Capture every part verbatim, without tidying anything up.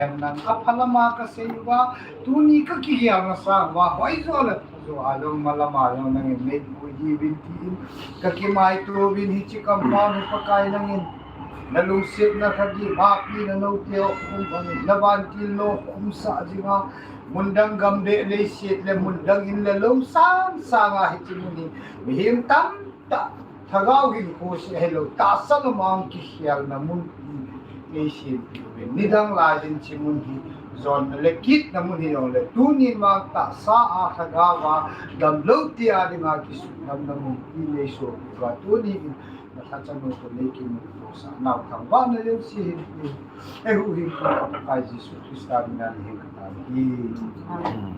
Nang aphalama kasei uva, tuni kakigel na sang uva, hoijo le phajo a jong malama jong nangin neipui diuvin tin, kakimaito uvin hiche compound hi Pakai nangin nalungsetna lhagao, mapina noute um bangin, navantil nom umsah jinga, mundang gam le leiset le mundang in le lou sang sanga hiche mun hi mihem tamtah lhagao hinkho seh hilou, tahsa lam a kikhelna mun hi eisempiuvin. Nidang lai hin hiche mun hi jonna le kitna mun hijongle, tunin vang tahsa a lhagao a damlou te a dinga kisudamna mun hi neisopiuva, tunin nalhachanu toh neikimuto sah nau thangvahna jouse hin, eihuhhingpu Pakai Jesu Christa mina nahin katan ahi. Amen.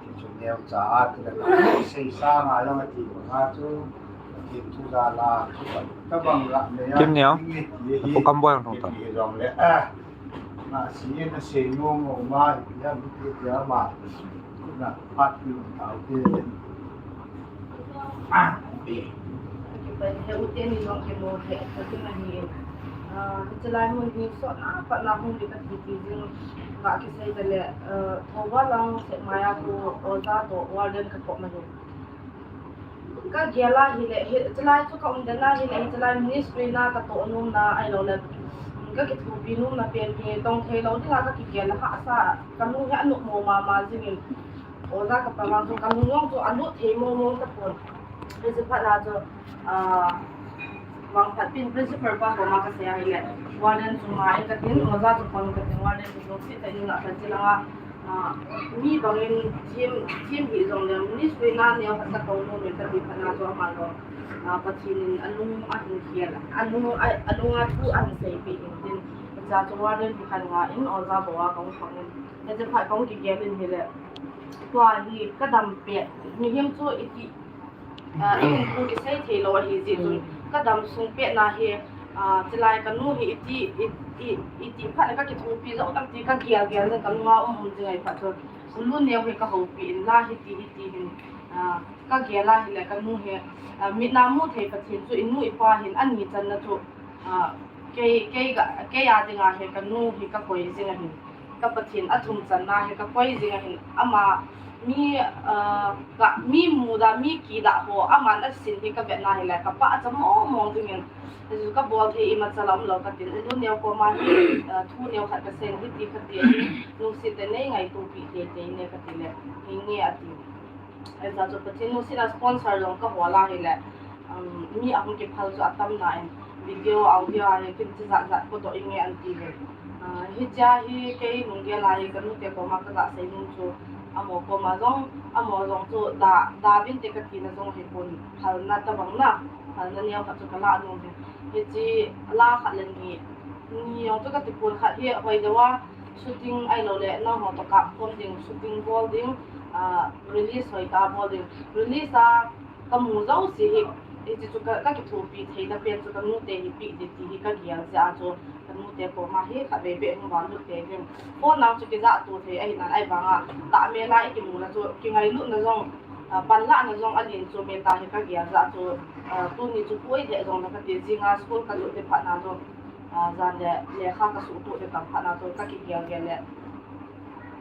Hichu neocha a tile kasei sanga jong ati banga chu, Pathen thu jal a chu, tabang la ne a, Kim Neo, ding ni ti hi, Pu Kamboi ang thong ta. Hijongle, ah, Masi na sei nom nom ma, ipi ham iti tia ma, na phat pi lum tau te. He u teni jong kimo the, kati na hi. Ah, hiche lai mun hi sot na, pat na hung di kati ti jing, ka kisei tale, ah, Thoubal lang Sekmai a pu oja toh warden ka toh ma hi. Kagel a hile, hi, chulai chu kaum den a hile, chulai ministry na katoh nom na, ahilouleh, kakithopi nom na pen hi, tong thei lou dinga kakigel a hahsa, kanu hi anom mama jingin, oja kapa vang chu, kanu jong chu alut thei mong mong tapon. Hiche phat na chu, ah, vangphat pin principal pa koma kasei a hile, warden chu ma in katin, oja chu kon katin, warden chu lungset tah in nga kachi langa, Ah, mi bangin thim, thim hijongle, ministry na neo khat katou nom in kati phat na chu ama jong, ah, Pathen in alung ahin khel, alung a, alung a thu ahin seipeh in tin, hiche chu warden hi khat nga in, oja bou a kahung phang in, hiche phat kahung kigel in hile, tua hi kadam pet, mihem chu iti, Ah, eihin thu kisei thei lou ahi jeh chun, kadam sung pet na hi, ah, chulai kanu hi iti, i, i, iti phat le kakithopi jou tam ti kagel gel jeng kalunga um um jing ahi phat chun, Pu Luneo hi kahoupi in la hiti hiti hin, ah, kagel a hile kanu hi, ah, mit na mu thei Pathen chu inu ipa hin ani channa chu, ah, kei, kei ga, kei a dinga hi kanu hi kakoi jing ahin. Ka Pathen athum channa hi kakoi jing ahin, ama mi, ah, ka, mi muda, mi kida ho, aman asin hi kavet na hile, kapachat mong mong jingin, hichu kabol thei imacha la umlou katin, Luneo koma hi, ah, thu neo khat kasei, hiti kati ahi, lungset tah in neingaito pi thei tei ne kati le, hinge ati. Ahi chu Pathen lungset a sponsor jong kahol a hile, um, mi ahung kiphal chu atam na in, video, audio a hi kimchi jat jat photo inge anti ve. Ah, hiche hi kei lunggel a hi kanute koma kaga sei nom chu, amaho koma jong, amaho jong chu da, da vin te kati na jong hipon, phalna tabang na, phalna neo khat chu kala nom ve. Hiche la khat le ni, ni jong chu kati pon khat hi hoi deuva, shooting ahilouleh, nangho toh kap khom ding, shooting bol ding, ah, release hoitah a bol ding. Release a kamu jouse hi, hiche chu ka, kakithopi theina pen chu kanute hi peh ding ti hi kagel jeh a chu, kanute koma hi khatvei beh hung vang lut tei ding. Phone lang chu kijah to thei ahi nan ahi vanga, tahmel a ikimu na chu, kingailutna jong, ah, panlahna jong alen chu meta hi kagel jeh a chu, ah, tuni chu koi lheh jong le kati jinga school kalut te phat na chu, ah, jan le lekha kasuhtoh te tam phat na chu kakigel gel le,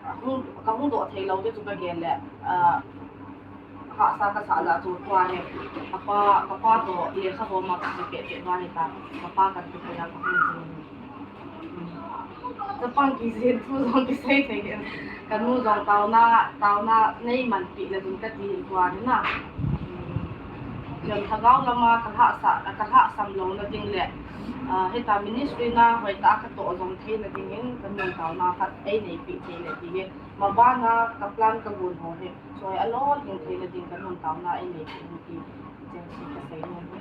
ah, hung, kahung doh thei lou te chu kagel le, ah, hahsa kasah jeh a chu tua hi, kapa, kapa toh lekha hom a kati peh peh ba hita, kapa kati peh a kahung jing. Chapang kijin thu jong kisei thei hin. Kanu jong taona, taona neimanpi le ding kati hin tua hi na. Jong lhagao lama kalhahsa, kalhahsam louna ding le, ah, hita ministry na hoitah a katoh jom theina dingin, kanun taona khat eineipi thei le ti hi. Mabana kaplan kagon ho hi, choi alol ding theina ding kanun taona eineipi ding ti, cheng si kasei nom hi.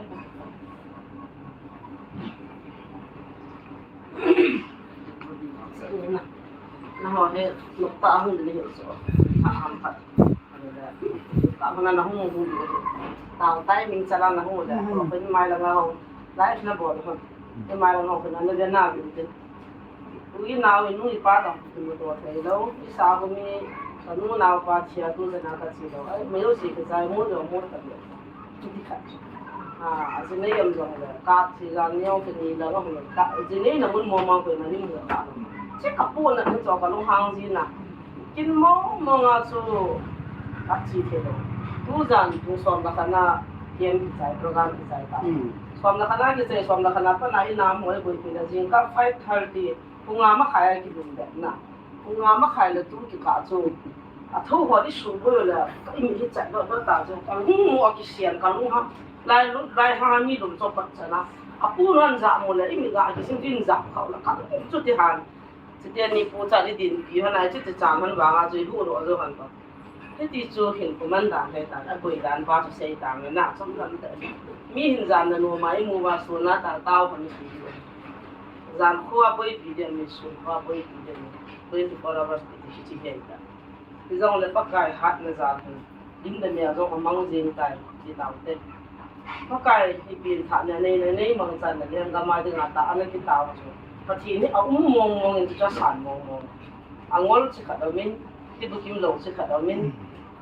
Nangho hi nokta hung ding hi so. Aham khat. Ka hung na hung hung. Tao tai ming chala na hung le. Ko ni mai la ngau. Life na bol ho. Ni mai la ngau ko na na na bi. Ui nau inu ipa tong kimuto thei lou. Isa ko mi kanu nau pa chia tu jana kachi lou. Ai, mei si kachai mo jo mo ta. Kiti khat. Ah, ajinei am jong le, ka chi jang neo kini la jong le, ka, ajinei na mun mo ma ko na ni mu ka. Che ka pu na ni cho ka lunghang ji na. Kin mong mong a chu a chi the lo. Tu jan tu som la kana kem ki chai program ki chai ta. Hmm. Som la kana ki chai som la kana pa na i nam hoi boi pi na jing ka five thirty. Pung nga makhai a kilum bet na. Pung nga makhai le tu kikah chu. A tho ho di su bo le. Ka i mi hi chat do do ta chu. Ka lung mo a kisian ka lung ha. Lai lu lai ha mi lum cho pat chana. A pu nan ja mo le i mi ga kisin din ja khau la ka lung chu ti han. Chutian ni pu cha ni din pi han ai chu ti chang han vang a chu i hu ro jo han ba. Hiti chu hin kuman dan he ta, a koi dan pa chu sei ta nge na, chom lam ta. Mi hin jan na nu mai mu va su na ta tao pa ni pi. Jan khua boi pi den mi, sun khua boi pi den mi. Twenty four hours pi ti hi chi he ta. Ti jong le Pakai hat na jan hin. Lim le mel jong a mang jing tai, ti tau te. Pakai hi pin tha na nei, na nei mang chan na leng gam a ding a ta, ana ki tau chu. Pathen hi a um mong mong in chu cha san mong mong. A ngol chi khat a min, Kibukim lo chi khat a min,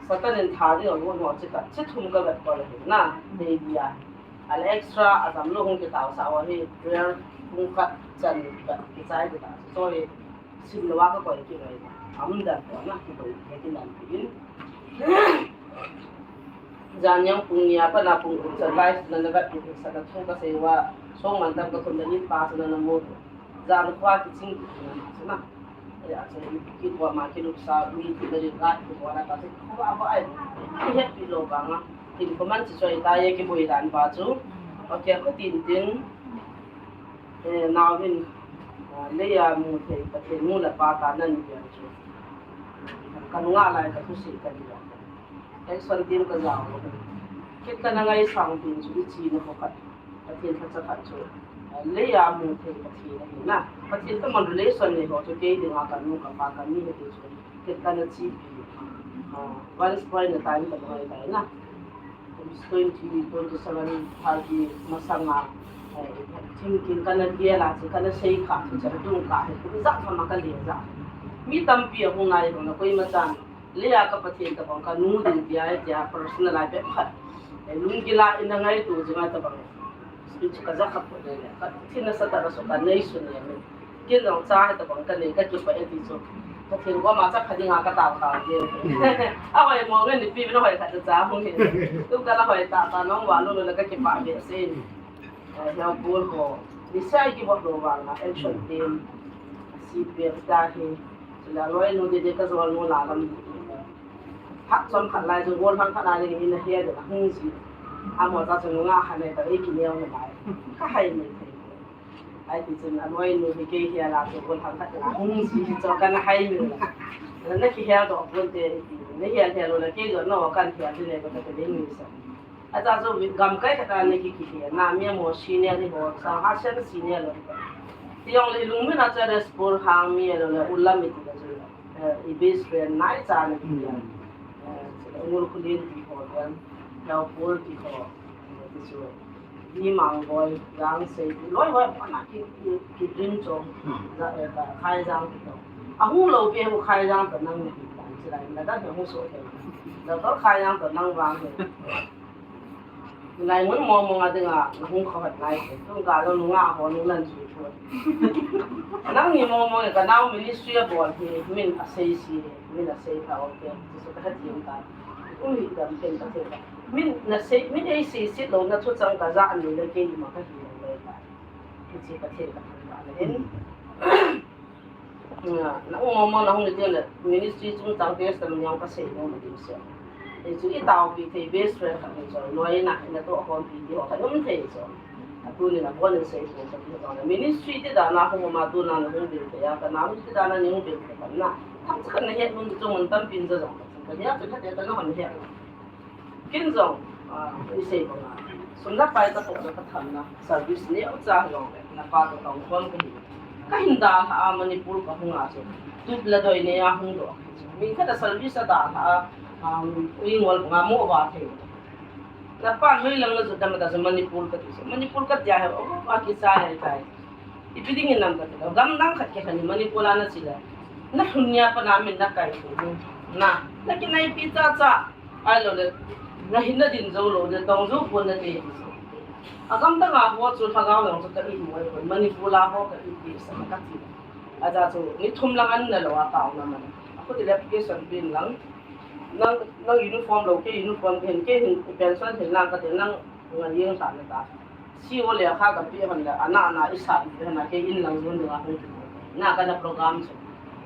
Satan in tha ding a ngun ho chi khat, chi thum ka vet ko le na, nei dia. A le extra, a jam lo hung ki tau sa wa hi, prayer, hung khat chan vet ki chai ki ta. So hi, sim lo wa ka koi ki ngai. A um dan ko na, ki koi ki nan ki in. Jan yang pung nia pa na pung kum sa life na na vet ki sa na thung ka sei wa, song man tam ka thum na in pa sa na na mo. Jan khua ki ching ki na sa na. Ya, so, ki ko ma ki luk sa, mi ki na ri ka, ki ko na ka, ki ko ba ba ai. Ki happy lo ba nga. Kin ko man chi choi ta ye ki boi dan ba chu. Okay, ko tin tin. Eh, nau hin, ah, le ya mu thei, Pathen nu le pa ta nan ya chu. Ka nunga lai ka thu si ka ni ya. Action team ka jao. Kit ka na ngai sang tin chu i chi na ko khat. Pathen phacha khat chu. Leiya mu thei Pathen ahi na. Pathen toh mon relation nei ho chu kei dinga ka nu ka pa ka mi ahi chu. Kei kana chepi. Ah, once upon a time ka bang ahi na. Twenty, twenty seven, thirty masanga. Eh, thinking kana gel a chu kana sei kha chu chu tung ka hi. Kum ja kha ma ka le ja. Mi tampi ahung nai ho na koima chan. Leiya ka Pathen tabang ka nu ding tia, tia personal life bep khat. Eh, lunggil a ina ngaito jing a tabang. Speech ka ja kha put le, ka thina sa ta ka so ka nei sun le. Kin jong cha tabang ka nei ka kipah e ti chu. Pathen koma cha kha ding a ka tao tao je. A hoi mo nge ni pi no hoi kha cha hung he. Tu ka la hoi ta ta nong wa lu lu la ka kipah be se. Eh, Lhangpol ho, nisai kibot lou vang a, action team, C P F ta hi, chule loi nu dede ka jol nu la lam. Phat chom khat lai chu gollhang khat a ding in a hia ding a hung ji. Amaho ta chu nunga khat nei ta ei kineo na lai. Ka hai nei thei. Ai ti chun a loi nu hi kei hia la chu gollhang khat a hung ji chu kana hai nei la. Na kihel doh pon te ti. Na hel hel lou la kei jong na kan hel ji nei ko ta te ding ni sa. Acha chu gamkai khat a ni ki kihe na mi mo senior ni ho sa ha sen senior lo. Ti jong le lungmin a cha respond hang mi lo le ulam mi ti ka chu. Eh, i best friend nai cha ni ki ya. Eh, Ngul Khulin ti ho dan. Lhangpol ti ho. Ti chu. Ni mang boy, yang sei ti loi boy pa na ki, ki, ki dream chong. Ja, eh, ka khai jang ti ho. A hung lo pe hu khai jang pa nang ni ti. Chi lai na da hu so ke. Da ka khai jang pa nang vang he. Lai mun mong mong a dinga, na hung khavat nai. Tung ka lo nunga ho nung nan chu chu. Nang ni mong mong ka nau ministry a bol hi, min a sei si, min a sei ta o ke. Chu chu ka ha thiam ta. Ui, dam ken ka thei ta. Min na sei, min ei sei sit lo na thu chang ka ja ni le kei ma ka hi lo le ta. Ki chi ka thei ka thei ta le hin. Na, na um mo mo na hung ni le ministry chung chang test tam nyang ka sei no ma ding se. Ei chu i tao pi thei best friend khat ni chu loi na na to khom pi ti ho khat um thei chu. A tu ni na bon sei ko ka ti to na ministry ti da na hung ma tu na na hung bil thei ya ka na hung ti da na ni hung bil thei ka na. Tham cha ka na het mun chu mun tam pin ja jong ka. Ka ya chu ka te ka na hon het. Kin jong, ah, i sei banga. Sum na pai ka toh na ka tham na, service neo cha jong le, na pa toh tong khom ka hi. Ka hin dalha a Manipur ka hung a chu. Tup la doi nei a hung doh. Min khat a service a dalha a, um, i ngol banga mo va thei. Na pa noi lang na chu dam da chu Manipur ka ti chu. Manipur ka ti a he, o, a ki cha he kai. Ipi ding in nam ka ti lo. Gam dang khat ke khan Manipur a na chi le. Na lhun nia pa na min na kai tu. Na, na kinai pi cha cha. Ahilou le, na hin na din jou lou le, tong jou pon na te. A gam dang a ho chu lhagao jong chu ka i mu e, Manipur a ho ka i ti sa ka ti. Aja chu ni thum lang an na lo a tao na man. A ko ti le application pin lang. Nang, nang uniform lo, kei uniform, kei hin, kei hin pension hin lang kati, nang ngai jeng ta na ta. C O le kha ka pi hon le, ana, ana i sa pi hon a, kei in lang jun ding a hung. Na ka na program chu.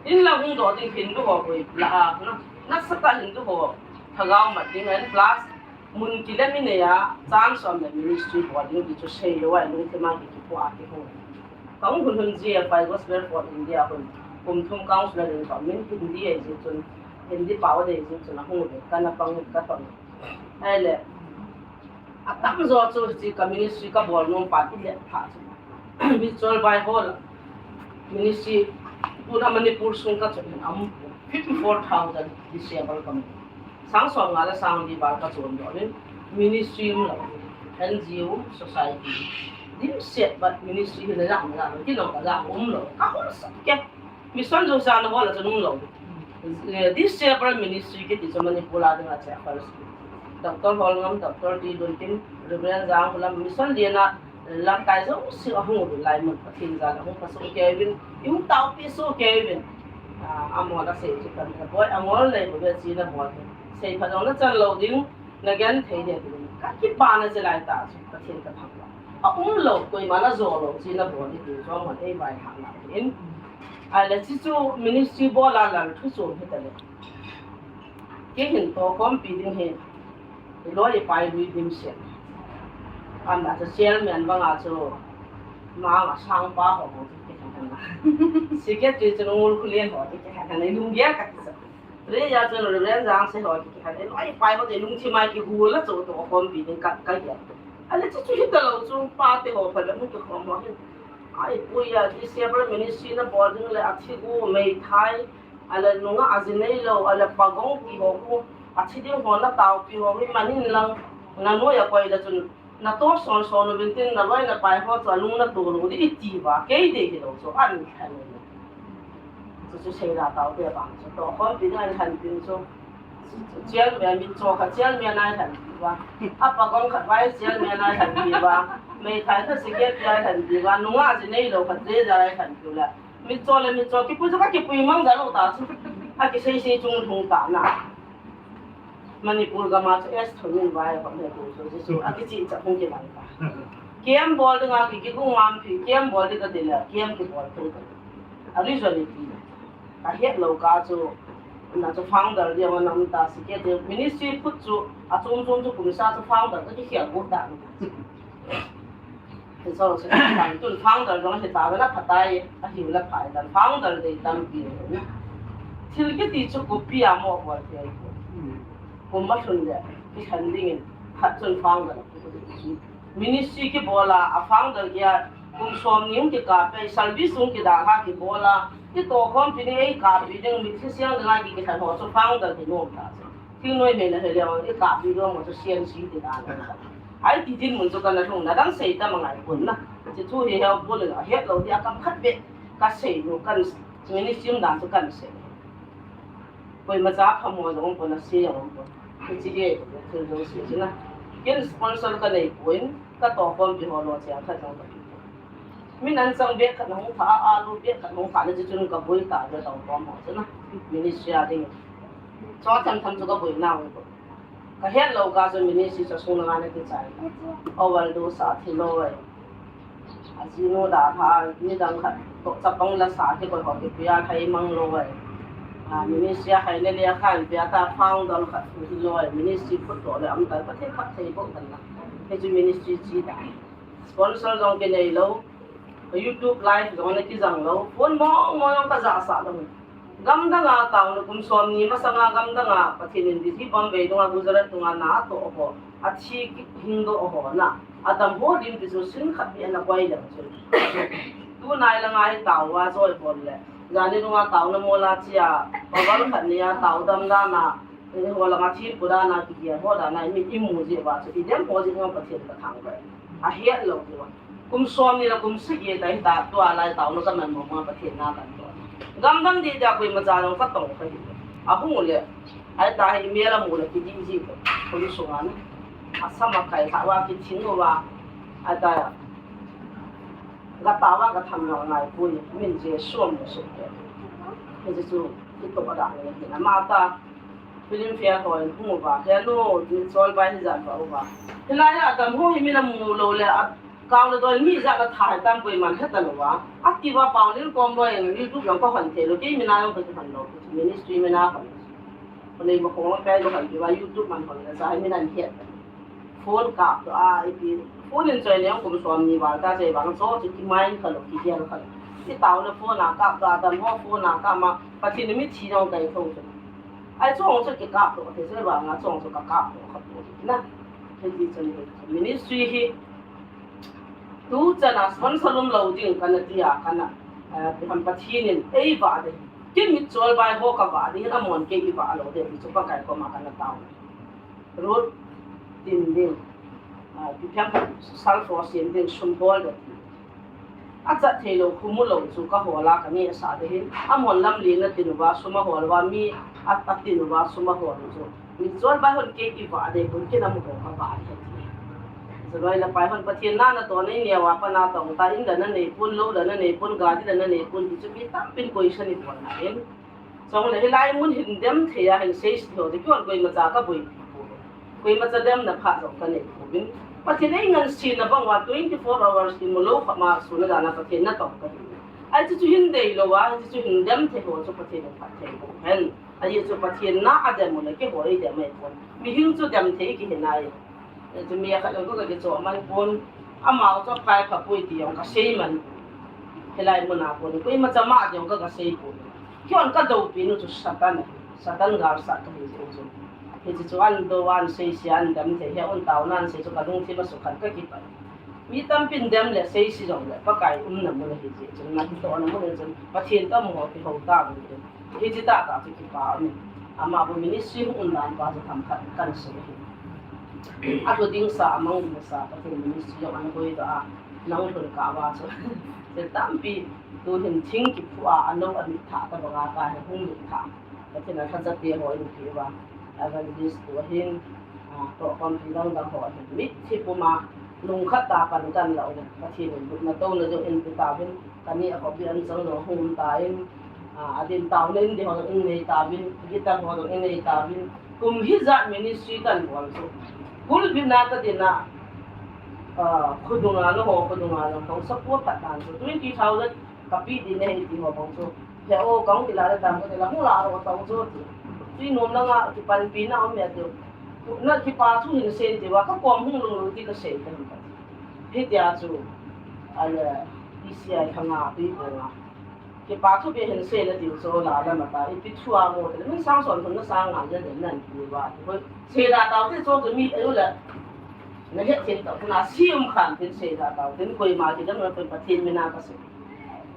In lang hung doh ding hin du ho koi la a, na, na sa ka hin du ho. Thagau mat ding and plus, mun kile mi nei a, chance om le ministry bol ding ti chu sei lo a, lungthim a ki, ki po a ki hung. Ka hung hun hun G F I Gospel for India hun. Kum thum council ding ka min Hindi a ji chun, Hindi pao de ji chun a hung le, ka na pang ka ton. Ai le, a tam jo chu chi ka ministry ka bol nom pa ti le pha chu. Mi chol bai hol. Ministry, tuna Manipur sung ka chun am fifty-four thousand disabled kam. Sang som nga le sang li val ka chun doh in, ministry um lo, N G O, society. Dimset, but ministry hi la jang, la jang, ki lo ka jang um lo. Ka hol sa ke. Mission jo sa na hol la chun um lo. Eh, disabled ministry kiti chu Manipur a ding a che first. Doctor Holngam, Doctor T Lunkim, Reverend Janghulam, mission dina, lamkai jouse a hung u lai mun, Pathen jal a hung pha soh kei uvin, i hung taopi soh kei uvin. Ah, amol a sei chu kan, boy, angol nei bou ve chi na bol. Sei pha jong na chan lo ding, na genthei ding. Ka kipana che lai ta chu, Pathen ka thangvah. A um lo, koima na jo lo, chi na bol ding, chu amol ei vai ha na in. Ai le chi chu ministry bol a lal thu chu hi ta le. Kei hin tohkhompi ding hi, i loi i pai lui dimset. Amna chu chairman banga chu, ma nga sang pa ho ho chu kei khan khan na. Secretary chu Ngul Khulen ho chu kei khan khan na, i lung gel ka ti sa. Re ya chu Reverend Jangse ho chu kei khan, i loi i pai ho chu i lungthim a kihul a chu tohkhompi ding ka, ka gel. Ale chu chu hi ta lo chu pa te ho pha le mu kikhom ho hi. Ai pui ya, disabled ministry na bol ding le a thi gu meithai, a le nungah a ji nei lo, a le pagong ti ho khu, a thi ding ho na taopi ho hi man in lang, na noi a koi le chun, na to son son uvin tin, na loi na pai ho chu a lung na to lo di i ti va, kei dei hi lo chu, an khan ni. Chu chu sei la tao te bang chu, tohkhompi ding an khan tin chu, chairman mi cho kha chairman ai khan ti va, a pagong khat vice chairman ai khan ti va, meithai khat secretary ai khan ti va, nungah a ji nei lo khat treasurer ai khan ti la. Mitcho le mitcho, kipui chu ka kipui mang ja lou ta chu. A kisei sei chung lhung ta na. Manipur gam a chu S Thomin vai a khom he tu chu, chu, chu, a kichi cha hung kilang ta. Camp bol ding a ki, kigung ngam phi, camp bol ding ka ti le, camp kibol thei ta. A reason i ti. Ka het lou ka chu, na chu founder dia ma nam ta si ke te, ministry phut chu, a chom chom chu kum sa chu founder ka kikhel got ta. Hi chu, chu, tun founder jong hi ta, la phatai, a hiu la phai dan, founder dei tampi. Thil kiti chu kopi a mo bol thei. Kum a lhun le, kikhen dingin, khat chun founder. Ministry kibol a, a founder kia, kum som ni hung kikap pei, service hung kidalha kibol a, kitohkhompi ding, ei kappi ding, mithi siang ding a ki, kikhen ho chu founder hi nom ta chu. Thil noi hei na hei leng, i kappi ding mo chu C N C ti dan. Ai ti dinmun chu kana lhung na dang sei ta ma ngai pon na. Chi thu hi heu pon le het lou ti a kam khat be ka sei nu kan ministry um dan chu kan sei. Koima cha phamo jong pon na sei jong pon. Chi le thil jouse chu na. Ken sponsor ka nei pon ka tohkhompi ho lo che a khat jong ka. Min an chang bag khat hung pha, alu bag khat hung pha le chu chun ka boi ta le tohkhom ho chu na. Ministry a ding. Cho tham tham chu ka boi na hung ko. Ka het lou ka chu ministry chu sung langa na kichai. Overdose a thi loi. A jinu dalha, nidang khat, to chapang la sa kikoi ho kipui a thei mang loi. A, ministry a khai le le a khan pia ta founder khat thi loi. Ministry phut to le am ta ka thei khat thei bou kan na. He chu ministry chi ta. Sponsor jong kinei lou. YouTube live jong na kijang lou. Phone mong mong jong ka ja sah lou. Gamdang a taona kum som ni masanga gamdang a Pathen in Delhi Bombay dunga Gujarat dunga na atoh ho, athi kihing doh ho na, adam ho lim ti chu sin khat beh ana koi leng chu. Tunai langa hi taona joi bol le, jani dunga taona mola chia, pawal khat nia tao dam dan a, eh, ho langa thi pu dan a, kigel ho dan a, mi imu jeh uva chu, idem ho jeh uva Pathen ka thangvah. Ahet lou jeh uva. Kum som ni le kum sagi ta hi ta, tua lai taona ka man mong mong Pathen na kan to. Gamdang di dia koima cha jong ka tong ka hi. Ahung le. Ai ta hi mi la mu le kidi ji ko. Ko lu sunga na. Asam a kai kha uva kithing uva. Ai ta ya. Ka tao a ka tham jong ngai poi, min Jesu amu suk te. Hiche chu, kitoh a dah le hin ama ta, Filmfare hon hung uva, he nu, Mitchol bai hi jan va uva. Hilai a tam ho hi min amu lou le, a kau le doi mi ja ka thai tam poi man he ta lou va. Ati va Paulin kom loi in YouTube jong ka hon thei lou, kei min a jong ka hon lou, ministry min a hon. Ko nei ma ko kai ko hon ki va YouTube man hon le, sa min an het. Phone kap to a, ipi. Phone in choi neo kum som ni val ta choi vang cho chu ki mind kha lou, ki gel kha lou. Ki tao le phone a kap to a, tam ho phone a kap ma, Pathen in mithi jong kai tho chu. Ai chong chu ki kap to, te choi vang a chong chu ka kap to kha to na. Hiti chun ministry hi tu chan a sponsor lum lou ding kana ti a kana, eh, Pathen in ei va de. Kin Mitchol bai ho ka va ding, amon kei i va lou de, chu Pakai koma kana tao. Road tin ding, ah, pi phiam khat sal fo sin ding, sum bol ding. Achat thei lou, khu mu lou chu ka hol a ka neh sa ding hin. Amon lamlen a tin uva, sum ahol uva, mi a, a tin uva, sum ahol u chu. Mitchol bai hon kei i va ding, kun kin amu ho ka va ding. Chu loi le pai hon Pathen na natoh nei neo a pat na tong ta, in la na nei pon, lou la na nei pon, gari la na nei pon, ti chu mi tampin question i bol na in. Chule hilai mun hin dem thei a hin sei si ho, ti kihon koimacha ka boipi poi. Koimacha demna phat jong ka nei pouvin. Pathen in ei ngansena bang uva twenty four hours i mu lou kha ma sun a dan a Pathen natong ka hi. Ai chu chu hin dei lou a, chu chu hin dem thei ho chu Pathen in phatthei boh hen. Ajeh chu Pathen na a dem u le keiho ei dem ahi pon. Mihem chu dem thei kihi nai. Chu mi khat jong ka kichoh man pon, amau chu phai pha poi ti jong ka sei man. Hilai mun a pon, koimacha ma jong ka, ka sei poi. Kihon ka doupi nu chu Satan, Satan galsat ka hi jeng chu. Hiche chu an dou an sei se an dem thei, he un tao nan sei chu ka lungthim a sukhan ka kipah. Mi tampin dem le sei se jong le, Pakai umna mun ahi jeh chun, na kitohna mun ahi chun, Pathen toh mu ho kihou ta mun. Hiche tah tah chu kipa um in. Ama bu ministry hung um dan pa chu themkhat kana sei ahi. Alhu ding sa, amang ding sa, Pathen ministry jong ana boi doh a, nang lhun kah uva chu. Thil tampi, tu hin thing kiphu a, anou amit thah tabang a, ka hi hung lut thah. Pathen a lhacha te ho in pi uva. Evangelist tu hin, a, tohkhompi dang dang ho hin. Mithi puma, lungkhat a pan kan la u le. Pathen in lupna touna jong in pe tauvin. Kani a khopi an chang jong hung um tan, a, adin taona in ding ho jong in nei tauvin, guitar ho jong in nei tauvin. Kum hijat ministry kan bol chu. Pulpit na ka din a, a, khudung a lo ho, khudung a lo ho, support khat dan chu. Twenty thousand ka pe ding ahi ti ho bang chu. He o, ka hung ti la le tam ka ti la, hung la ro tau chu ti. Tui nom langa kipanpi na um e ti. Na kipa thu hin sei ti uva, ka kom hung lunglut ti ka sei ka hi ta. Hitia chu, ale, P C I thanga tui ko nga. Kipa thu beh hin sei na diu chu la la ma ta, ipi thu a mo te, min sang son thum na sang nga le den nan ti uva. Ko sei la tau te chu tu mi ayu le. Na het thei tau na sium khan tin sei la tau, tin koima kidang na Pathen min a ka sei.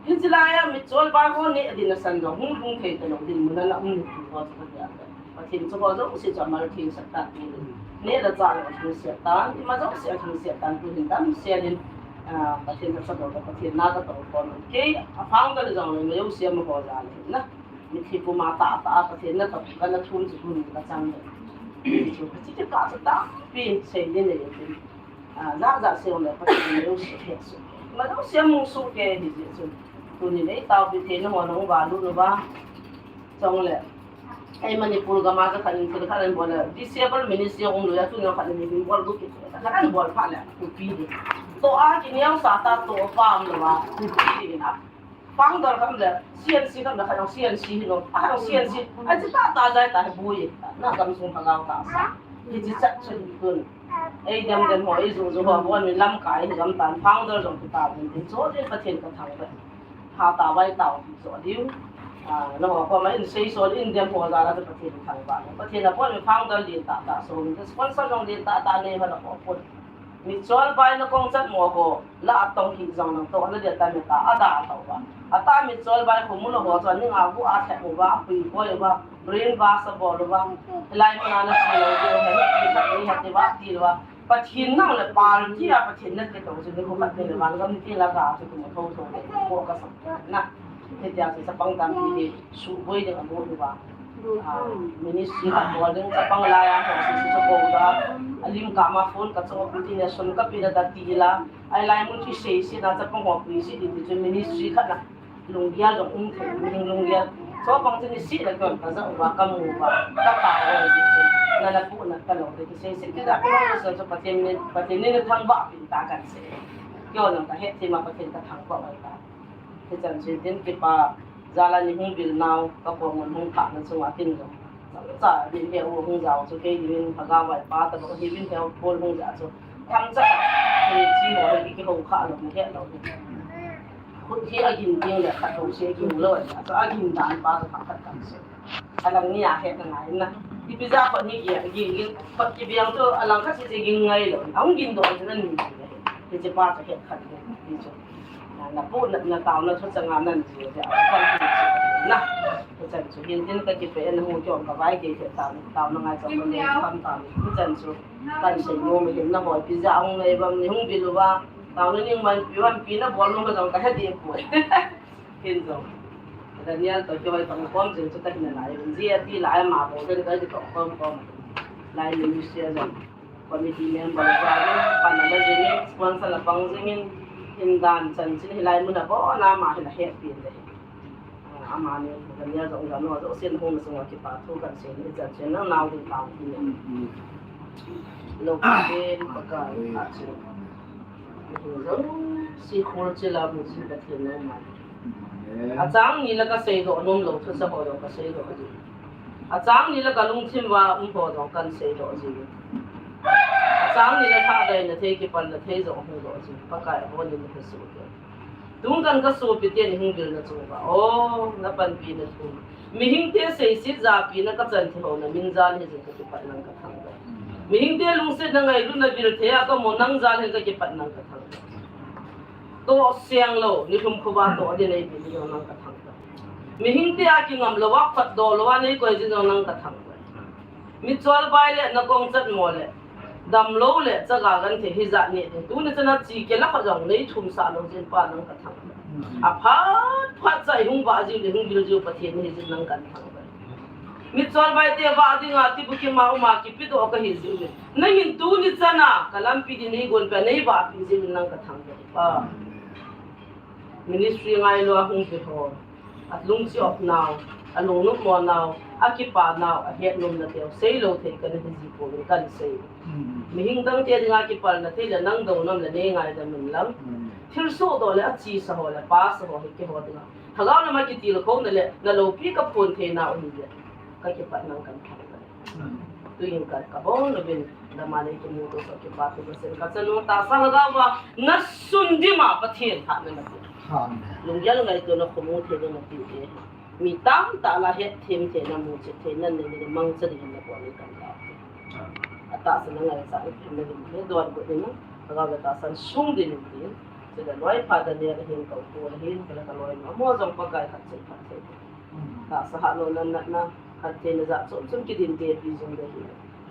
Hiche lai a Mitchol bai ho neh ding nasan jong hung lhung thei talou ding mun a na um ni ti ho chu ka ti a. Pathen chu ho jouse chu amal theng sah tan ti. Neh le chah jong alhingset tan, ima jouse alhingset tan, tu hin damsel in, ah, Pathen lhacha bol le Pathen na ka tong khom. Kei a founder jong le, ima jouse amaho jal le na. Mithi puma tah tah a Pathen na tong, kana thum chu tuni ka chang le. Chu, chu kikah chu tampi sei ding nei tin. A, jat jat sei le Pathen in neiu suhtheng suh. Ima jouse mong suh kei hi jeh chun. Tuni nei taopi thei na ho nang uva lut uva. Chule. Ei Manipur gam a ka khan in thil khat an bol le. Disable ministry um lou a tuni khat in bol gu kit. Khat an bol phat le. Kupi di. Toh a kineo sa ta toh pam lou a. Kupi di na. Founder kam le, C N C kam le, khat jong C N C hi lo, a khat jong C N C, a chi ta ta jai ta hi bui, na kam sung pha gao ta sa. Hi chi chat chin kun. Ei dem dem ho, ei zu zu ho, bon min lam kai hi gam tan, founder jong ki ta bun tin, cho din Pathen ka thang ba. Ha ta vai ta ki cho diu. A, na ho ko ma in sei so in dem ho da la Pathen thang ba. Pathen a bon min founder din ta ta so, min sponsor jong din ta ta nei ma na ko pun. Mitchol bai na kong chat mo ko, la atong ki jong nang to na dia ta mi ta, ada to ba. Ata Mitchol bai ko mu lo ho, chon ni nga bu a thek mu ba, pui koi ba, brain ba sa bol ba. Lai ko na na si lo ko, ha ni ki ta ni ha ti ba, ti lo ba. Pathen na le pal ki a Pathen na ke to, chu ni ko ka te le ban gam ti la ka, chu ko mo to to ko ka sa na. Te dia sa pang tam ki su boi de ko ba. Ah, ministry khat bol ding chapang lai a, ho sese chu ko da. A lim kah ma phone ka cho pi tin a, sun ka pe da ti la. Ai lai mun chu sese na chapang ho pi si ti chu ministry khat na. Lunggel jong um thei, mihem lunggel. Chapang chu ni si la kon ka ja uva ka mu uva. Ka pa uva si chu. Na na pu na ka lo de ki sese ki da ko so chu Pathen ni, Pathen ni na thangvah pin ta kan sei. Keiho jong ka hethem a Pathen ka thangvah uva ta. Hichan chu tin kipa jal a nei hung vil nau, ka pom ngun hung phah na chunga kin jong. Chomcha vin he u hung jao chu kei dingin Lhagao vaipa tabang hi vin he u Paul hung ja chu. Thangcha, hi chi ho hi kihou kha lou, na het lou. Khut hi a gin ding le khat ho se gin lou. Chu a gin dan pa chu khat khat kan se. A lang ni a het na ngai na. Ipi ja khut ni ki, gin, gin, khut ki biang chu a lang khat se se gin ngai lou. A hung gin doh chu na ni. Hiche pa chu het khat ni. Hi chu. Na, na pu, na, na tao, na thu changa nan ji, ja, a kan ti chu na. Hichan chu hin tin ka kipe, na hu kiom ka vai ke ke tao, tao na ngai chang, na kam tao. Hichan chu kan sei nom hin na hoi pi ja hung nei bam ni hung vil uva. Tao na ning man pi wan pi na bol nom ka jong ka he di poi. Hin jong. Daniel to kihoi tong kom jing chu ka hin lai. Ji a ti lai ma bo den ka ji tong kom kom. Lai ni mi sia jong. Committee member jong, pan a la jingin, sponsor la pang jingin, hin dan chanchin hilai mun a bon a ama hin a hetpi in le. Ah, amani, Daniel jong jong no, jong sin hung sung a kipa thu kan sei ni chanchin nang nau ding tang hi ni. Lo ka den, pa ka, a chin. Jong si khol chila mun sin ka thin nang ma. A chang ni la ka seidoh nom lou, thusa ho jong ka seidoh ji. A chang ni la ka lungthim uva um ho jong kan seidoh ji. A chang ni la thaneina thei, kipalna thei jong hung doh ji. Pakai a bon in ka su ke. Tung kan ka sopi te ni hung vil na chung uva. Oh, na panpi na thum. Mihing te seiset japi na ka chan thei ho na min jal hi jing ka kipat nang ka thang uva. Mihing te lungset na ngailut na vil thei a ka mo nang jal hi ka kipat nang ka thang uva. Toh seng lou, ni lhum khuva toh din ei pi jing jong nang ka thang uva. Mihing te a kingam lou a, phat doh lou a nei koi jing jong nang ka thang uva. Mi chol bai le na kong chat mo le, dam lou le, chaga kan thei hi jat ni ding. Tuni chan a chi ke la khat jong nei thum sa lou jing pa nang ka thang uva. A phat phat cha i hung vah jiu le hung vil jiu Pathen hi jing nang kan thang uva. Mi chol bai te vah ding a ti bukim a um a kipi doh ka hi jiu le. Nangin tuni chan a, ka lampi din nei gon pe, nei vahpi jing nang ka thang uva. Ministry ngai lou a hung pi ho. A lungchop nau, a lungnop mo nau, a kipa nau, a hetnom na teu, sei lou thei ka na hi ji poi kan sei. Mihing dang te dinga kipalna thei le nang dou nom le nei ngaidam in lang. Thilsoh doh le a chi sa ho le pa sa ho hi keiho dinga. Lhagao lam a kitil khou na le, na loupi ka phon thei nau hi le. Ka kipat nang kan thang le. Tuin ka, ka bol na bin, dama nei kimu to sa kipa to ka sen ka chanu ta sa Lhagao va, na sun dim a Pathen tha na na. Lunggel ngaito na khomu thei na ti te. Mi tamtah la hetthem theina, muchet theina nei le mangcha ding na bol kan ta. Atahsa na ngaichat theina ding le don ko ding na, ka ga tahsan sung ding ding. Sila loi pa Daniel hin ka u ko hin, ka la ka loi na mo jong Pakai khat chet khat thei. Tahsa ha lou na natna, khat theina jat chom chom kidin te pi jing ding hi.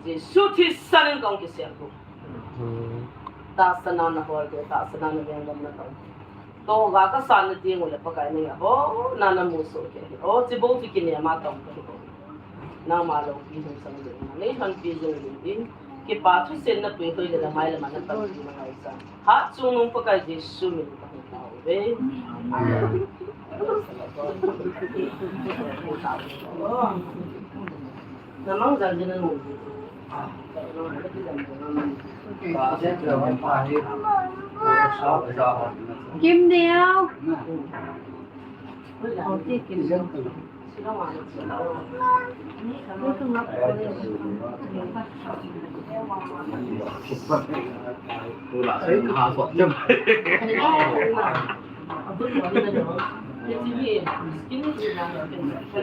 Jesu Christa min in ka hung kisel ko. Tahsa na na hol te, tahsa na na veng gam na ka. Toh ga ka san na ding u le Pakai nang a ho, na na musoh kei. O, chi bou chi kinem a tong ka hi ko. Nangma loupi hung sang ding, nei lhonpi jing ding in. Kipa thusen na pui hoi le na mai le ma na pan na ngai sa. Hatchungnung Pakai Jesu min in ka hung tao ve. Amen. Namang jan din na nung. Kim Neo.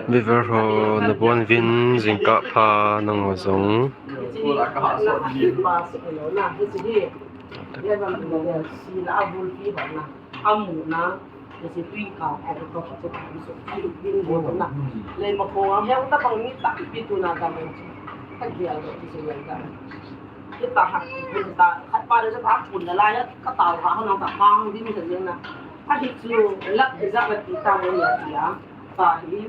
Viewer ho, nabon uvin jingkah pha nangho jong. Hiche tui kah a ka ka ka chu ka chu ka chu ding bo na. Lei ma ko ang heu ta bang mi tampi tuna ka mo. Ka gial do ti chu lei ka. Kita ha kun ta khat pa de ka kun la ya ka ta ha na ta pa hung ding ka ding na. Ka hi chu lak ja ba ti ta mo ya ti ya. Ka hi.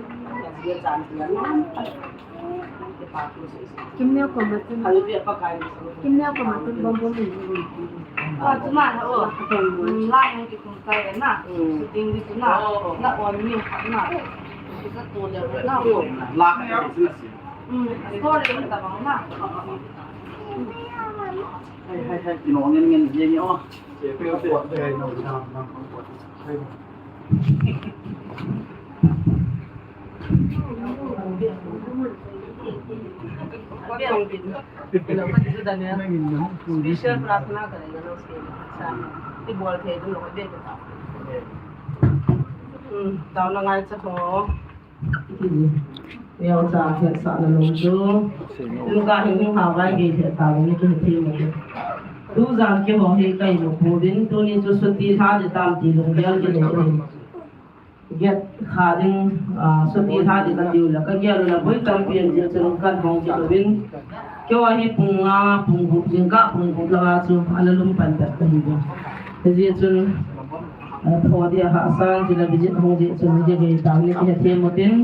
Kimneo koma chun, kimneo koma chun bom bom in. Aw, chuma na, aw. Mm, la nang kikhum kai na. Mm. Shooting di chu na. Oh. Na on mi khat na. Kisa tu le na. La ka ya business. Mm, story ni ta bang na. Hai, hai, hai. Ino ngen ngen ye ni o. Special प्रार्थना करेंगे ना उसके लिए। अच्छा, ये बोल के तुम लोग देख के था। हम्म, ताऊ ना गाय से हो। Neo cha hetsahna lom chu. Nungah hing hing ha vai gei lheh tauvin kihethem u te. Tujan keiho hi ka imu pouvin, tuni chu chutti lha ding tam ti lunggel kinei in. Gate kha ding, ah, chutti lha ding katiu le, kagel u le boi tampi aum jeh chun kahung kit uvin. Keiho hi pung nga, pung gup, jingkah pung gup langa chu ana lum pan pet kahiuve. Hijeh chun, ah, tho dia hahsa in, chule visit hung jeh chun, hijeh gei tah in kihethem u tin,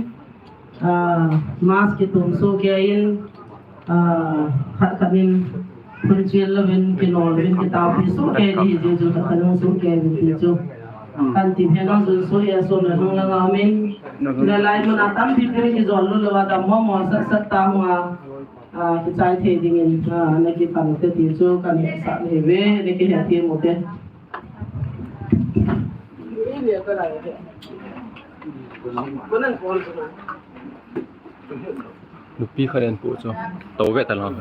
ah, mask kitum soh kei in, ah, khat khat in phunchil louvin, kinol louvin, kitaopi soh kei ding hijeh chun, khat khat in hung soh kei uvin ti chu. Kan ti phen a jun soh e, soh le nung langa um in, chule lai mun a tampi pi kijol lut lou a, dammo mo sat sat tah hung a, ah, kichai thei dingin, ah, na kipang te ti chu kan hetsah nahi uve, na kihethem u te. Nupi khat in pu chu. Tou ve ta lang.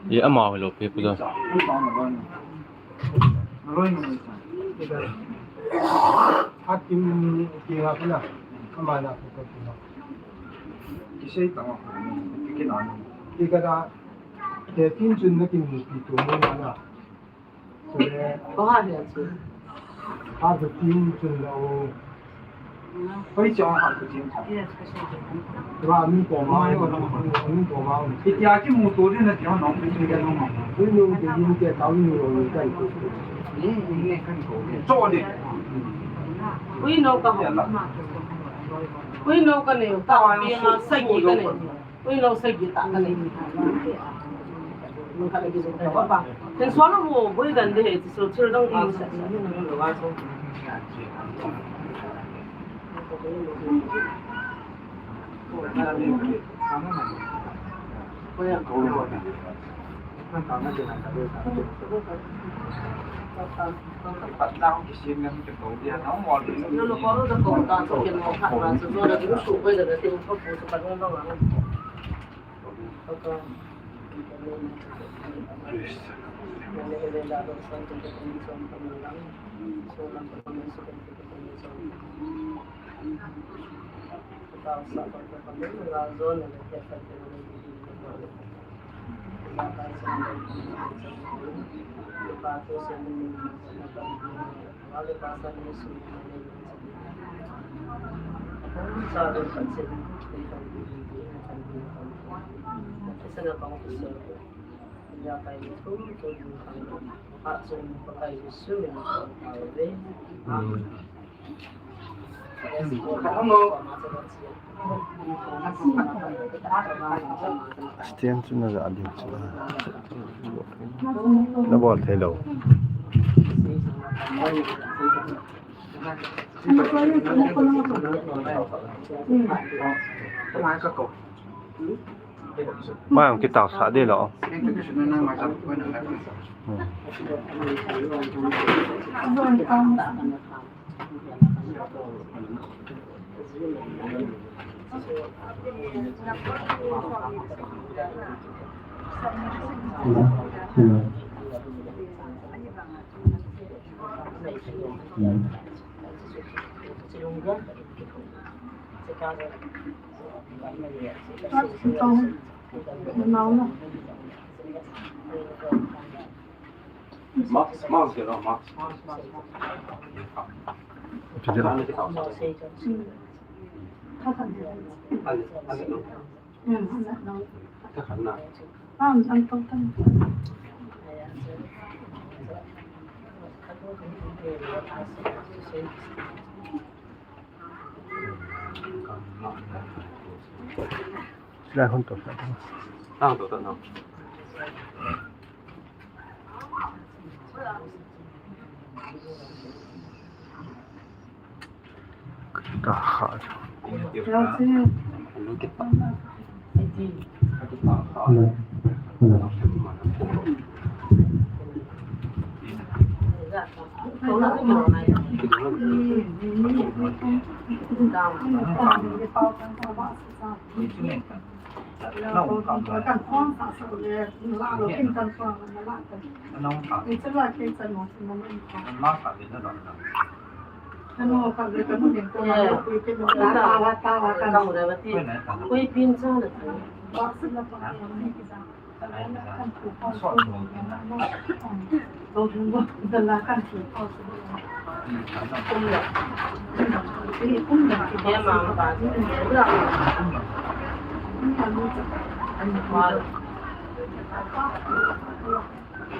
Ye ama ve lo pe pu chu. Akim kila pula. Ama na ko ko. Kisei tang ko. Kikina. Kikada. Te tin chun na kin nupi tu mo na na. Ko ha le chu. Ha tu tin chun la o. Oi, chong ha tu tin. Yes, ka se. Wa mi ko ma, mi ko ma. Itia kimu to din na ti ho nong, mi ke nong ma. Ui, nu de yin ke ta, ui, nu ro ni kai ko. Ni, ni ne kan ko. Cho ni. Ui, no ka ho. Ui, no ka ne, ta pi ma sa ki ka ne. Ui, no sagi ta ka nei. Nung ka lagi jong ka ba. Ken suan ho boi dan de he, so thil dang i sa ni nung lo wa so. Ko ya ko. Pat lang kisim ngan ke to dia, no mo. Lo lo ko lo ko ta so ke mo kha ma so lo da su ko da da te ko ko so pa lo lo. Stand chu na ja ding chu. Na bol thei lou. Mai ang kitao sa de lo. Hmm. Mask, mask, mask. Lai hon to. Ang to to no. Ta kha. Hello. Hello.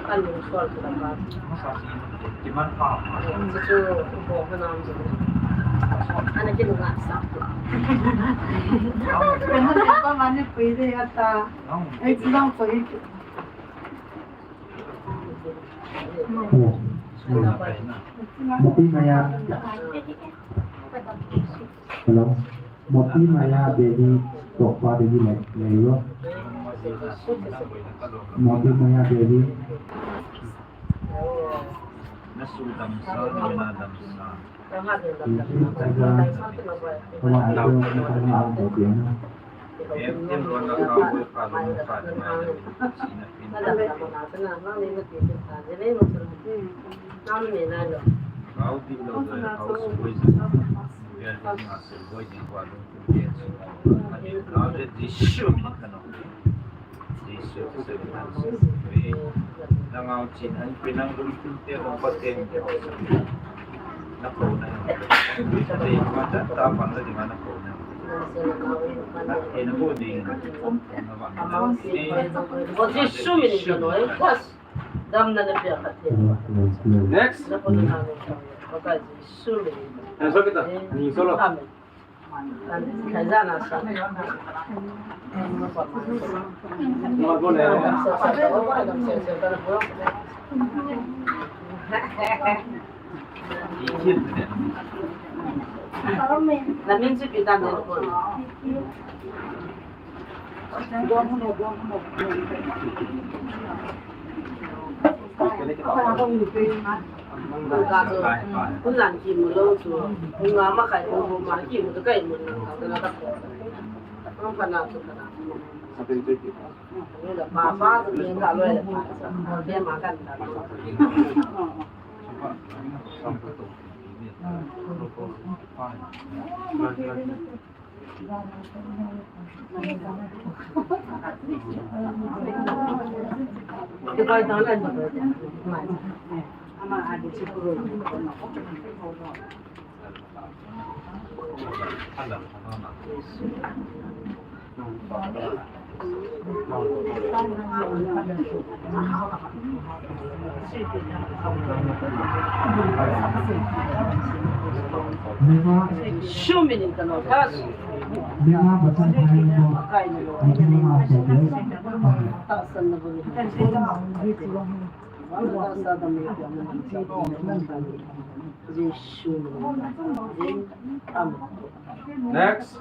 Kan lungsol chu lama. Chu chu, bo ka nam chu. Ana kinunga sa. Kan han pa mani pui de ata. Ai chu lang pui. Hello. Hello. Mati Maya. Hello. Mati Maya Devi, Tokpa Devi le, le yo. Mati Maya Devi. Na su dam sa, na dam sa. Next. Amen. Hun lan kimu lou chu, hun nga ma kai, hun nga ma kimu chu kai mun na ka na ka ko. Ang pana chu kana. Ni la pa pa chu ni ka loi la pa. Ke ma kan da. Next.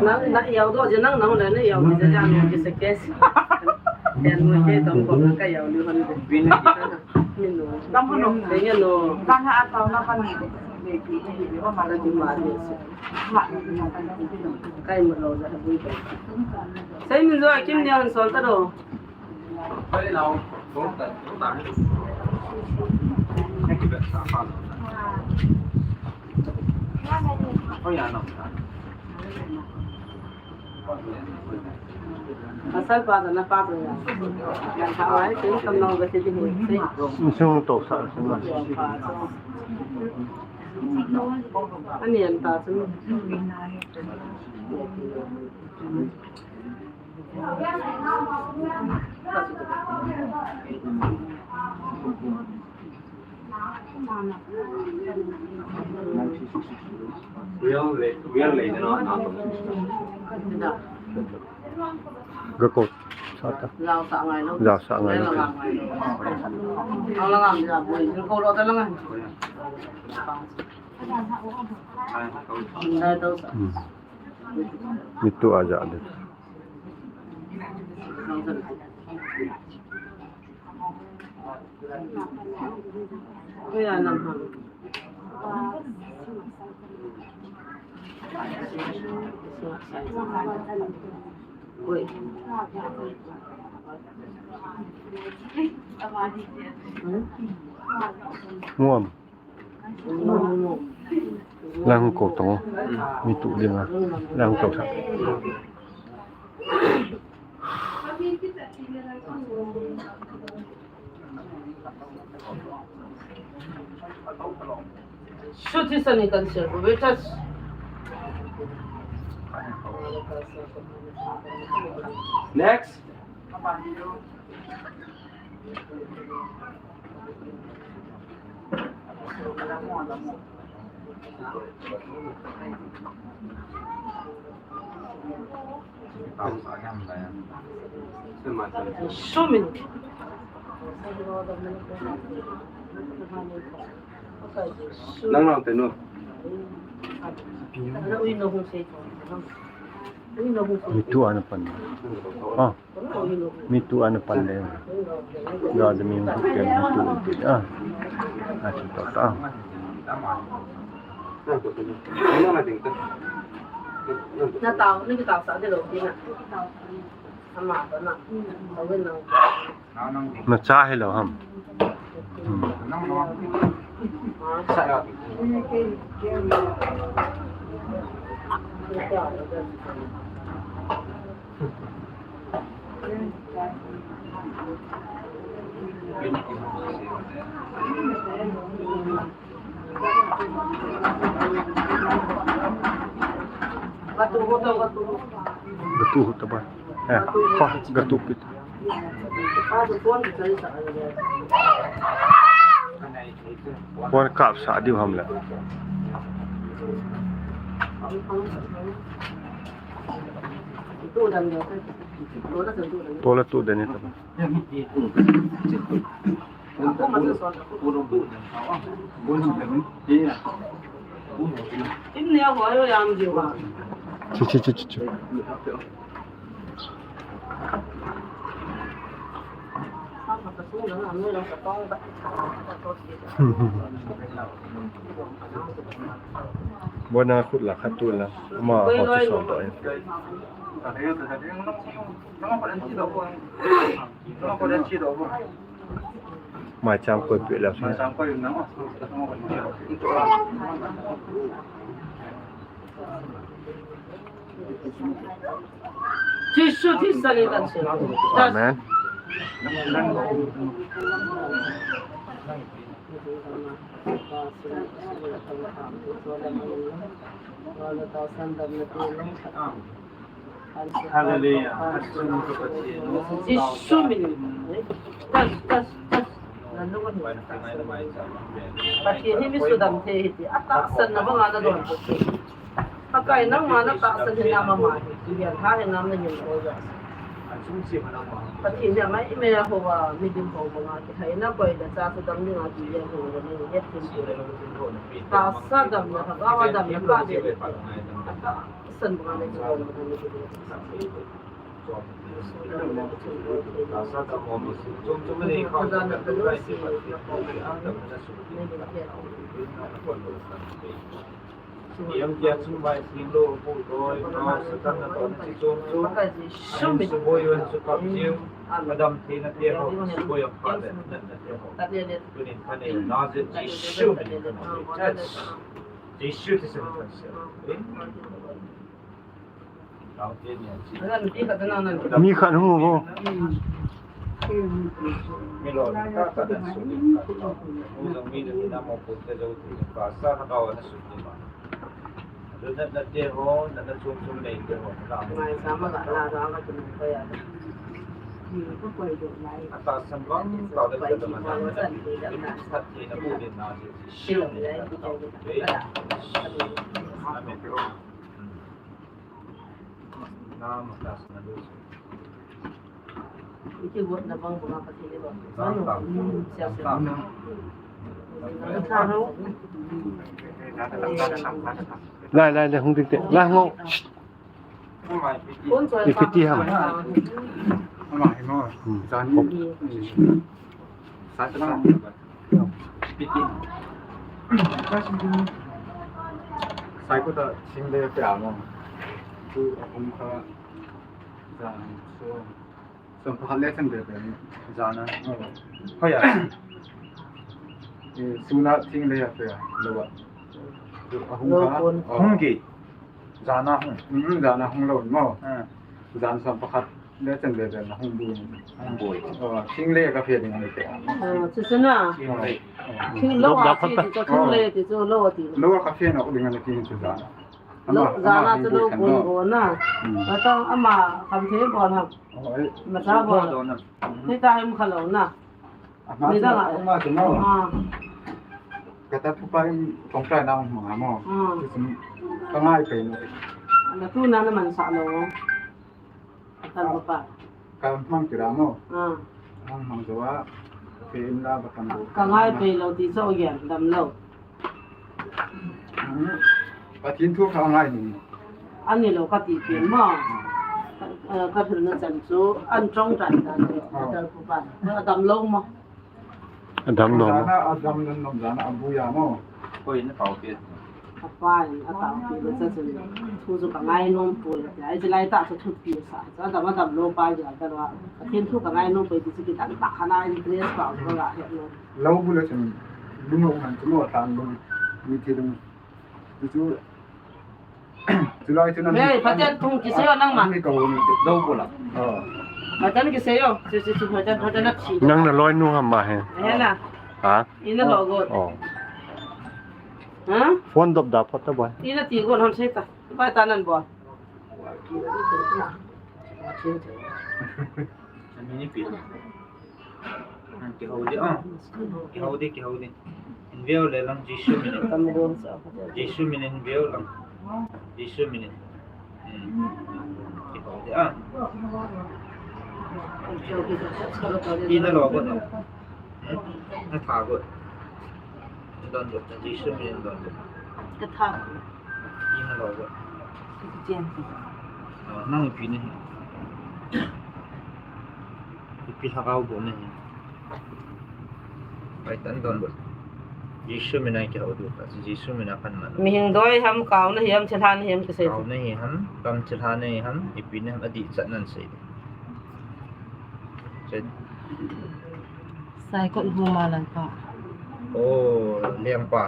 Nang, nang yau do je, nang, nang le ne yau je, ja no je se kes. Yan mo ke tom ko ka yau ni hon. Min no. Tam ho no. Te no. Tam ha a tau na pa ni. Kai mo lo la bu. Sai min jo kim ni an sol ta do. Pasal pa na pa ko ya. Yan ka wa, tin kam no ga ti di hu. Sung to sa sung. Ani yan ta sung. Gako sata. Lau sa ngai lo. Lau sa ngai lo. Lau sa ngai lo. Lau sa ngai lo. Lau sa ngai lo. Hmm. Mitu aja de. Muam. Lang ko tong. Mitu ding a. Lang ko sa. Shoot his son, he can serve. Wait us. Next. Show me. Nang nang tenu. Mitu ana pan. Ah. Mitu ana pan le. Ga de mi mitu ken mitu ken. Ah. Achi to ta. Na tao, ni tao sa de lo, ni na. Ama to na. Awen na. Na cha hi lo ham. Hmm. Gatu ho ta ba. Eh, pa, gatu kit. Phone kap sa diu ham la. Tola tu deni ta ba. Chi, chi, chi, chi, chi. Bona khut la khat tu la. Ma ho chi so to. Mai cham koi pe la. Jesu Krista le kan se. Amen. Hallelujah. Jesu min. Tas, tas, tas. Pathen hi mi sudam thei ahi ti. Atahsan na banga na don. Pakai nangma na tahsan hinam ama hi. Pathen hi amai mei a houva, midim hou banga kihai na koi le cha sudam dinga kigel hou le ni. Tahsa damna, lhagao a damna, ka de. Tahsan banga na kigel banga na kigel. Jesu Christ. Mi khat hung uvo. Lai, lai, lai, hung ding te. Lai, hung. Ipiti ham. Ama hi mo. Hmm. Jan. Sa sa. Ipiti. Saikot a thing le pe a mo. Tu a hung kha. Jan. So. Som pakhat le chan bebe jana. Hoiya. Eh, suna thing le ya pe a, lo a. Lo a hung ka. Hung ki. Jana hung. Mm, jana hung lo mo. Ah. Jan som pakhat le chan bebe na hung bu. Hung bu. Oh, thing le ka pe ding le pe a. Ah, chu chu na. Thing le. Thing lo a chi ti chu thing le ti chu lo ti. Lo a ka pe na u ding le ti chu jana. Lo, jana chu lo bun go na. Ata ama kam the go na. Macha go na. Ni ta hem kha lo na. Ni ta la. Ama chu no. Ah. Kata pu pa in kong trai na ma mo. Ah. Ka ngai pe no. Na tu na na man sa lo. Ka mang kira mo. Ah. Mang mang jo a. Pe in la ba kan do. Ka ngai pe lo ti cho yan dam lo. Pathen thu kha ngai ni. Ani lo ka ti pen mo. Eh, ka thil na chan chu an chong tan ta. Ka tal pu pa. Ka dam lo mo. Adam lo mo. Jana, adam nan nom jana abu ya mo. Koi na tao pi. Apa in a tao pi lo cha chun. Thu chu ka ngai nom pu lo. Ai chi lai ta chu thu pi sa. Cha adam adam lo pa ya ta lo. Pathen thu ka ngai nom pu ti chu ki tan ta khana interest pa ko la he lo. Lo bu le chun. Lu mo man chu mo tan lo. Mi ti dum. Chu chu Chulai chu nan. Hey, Pathen thung kisei o nangma. Ni ko ni. Lo ko la. Oh. Pathen kisei o. Si, si, si, Pathen, Pathen na si. Nang na loi nu ham ma he. He na. Ha? Ina lo go. Oh. Ha? Phone dop da phot ta boy. Ina ti go hon sei ta. Bai ta nan bo. Ani ni pi. Kihou di, oh. Kihou di, kihou di. Hin veu le lang, Jesu min in. Jesu min in veu lang. Jesu min in. Hmm. Kihou di, ah. Ina lo got, no? Hmm? Na tha got. Don got, Jesu min in don got. Ka tha. Ina lo got. Jen. Ah, nang ipi na hi. Ipi lhagao bou na hi. Pai tan don bou. Jesu min a kihou diu ta. Jesu min a pan man. Mihing doi ham, kau na hi ham, thilha na hi ham, kisei. Kau na hi ham, kam thilha na hi ham, ipi na ham, adih chat nan sei. Chet. Saikot goma lalpa. Oh, lengpa.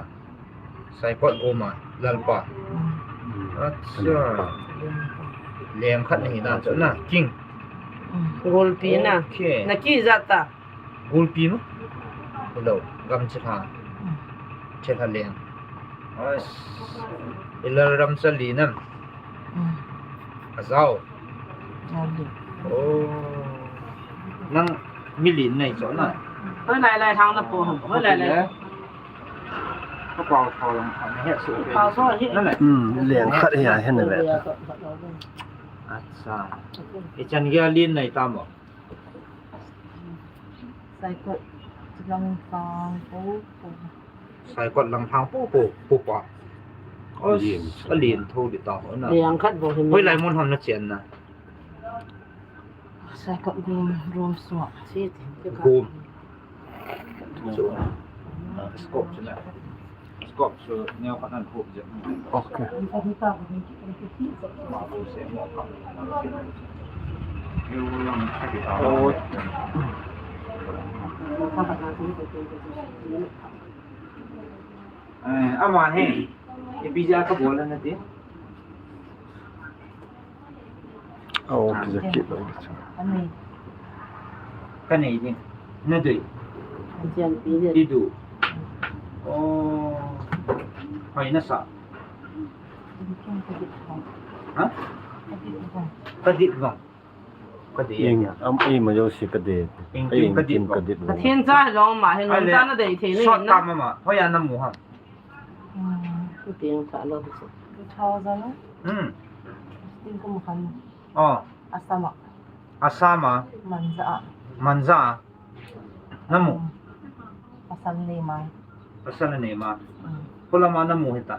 Saikot goma lalpa. Hmm. Acha. Lengkhat na hi na chu na. King. Hmm. Golpi na. Okay. Na ki jat ta. Golpi mo? Hello. Gam chilha. Hmm. Chilha leng. As. Ilal ram sa li nam. Hmm. Azao. Azao. Oh. Nang mi li nei chu na. Hoi lai lai thang na po ham. Hoi lai lai. Ka pau thau lang khan he su. Pau so he. Nanai. Hmm, lengkhat hi a hen ve. Acha. Ichan gei a lin nei ta mo. Saikot lang thang po po. Saikot lang thang po po po pa. Os, alin tho di ta ho na. Lengkhat bou hi. Hoi lai mun ham na chen na. Saikot gom, gom suak. Gom. Chu, ah, scope chu na. Scope chu neo khat nan khup je. Okay. Ma pu se mo ka. Oh. Eh, ama hi. Ipi ja ka bol na ti. Oh, kija kit lou. Ani. Ka nei ding. Na dei. Anjian pi de. I du. Oh. Hoi na sa. Ha? Ka dit vang. Ka dit vang. Ka dit. Ing, am, i ma jo si ka dit. Ing, ing ka dit vang. Ka dit vang. Pathen cha long ma, he long cha na dei thei ni. Sot na. Ta ma ma. Hoi a na mu ham. Hmm. Ka ting cha lo. Two thousand. Hmm. Ting ko ma kan. Oh. Assam a. Assam a. Manja a. Manja a. Na mu. Pasal nei ma. Pasal nei ma. Mm. Kholama na mu hita.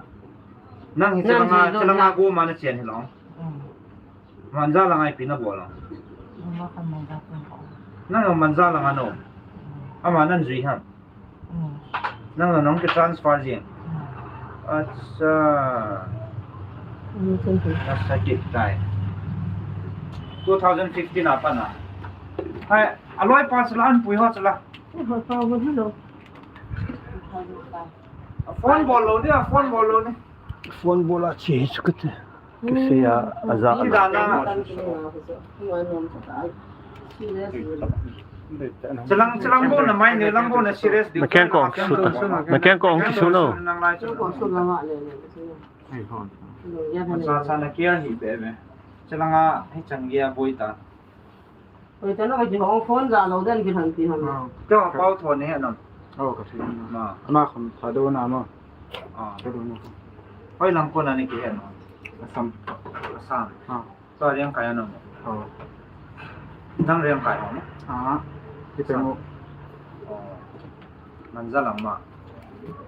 Nang hi nang chelanga, hi lo chelanga na. Go ma na chen hi long. Mm. Manja langa ipi na bol long. Manja kan Manja kan ko. Nang Manja langa no. Mm. Ama nan jui ham. Mm. Nang, nang, nang ki transfer jing. Mm. Acha. Mm, thank you. Nasa kit tai. Two thousand fifteen a pat na. Hai, aloi pa sala an pui ho sala. Eh, ho pa bo lo. A phone bol lo ni, a phone bol lo ni. Phone bol a che chu kate. Kise a, aja. Kidana. Chalang, chalang bo na mai ne, lang bo na serious di. Na keng kong kisu ta. Na keng kong kisu no. Nang lai chu. Sa, sa na care hi be be. Chalanga hi chang ya boi ta. Oi, tana ka ji hong phone ja lo den ki han ti han. Ah. Ka pau thon he na. Oh, ka si na. Ma. Ama kham tha do na ma. Ah. Tha do na. Hoi lang ko na ni ki he na. Assam. Assam. Ah. To riang kai na mo. Oh. Nang riang kai ho na. Ah. Ki pe mo. Oh. Manja lang ma.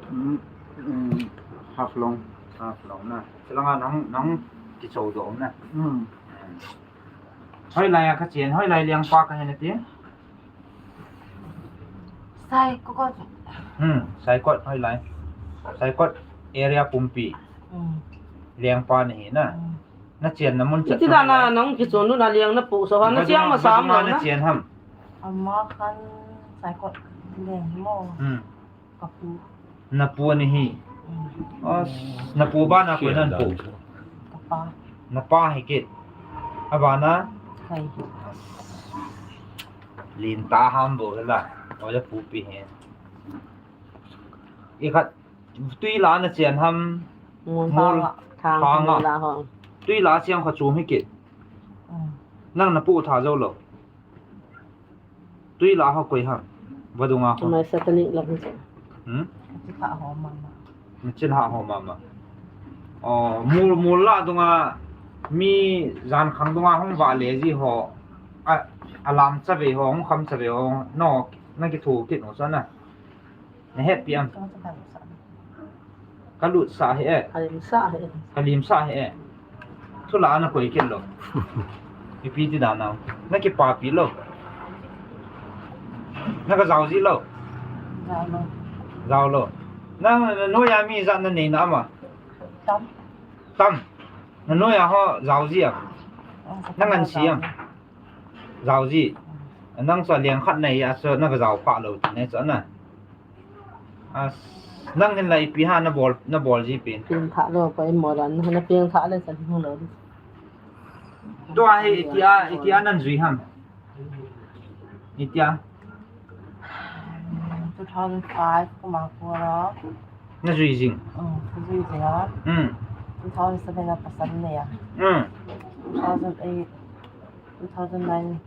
Hmm. Hmm. Haflong. Haflong na. Chalanga nang, nang ki chou do na. Hmm. Hoilai a ka chen, hoilai lengpa ka hi na ti. Saikot. Hmm, Saikot hoilai. Saikot area pumpi. Hmm. Lengpa na hi na. Hmm. Na chen na mun chat. Iti na na nang kichon nu na leng na pu so ha na chiang ma sam lo na. Na chen ham. Ama khan Saikot leng mo. Hmm. Ka pu. Na pu ni hi. Mm. As, na pu ba na ko nan pu. Ka pa. Na pa hi kit. Aba na? Kai. Lin ta ham bo la. O ja pu pi he. I khat tui la na chen ham. Mol. Mol. Thang la ho. Tui la chiang kha chu hi kit. Mm. Nang na pu tha jo lo. Tui la ho koi ham. Vadunga ho. Mai satanic la ho. Hmm? Chi kha ho mama. Chi la ho mama. Oh, mul, mul la dunga mi jan khang dunga hong va le ji ho. A, alam cha ve ho, hong kham cha ve ho. No, na ki thu kit no sa na. Na happy am. Ka lut sa he e. Ka lim sa he e. Ka lim sa he e. Thu la na koi kit lo. Ipi ti dan a. Na kipapi lo. Na ka jao ji lo. Jao lo. Jao lo. Na, na, na noiya mi ijat na nei na ama. Tam. Tam. Na noiya ho jao ji a. Oh, na ngan si am. Jao ji. Nang chu a leng khat nei a chu na ka jao pha lo ti ne chu na. As, nang hin la ipi ha na bol, na bol ji pen. Pin kha lo ko mo dan na pin kha le san hung lo. Tua hi itia, itia nan jui ham. Itia. Two thousand five ko ma ko la. Na jui jing. Mm, ka jui jing a. Mm. Two thousand seven a pasal nei a. Mm. Two thousand eight, two thousand nine.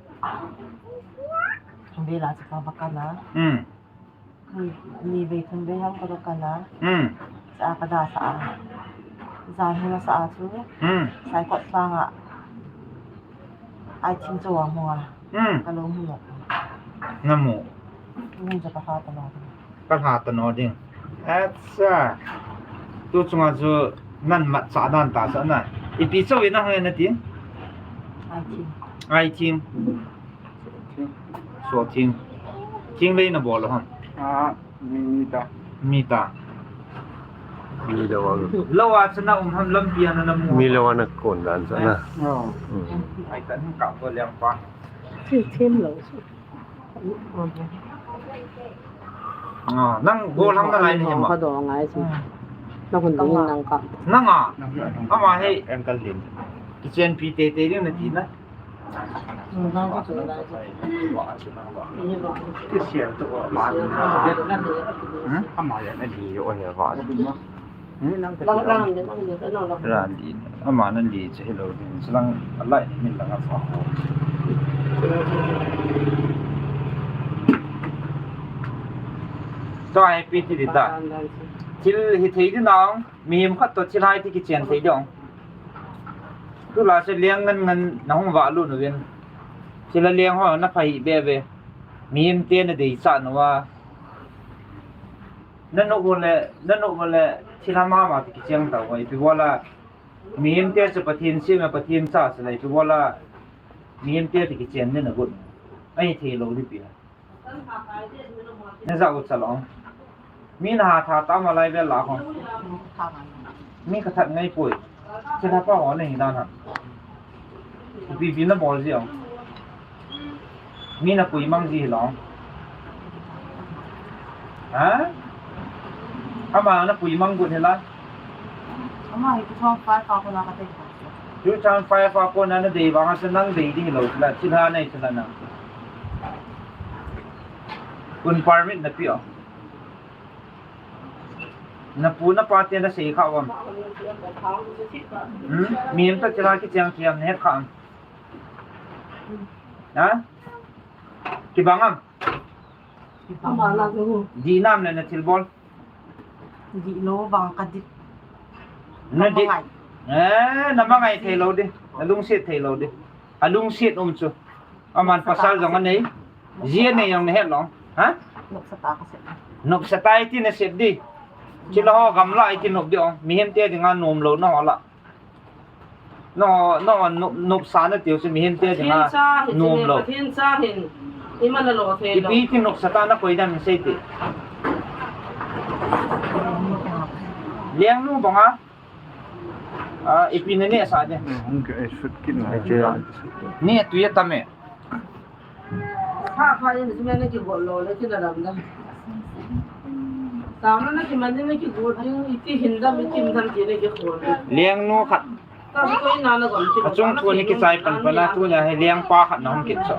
Be la cha ka ba ka na. Mm. Ni vei thum vei ham ka do ka na. Hmm. Sa ka da sa a. Jan hung sa a chu. Hmm. Saikot sang a. Ai thim chu a hung a. Hmm. Ka lo hung lo. Na mu. Hung cha ka ha ta lo. Ka ha ta no ding. Acha. Tu chunga chu nan mat cha dan ta sa na. Ipi chu ina hung na ti. Ai thim. Ai thim. So thing. Thing lei na bol ham. Ah, mi, mi ta. Mi ta. Mi lo a. Lo a chana um ham lampi a na mu. Mi lo a na kon dan sa na. Oh. Hmm. Ai kan ka ko liang pa. Thim, thim lo. Ah, nang bol ham na lai ni ma. Ka do ngai si. Na kun ding nang ka. Nang a. Ama he. Em kal din. Kichen pi te te ding na ti na. Kisiam tu ko, ama na li o he va. Ama na li che hilou din. Chilang alai ni min lang a fa ho. To ai pi ti di ta. Thil hithei di nang, mihem khat to thil hai ti kichen thei di ong. Tulai se leng ngan ngan na hung vah lut uvin. Thil a leng ho na pha hi be be. Mihem te na deisah nau a. Na nop u le, na nop u le, thil a mama ti kicheng tau a, ipi bola. Mihem te chu Pathen sem a, Pathen cha chu la, ipi bola. Mihem te ti kichen ni na got. Ahithei lou di pi a. Na ja u cha lou. Mi na ha tha ta ma lai vel la ho. Mi ka that ngai poi. Che tha pa ho na hi dan ha. Bi bi na bol ji ong. Mi na pui mang ji lou. Ha? Ama na pui mang got hi la. Ama hi two thousand five a kona ka te. Two thousand five a kona na dei vang a chu nang dei di lou la. Thil ha nei chu la nang. Kun permit na pe o. Na pu na pa te na sei kha uvam. Hmm? Mihem ta thil a kicheng kiam na het kha am. Ha? Kibang am. Ama la chu. Di nam le na thil bol. Di lou vang ka di. Na di. Na mangai. Eh, na mangai thei lou di. Na lungset thei lou di. A lungset um chu. Aman pasal jong anei. Ji anei jong na het lou. Ha? Nopsa ta ka sep. Nopsa ta iti na sep di. Chila ho gamla iti nop di ong. Mihem te dinga nom lou na ho la. No, no, nop, nopsa na tiu chu mihem te dinga nom lou. Pathen cha hin. Iman a lo thei lou. Ipi ti nopsa ta na koi dan sei ti. Lengnu banga. Ah, ipi na neh sah de. Hmm, hung ke, eh, sut kit na. Ni tui atam e. Pha pha in sum na kigot lou le kila lam da. Sam na kiman na kigot ding iti hin dam iti hin dam ti na kigot. Lengnu khat. Achung thu ni kichai pan pan a tunia hi lengpa khat na hung kit cho.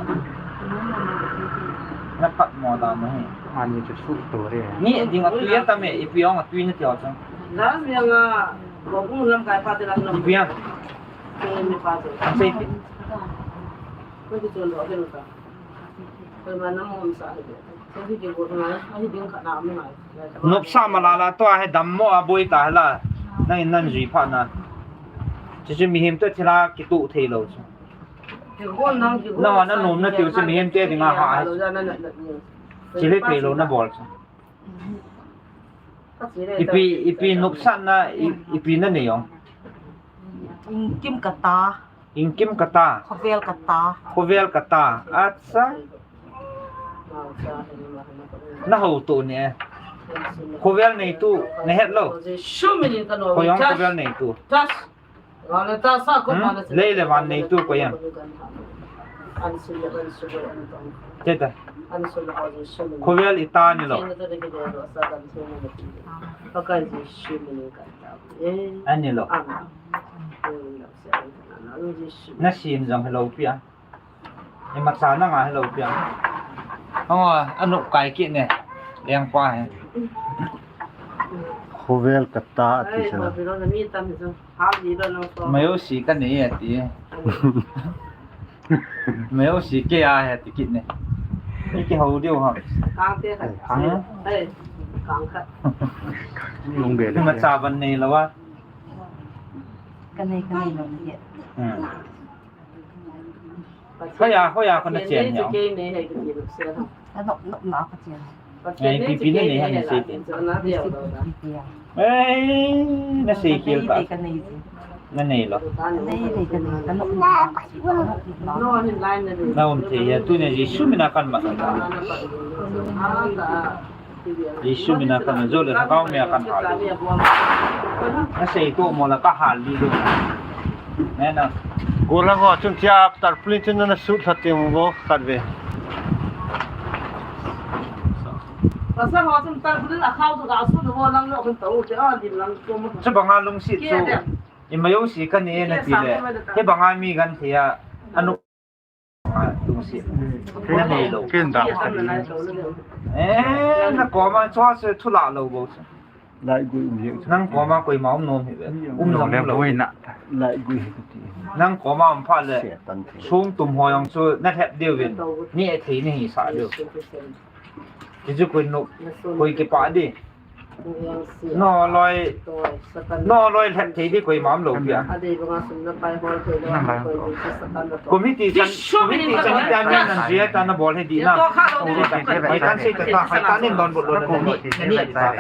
Na phat mo da mo hi. Ani chu su to re. Ni ding a tui atam e, ipi ong a tui na ti o chang. Da mi anga. Ipi a? Sei ti. Nopsa malala to a he dammo a boi ta hela. Nang in nan jui pha na. Chuchu mihem to thila kitu thei lou chu. Na wa na nom na tiu chu mihem te dinga ha. Chile thei lou na bol chu. Ipi, ipi nopsahna, i-, ipi na nei ong? Inkim kata. Inkim kata. Khovel kata. Khovel kata. Acha. Na ho tu ne. Khovel nei tu, na het lou. Khovel nei tu. Hmm? Lei le van nei tu ko yan. Teta. Khovel ita ni lou. Ani lou. Na sim jong helou pia. Imacha nanga helou pia. Ong, anop kai kit ne. Lengpa he. Khovel kata ati sila. Mayosi ka nei ati. Mayosi ke a he ti kit ne. Ni kihou diu ha. Kang te khat. Kang. Ei, kang khat. Lung be le. Imacha ban nei lou a. Ka nei, ka nei lou ni. Hmm. Hoiya, hoiya, kona chen ya. Anop, nop na ka chen. Ngai pipi na nei han sei te. Ei, na sei khel ta. Na nei lou. Na um thei ya, tunia Jesu mina kan mat. Jesu mina kan mat, jole na kau mia kan hal. Na sei to mo la ka hal di do. Nena. Golang ho chun tia tarpaulin chun na sut khat te mo khat ve. Pasal ho chun tarpaulin a khau to ga sut ho lang lo kan to te a lim lang to mo. Chu banga lungset chu. Imayosi ka nei na ti le. He banga mi kan thei a. Anu Ken da. Eh, na koma chua se thu la lo bo. Lai gui um hiu. Nang koma koima um nom hi ve. Um nom le lo. Lai gui hi ti. Nang koma um pha le. Sum tum ho jong chu na thep diu vin. Ni e thei ni hi sa diu. Ti chu koi nu. Koi kipa di. No loi. No loi lhep thei di koima um lo pia. Committee chan, committee chan ta ni nan je ta na bol he di na. Mai kan se ta ta, hai ta nin don bol lo na ni, ni ta.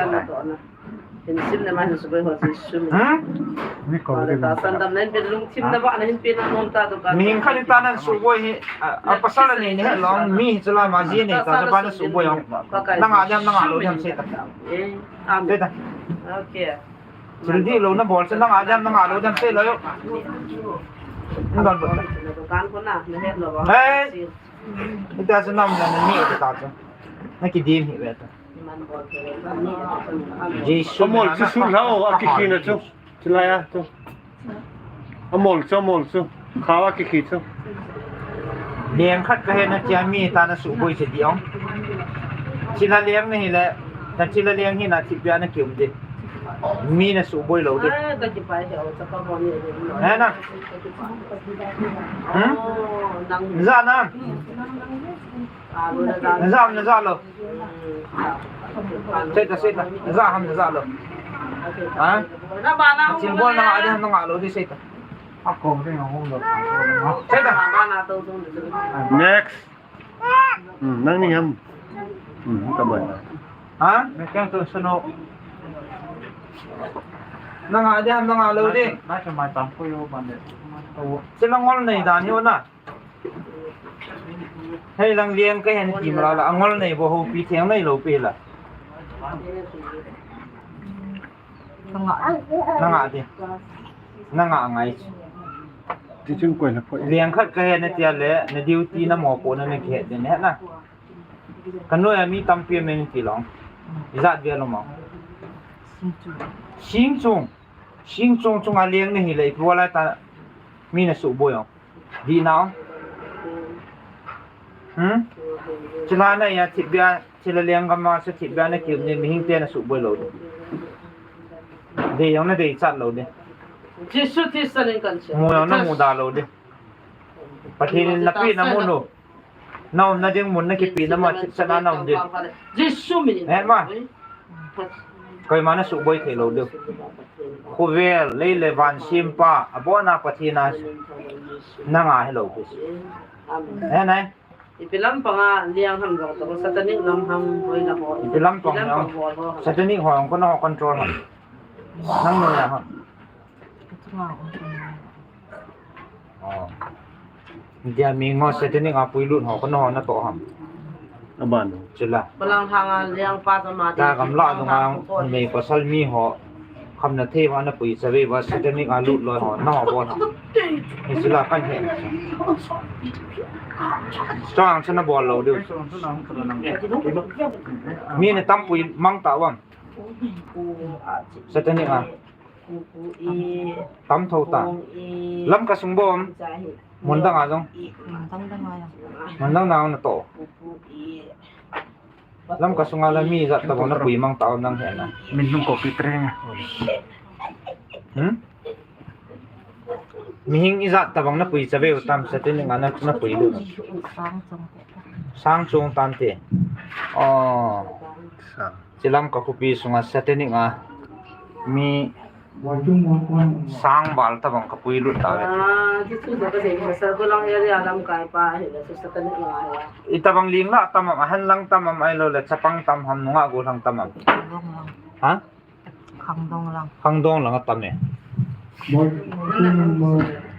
Hin sim na ma hin suboi ho Jesu min. Hmm? Ni ko de. Ta san dam na hin pe lungthim na ba na hin pe na nom ta tu ka. Mi hin khan ta nan suboi hi, a, a pasal ni ni long mi hi chula ma ji ni ta ba na suboi ho. Nang a jam, nang a lo jam se ta. Eh, amen. Se ta. Okay. Chil di lo na bol se nang a jam, nang a lo jam se lo yo. Nang don bol ta. Dukan ko na, na het lo ba. Hey. Ita se nam na ni ta ta. Na ki dim hi ve ta. Jesu. Amol chu sul hao, a kikhi na chu. Chilai a chu. Amol chu, amol chu. Khawa kikhi chu. Leng khat ka he na tia mi ta na suboi se di ong. Chila leng na hi le, ta chila leng hi na thipbia na kium di. Mi na suboi lo di. Ai, ka kipai he o, cha ka bo ni. He na. Hmm? Oh, nang. Za na. Na za, na za lo. Sei ta, sei ta. Na za ham, na za lo. Ha? Chin bol na nga de, na nga lo di sei ta. Sei ta. Next. Hmm, nang ni ham. Hmm, ka bai. Ha? Next to sano. Na nga de ham, na nga lo di. Na cha mai tam ko yo ban de. Sila ngol nei dan hi o na. Hei lang liang ka hen kim la la, angol nei bo ho pi theng nei lo pi la. Ka nga. Na nga di. Na nga ngai. Ti chung koi la poi. Liang khat ka hen na tia le, na duty na mo po na na ki het den het na. Ka noi a mi tampi a min ti long. Ijat ve lo mo. Sing chung. Sing chung. Sing chung chung a liang na hi le, i pu la ta mi na suboi ong. Di na ong. Hmm? Chila na ya thipbia, chila liang gam ma se thipbia na kium ni mihing te na suboi lo di. Dei jong na dei chat lo di. Jesu Christa min kan che. Mu jong na mu da lo di. Pathen in na pi na mu nu. Na um na ding mun na kipe na ma thipchet na na um di. Jesu min. Eh ma. Koima na suboi thei lo di. Khovel, lei le van sempa, abon a Pathen a na nga hi lo di. Eh nai. Ipi lampang a liang ham jong to, satanic lam ham, hoi lam ho. Ipi lampang a, satanic ho, ko na ho control ham. Nang noi a ham. Oh. India mi ngo satanic a puilut ho, ko na ho na to ham. Aban. Chila. Balang hang a liang pa to ma. Ta gam la dong a, mi pasal mi ho. Kham na thei va na pui chave va satanic a lut loi ho na ho bon ho. Hi sila kan he. Chang chana bol lo diu. Mi na tam pui mang ta vam. Satanic a. Tam tho ta. Lam ka sung bom. Mun dang a jong. Mun dang na na to. Lam ka sunga la mi ijat tabang na pui mang ta nang he na. Min nung ko pi tre nga. Hmm? Mihing ijat tabang na pui chave u tam satanic a na, na pui lu. Sang chung. Sang chung tan te. Oh. Sa. Chilam ka khopi sunga satanic a. Mi Sang bal tabang ka puilut ta ve. Ah, ti chu ka sei, ka sa ko lang area lamkai pa hi la, chu satanic lang area. Itabang ling la tam am, ahan lang tam am, ahilou le chapang tam ham, nungah go lang tam am. Khangdong lang. Ha? Khangdong lang. Khangdong lang atam e.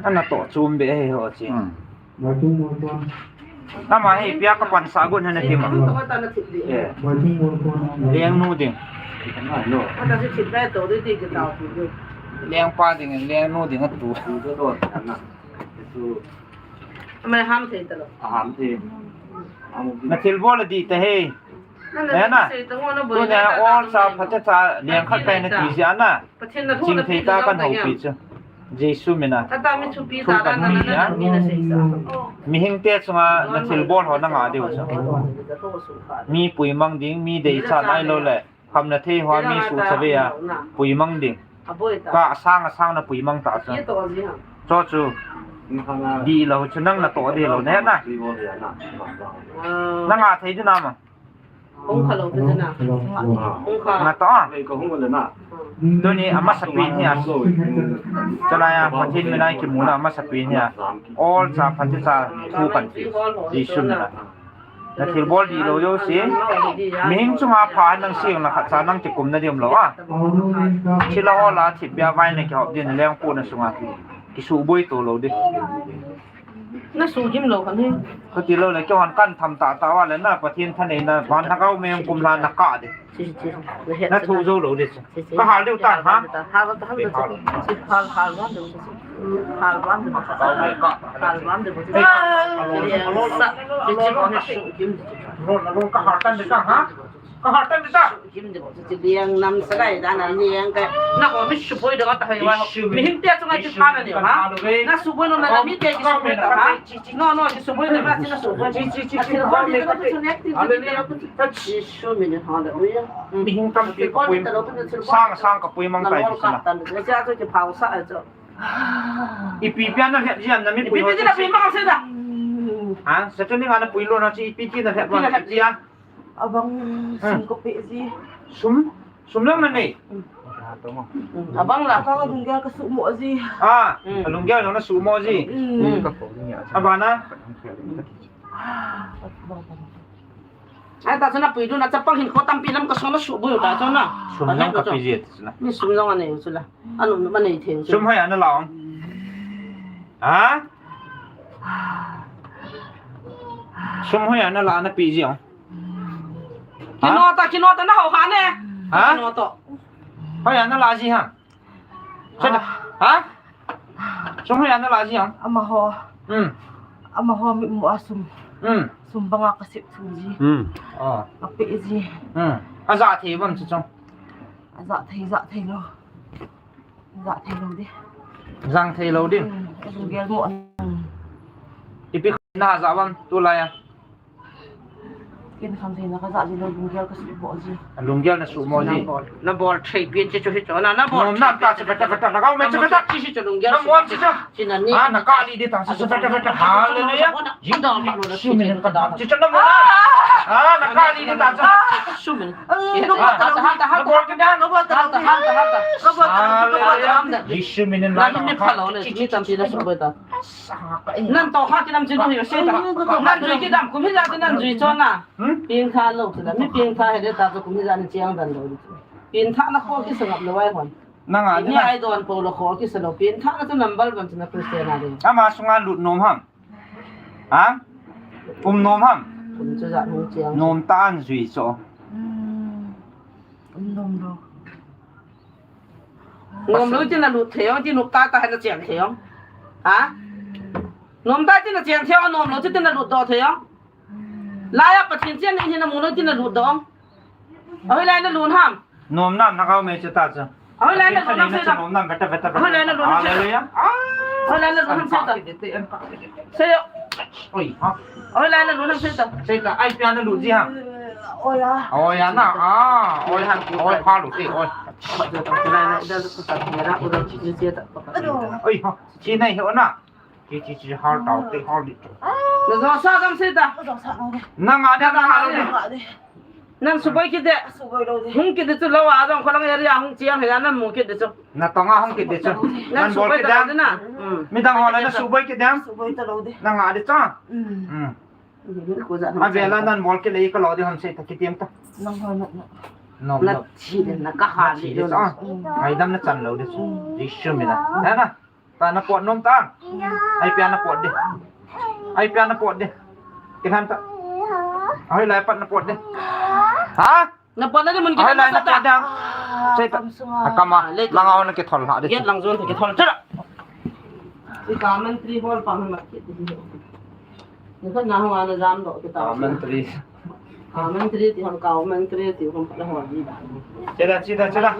Ana to chum be he ho chi. Hmm. Ama hi pia ka pansa gon hana tima. Eh. Lengnu ding. Lengpa ding, lengnu ding atu. Ama ham thei talo. Ham thei. Na thil bol di ta he. Na na. Tuna all sa phacha cha leng khat kai na ti sia na. Ching thei ta kan ho pi chu. Jesu mina. Tata mi thupi ta da na na na mi na sei sa. Mihing te chunga na thilbol ho na nga diu chu. Mi puimang ding, mi deichat ahilouleh khamna thei hoa mi suhchavei a puimang ding. Ka asang asang na puimang ta chu. Chu chu. Dihlou chu nang na toh dihlou na na. Na nga thei ding na ma. Hung kha lou te na. Hung kha. Nga toh. Tuni amasapen hi a. Chulai a Pathen mina kimuna amasapen hi a. Ol cha phat cha thu kan ti. Jesu mina. Na thilbol dihlou jouse. Mihing chunga pha nang seng na khat cha nang kikum na diam lou a. Thil a hol a thipbeh a vai na kihop ding leng pu na sunga. Kisuboi to lou ding. Na sugim lou khan hi. Kati lou le, keiho kan tham tah tah uva le na, Pathen thaneina, van na kau meng kum la na kah ding. Chi, chi, chi. Na thu jou lou ding. Chi, chi. Ka hal diu ta, ha? Hal ta, hal ta. Hal, hal van diu. Hal van diu. Hal van diu. Sa, chi, chi, ko na sugim. Ron, ron, ka hal tan ding ta, ha? Ka hal tan ding ta. Kim de bo, chi liang nam sa lai da na liang ka. Na ko mi suboi da ta hai wa. Mi hing te chunga chi pha na ni ha. Na suboi no na mi te chi suboi ta ha. No, no, chi suboi na ma chi na suboi. Chi, chi, chi, chi. Chi suboi ni ha le lu ya. Mi hing tam pi ko pui. Sang, sang ka puimang tai chi na. Cha chu chi phau sa chu. Ipi pi na het jian na mi pui. Ipi pi na puimang se da. Ha, sa tu ni nga na pui lo na chi ipi pi na het wa. Abang sum ka pe ji. Sum? Sum lang na nei? Abang la. Abang lunggel ka sumo ji. Ah, lunggel na sumo ji. Abana? Ai ta chuna pui du na chapang hin kho tampi lam ka sona subo ta chuna. Sum lang ka pe ji chuna. Ni sum lang anei chula. Anu ma nei thei. Sum hoi ana la ong. Ha? Sum hoi ana la na pe ji ong. Kino ta, kino ta na ho ha ne. Ha? Kino to. Hoi ana la ji ha. Chana. Ha? Sum hoi ana la ji ha. Amaho. Hmm. Amaho mi mu asum. Hmm. Sum banga ka sep thu ji. Hmm. Ah. Ka pe ji. Hmm. Aja thei bam chu chong. Aja thei, ja thei lo. Ja thei lo de. Jang thei lo de. Hmm. Ka lunggel mo. Ipi na ja bam tu la ya. Kin kham thei na ka ja ji lo lunggel ka sumo ji. Lunggel na sumo ji. Na bol thei pin chi chu hi chu na, na bol. Na ta chu beta beta na ka me chu beta. Chi chi chu lunggel. Na mon chi chu. Chi na ni. Ah, na ka li de ta chu beta beta. Hallelujah. Ji da ma lo na chi min ka da. Chi chu na mon. Ah, na ka li de ta chu. Su min. Na bol ke da, na bol ta. Hallelujah. Jisu min na ka. Ni tam ti na su beta. Nan to kha kinam chin hi se ta. Nan jui kidam kum hi ja nan jui chon na. Hmm? Ping kha lo ta. Mi ping kha he de ta ko kum hi ja ni chiang dan lo. Pin tha na ko ki sangap lo ai hon. Nanga ni ai don po lo ko ki sa lo. Pin tha na tu number one na Christian a de. Ama sunga lut nom ham. Ha? Um nom ham. Kum chu ja nom chiang. Nom ta an jui cho. Hmm. Um nom lo. Nom lo tin na lut thei ong, tin lut ta ta na chiang thei ong. Ha? Nom ta tin na chiang thei ong, nom lo tin na lut doh thei ong. Lai a Pathen chen ni na mu lo tin na lut doh ong. Ahoi lai na lut ham. Nom nam na kau me chu ta chu. Ahoi lai na lut ham se ta. Nom nam beta beta beta. Ahoi lai na lut ham se ta. Hallelujah. Ahoi lai na lut ham se ta. Se yo. Oi, ha. Ahoi lai na lut ham se ta. Se ta, ai pia na lut ji ha. Oi ya. Oi ya na. Ah, oi ha. Oi pha lut ti, oi. Oi ha. Chi nei ho na. Chi chi chi hal tau ti hal di. Na jo sa dam se ta. Na nga da na hal di. Nan suboi kit de. Suboi lo de. Hung kit de chu lo a jong kholang area hung chiang he nan mu kit de chu. Na tonga hung kit de chu. Nan bol kit de. Midang ho la na suboi kit de. Suboi ta lo de. Na nga de chu. Hmm. A vela nan bol ke lei ka lo de hon sei ta kitiam ta. Nang ho na na. No, na no. Chi de na ka ha chi de de sa. Ngaidam na chan lo de sa. Jisu mina. Ha na. Ta na pot nom ta. Ai pia na pot de. Ai pia na pot de. Kin han ta. Ai lai pat na pot de. Ha? Na pot na de mun ki ai lai na pot de. Sei ta. Akama. Langa hon ke thol ha de. Get lang zon ke thol. Chara. Ka mantri hol pa ma ke. Ni khat na hung ana jam doh kita. Commentary. Commentary ti hon, commentary ti hon, pala hon ni da. Chida, chida, chida.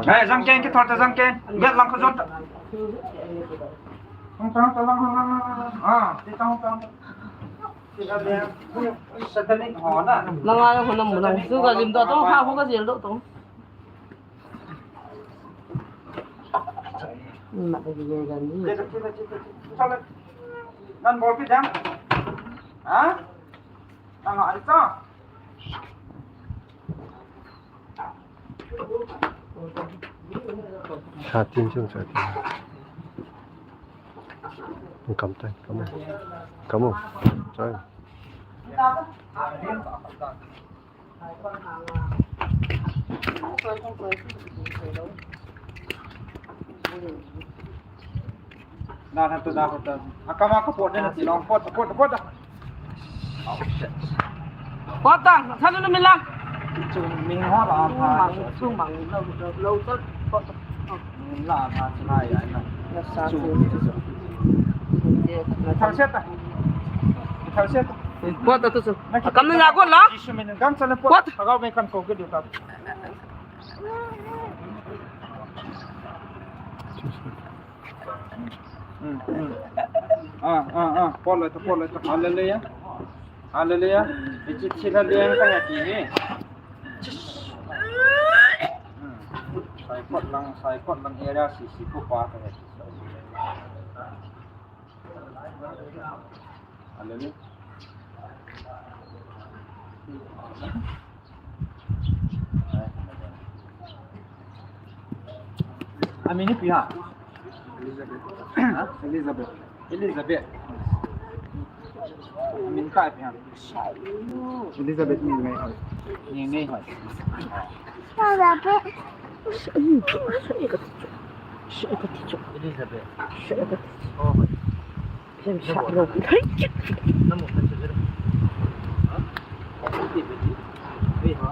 Ei, jang ken, kithol ta jang ken. Get lang ko jot. Hung tang, tang, lang, lang, lang, lang. Ah, ti tang, tang. Satanic ho na. Langa ho na mu lang. Su ka lim do tong, ha ho ka jil do tong. Mat ka jil dan ni. Chida, chida, chida, chida. Nan bol pi dang. Ha? Nang ai ta. Sa tin chung sa tin. Kam tai, kam. Kam. Sai. Na, na, tu, na, tu. Akam, akam, pot, na, ti, long, pot, pot, pot. Pot tang, sa lu, lu, mi lang. Chu, mi ho la, ha. Mang, chu, mang, lo, lo, lo, pot. Mi la, ha, chu, ha, ya, na. Ya, sa, chu. Chu. Thal set ta. Thal set ta. Pot ta, tu, chu. Kam na, ya, ko la. Jisu min, gam, sa, le, pot. Pot. Thagau, me, kan, ko, ke, du, ta. Hmm, hmm. Ah, ah, ah. Pot loi ta, pot loi ta. Hallelujah. Hallelujah. Hiche thil a leng kahe ti hi. Hmm. Saikot lang, Saikot lang area C C ko pa kahe ti. Hallelujah. Amin ipi ham? Elizabeth. Ha? Elizabeth. Elizabeth. Amin khat ipi ham? Elizabeth Ningnei Hoi. Ningnei Hoi. Elizabeth. Elizabeth. Oh. Hei, sa lo. Hei, chik. Namu, namu, namu. Ha? Namu, namu, namu. Hei, ha?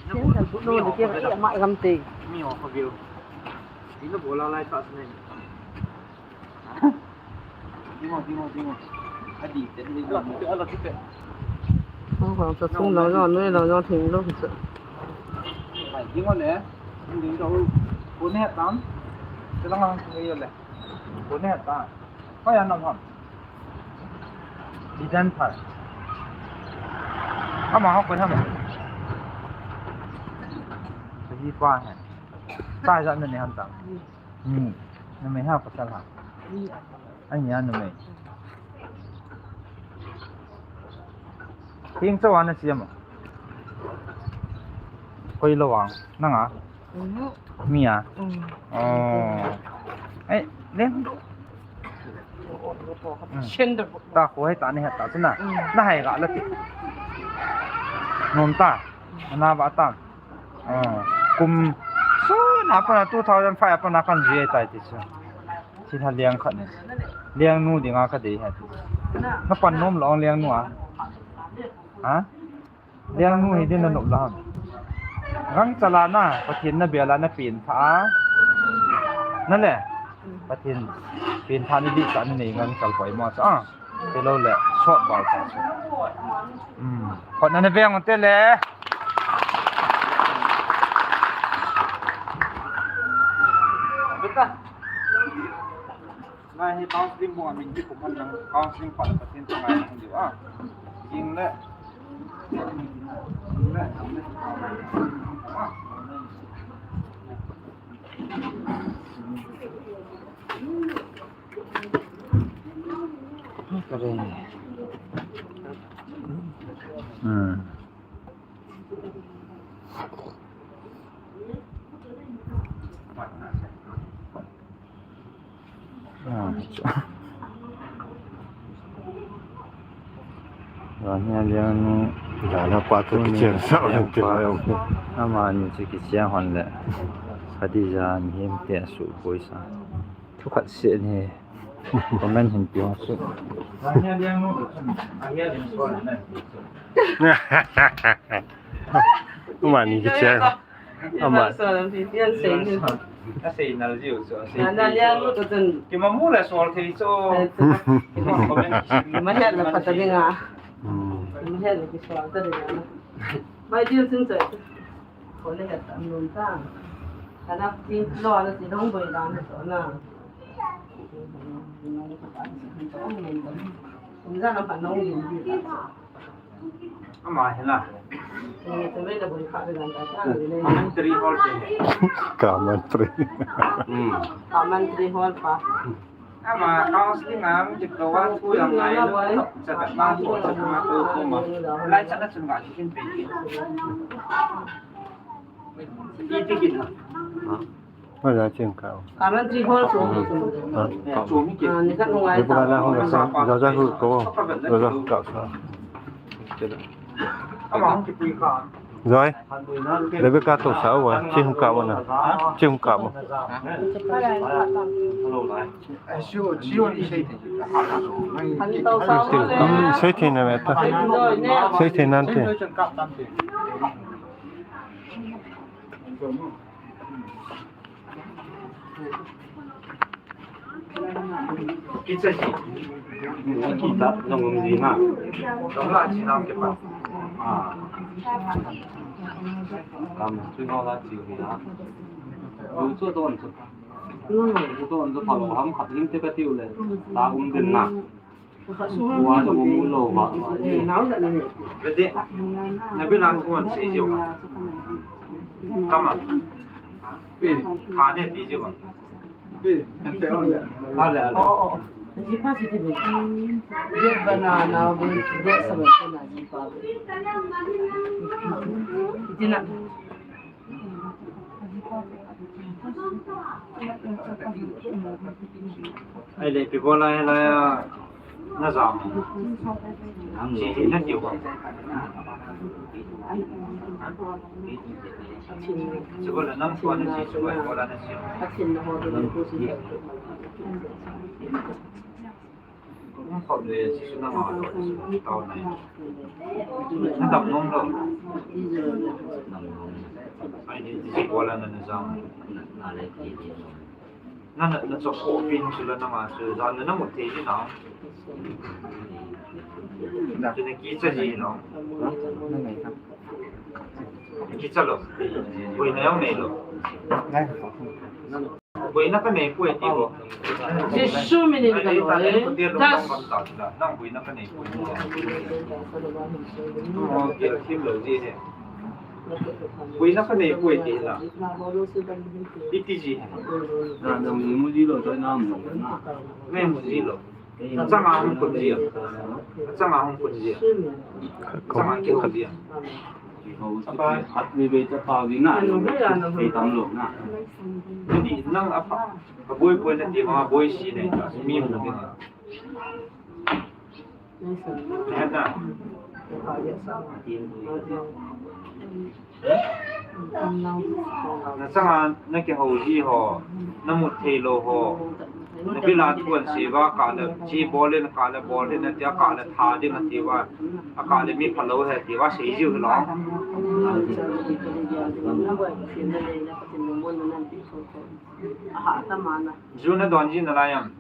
Namu, namu, namu. Hei, ama gam te. Mi ho ko view. Ina bola lai ta sne. Dingo, dingo, dingo. Adi, te, dingo. Ala, te, ala, te. Ang bang sa sung lo, lo, noi lo, lo, thing lo, sa. Ai, dingo le. Ding lo. Ko ne tam. Te lang lang, ko ye le. Ko ne ta. Ko ya nam ham. Eden Park. Ama ho ko ham. Ji pa hai. Tai ja ne ham ta. Hmm. Numei ha pasal ha. Ani a numei. Hing chawa na siam a. Koi lo wang. Nang a. Mhm. Mi a? Mm. Oh. Eh, lem. Mm. Shen de. Ta ko hai ta ni hai ta chuna. Mm. Na hai ga la ti. Nom ta. Mm. Na ba ta. Ah, kum. So, na pa na two thousand five pa na kan ji tai ti chu. Chi ha liang khat ni. Liang nu ding a ka dei hai ti. Na pan nom lo liang nu a. Ha? Liang nu hi din na nop la. Gangchal a na, Pathen na bel a na peng tha a. Na le, Pathen peng tha ni di sa ni nei gangchal poi mo sa. Te lo le, short bal sa. Hmm. Hot na na veng te le. Beta. Ngai hi counseling mo amin di ko man nang counseling pa Pathen to ngai nang di a. Jing le. Jing le. Hmm. Ah, chu. Jan hi a liang nu. Jan a pa tu kichen sa liang pa. Amani chu kichen hon le. Khadija mihem te suboi sa. Thu khat seh ni. Comment hin pe hong su. Amani kichen. Ama. Asei nal jiu chu, asei. Ana liang lu tu chun. Ki ma mu la sol thei chu. Ai chu. Ki ma comment. Ma het la pha ta ding a. Hmm. Ma het la ki sol ta ding a. Mai diu chun chu. Ko le het tam nun ta. Kana tin lo na ti dong boi dan to na. Kum ja na pa nong yin di ta. Ama hi na. Ni te me na boi kha de dan ta ta ni le. Commentary hall se. Commentary. Hmm. Commentary hall pa. Ama counseling am ti ko wa tu yang ngai lo. Sa ka ma ko sa ka ma ko ko ma. Lai sa na sun ga shi kin pe. Iti kin na. Ha? Wa ya chin ka. Commentary hall chu. Ha? Chu mi kin. Ah, ni ka nung ai. Ni pa la hong ka sa. Ja ja hu ko. Ja ja hu ka sa. Ama hong ki pui ka. Joi. Rebecca to sa wa. Chi hung ka wa na. Chi hung ka wa. Hmm, sei thei na me ta. Sei thei nan te. Kicha ji. Kita nang um ji ma. Dong la chi nam ke pa. Ah. Kam chu no la chi ni na. Lu chu don chu. Lu chu don chu pa lo ham khat lim te ka tiu le. Ta um den na. Wa da mu lo ba. Bete. Na bi na tuan se jo. Kama. Pe. Kha ne ti jo. Pe. Ante on. Ale ale. Oh, oh. Ji pa si ti bi. Je ba na na bi je sa ba na ji pa. Ti na. Ai le, pi bola he la ya, na jam. Ang si na ti ko. Si bola nam ko na si, si bola na si. Hum, khop le, si su na ma lo, tao nai. Na dam nom lo. Ai ni, si bola na na jam. Na, na, na cho ko pin su la na ma su, jan na na mu te ji na. Na, na ki cha ji no. Ki cha lo. Koi na yong nei lo. Boina ka nei poi ti ko. Jesu minin ka lo e. Das. Nang boina ka nei poi. Oh, ke kim lo ji he. Boina ka nei poi ti la. Iti ji he. Na, na mu ji lo, choi na mu na. Nei mu ji lo. Achanga hung kun ji. Achanga hung kun ji. Achanga ki hung ji. Apa? At ni be ta pa di na. Be tam lo na. Ni nang apa? Ka boi boi na ti ma boi si ne. Mi mu ni. Ni hata. Na changa na kihou ji ho, na mut thei lou ho, na bila thuan se va ka le, chi bol le ka le, bol le na tia ka le tha ding na ti va, a ka le mi phalou he ti va sei jiu hi lo. Ju na don ji na lai am.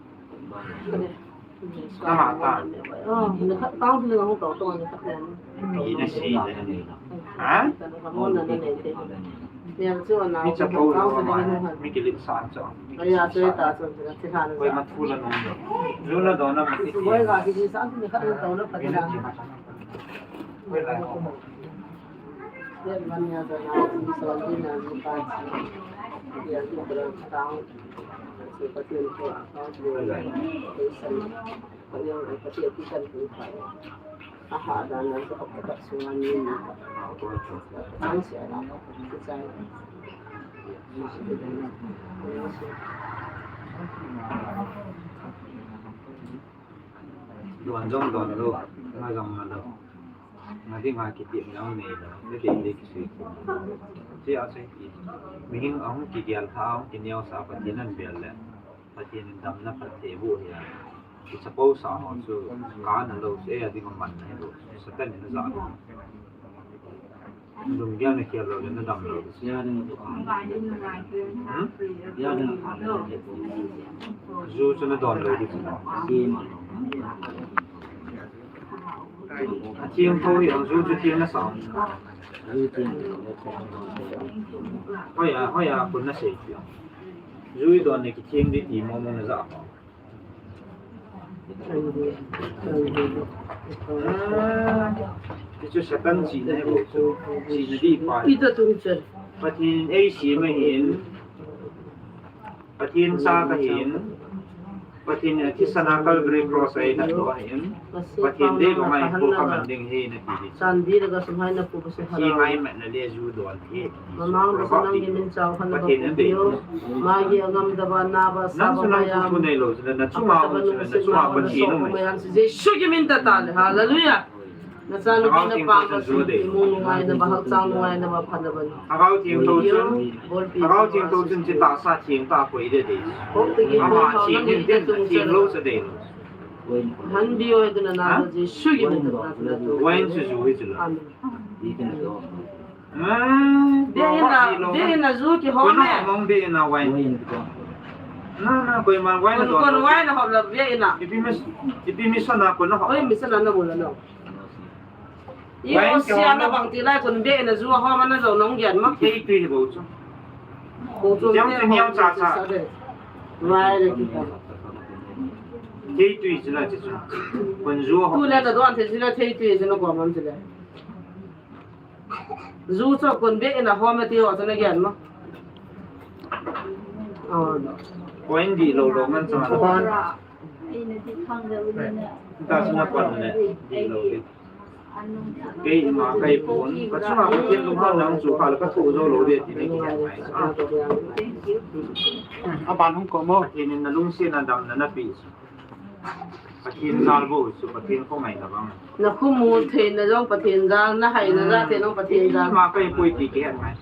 Nang a ta. Pi na si na ni. Ha? Mi cha ko lo ma. Mi kilim sa cho. Koi ma thu la nung lo. Ju na do na ma ti. Koi la. Don jong don lo, nga jong nga lo. Nga ding a kiti nau nei lo, ni ding ding si. Si a se ki. Mihing ahung kigel tha, ahung kineo sa Pathen in bel le. Pathen in damna phatthei boh hi a. Ki suppose a ho chu ka na lo se a ding a man na hi lo. Satan in a ja lo. Lunggel na khel lo le na dam lo. Hmm? Ju chu na don lo di chu. Atheng thou hi, ju chu theng nasah. Hoiya, hoiya, khun nasei chu. Ju idon le kitheng ding ti mong mong naja. Ah, hichu Satan chihna hi bou chu, chihna ding pa. Ita tung chen. Pathen in eisem ahin, Pathen cha kahin, Pathen in athisan a Calvary Cross a eilhatdoh ahin, Pathen deibanga hinkho kaman ding ahi nati ding. Chan dih le ka sum hai na pu ka sum hai. Thi ngai mat na le ju don hi. Mamang ka sum nang min chau khan na Pathen in bei. Magi angam daba naba saba. Nang sum nang maya. Thu nei lou sum na chunga un sum na chunga Pathen in um. Jesu kimin ta ta le. Hallelujah. Nacha nu na pa ma su ti mu nungai na ba hak chang nungai na ba pha na ba. Thagau theng thou chun, Thagau theng thou chun chi tahsa theng tah koi de de. Ama theng din din theng lou sa de. Han bi oi tu na na ji su yi na tu na tu. Wine chu ju hi chu la. Amen. Ah, be ina, be ina ju ki ho me. Mong be ina wine. Na na koi ma wine do. Kon wine ho la be ina. Ipi mis, ipi mis na kon ho. Oi, mis na na bo la no. Io, sia na bang ti lai kon be na ju ho ma na jo nong gian ma. Thei tui hi bou chu. Bou chu. Jam chu niau cha cha. Vai le ki ta. Thei tui chu la chu. Kon ju ho. Tu le na don thei chu la thei tui chu na ko man chu le. Ju chu kon be na ho ma ti ho chu na gian ma. Oh, no. Point di lou lou ngan cha. Ban. Ta chu na point le di lou di. Kei ma kei pon, ka chunga Pathen lunghan nang chu kha le ka thoh jou lou de ti le kihe mai. A ban hung ko mo. Pathen in na lungset na damna na pe. Pathen jal bou chu, Pathen kho ngaina bang. Na khu mu thei na jong Pathen jal, na hai na ja thei jong Pathen jal. Ma kei poi ti kihe mai.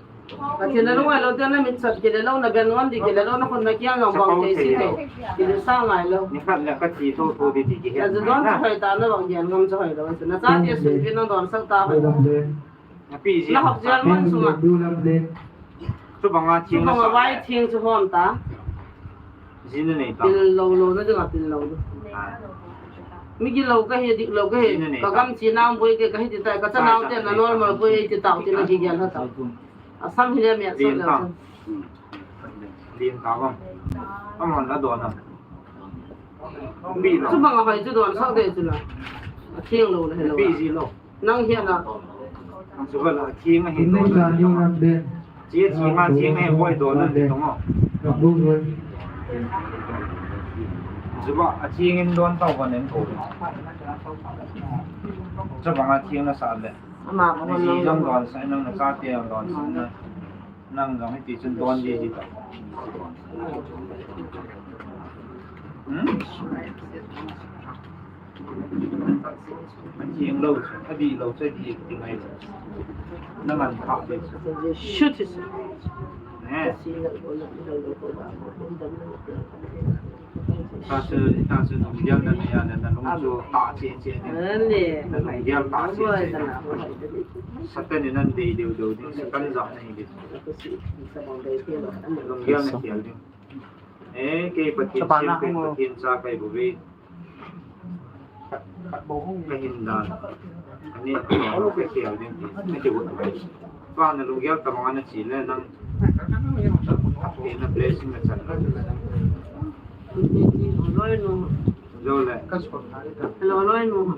Pathen na lungai lou te na mit sat kile lou, na ben ngam di kile lou, na khun na kiang jong bang thei si thei. Kile sa ngai lou. Ni khat le ka thi tho tho di di kihe. Ka ju don chu hoi ta na bang gian ngam chu hoi lou. Na cha ti sun pi na don sak ta ba. Na pi ji. Na hok jal man sunga. Chu banga thing na sa. Chu banga vai thing chu hom ta. Jin na nei ta. Pil lou lou na dinga pil lou. Ah. Mi gilou ka hi, diklou ka hi. Jin na nei ta. Ka gam chi nang boi ke ka hi ti ta, ka cha nau te na normal boi ti ta, ti na ki gian ha ta. Asam hi le mi asam le asam. Lien ta bang. Amon la don a. Bi lo. Chu bang a hoi chu don sak de chu la. A thiang lo le hello. Bi ji lo. Nang hi ana. Chu ba la thiang a hi. Ni cha ni nang de. Chi chi ma thiang a hi boi don na de tong o. Chu ba a thiang in don ta ba nen ko. Chu bang a thiang na sa le. Ama ba na ji jong don sa nang na cha te jong don sa na. Nang jong hiti chun don ji ji ta. Hmm? Atheng lou chu, adih lou chu, adih ti ngai chu. Na man pha de chu. Shoot it. Ne. Ta chu, ta chu lunggel na nei a le, na lung chu tah cheh cheh ding. Na lunggel tah cheh cheh ding. Satan in nan dei deu deu ding, Satan jat na hi ding. Lunggel na khel ding. Eh, kei Pathen sem, kei Pathen cha kei bou ve. Ka hin dan. Ani, ka khel ding ti. Ani ti bou. Pa na lunggel tabang ana chi le nang. Kei na blessing na chan. Loi nu. Loi le. Hello, loi nu.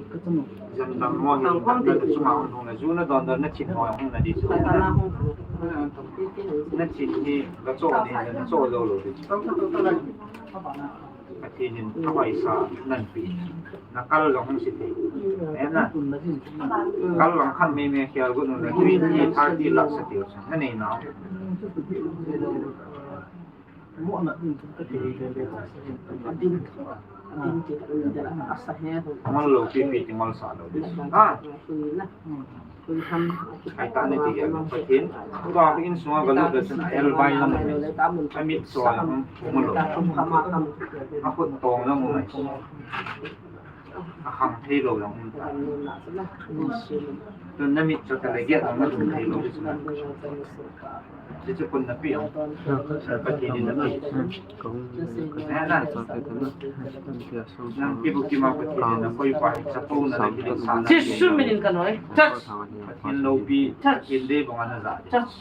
Jan dam mo hi. Tang kom ti. Chunga hung le. Ju na don don na chin mo hung na di chu. Ka na hung. Na chin hi ka cho ni na cho lo lo di. Pathen in a hoisa nan pi. Na kal jong hung si thei. Eh na. Kal jong khan me me khel gu nu na twenty, thirty lakh sa tiu. Na nei na. Ngol lou pipi ti ngol sa lou di. Ha? Ai ta ni ti ya Pathen. Tua ka insunga ka lut da chun a el bai lam. A mit so lam. Ngol lou. A khut tong lam. Akhang thei lou jong um ta. Tun na mit chu ka le giat ang na lum thei lou chu na. Chu chu kun na pi ang. Pathen in na pi. Na na. Nang kibu kima Pathen in na koi pa hi cha to na le ki sa na. Jesu min in ka noi. Touch. Pathen loupi. Touch. Pathen dei bang ana ja. Touch.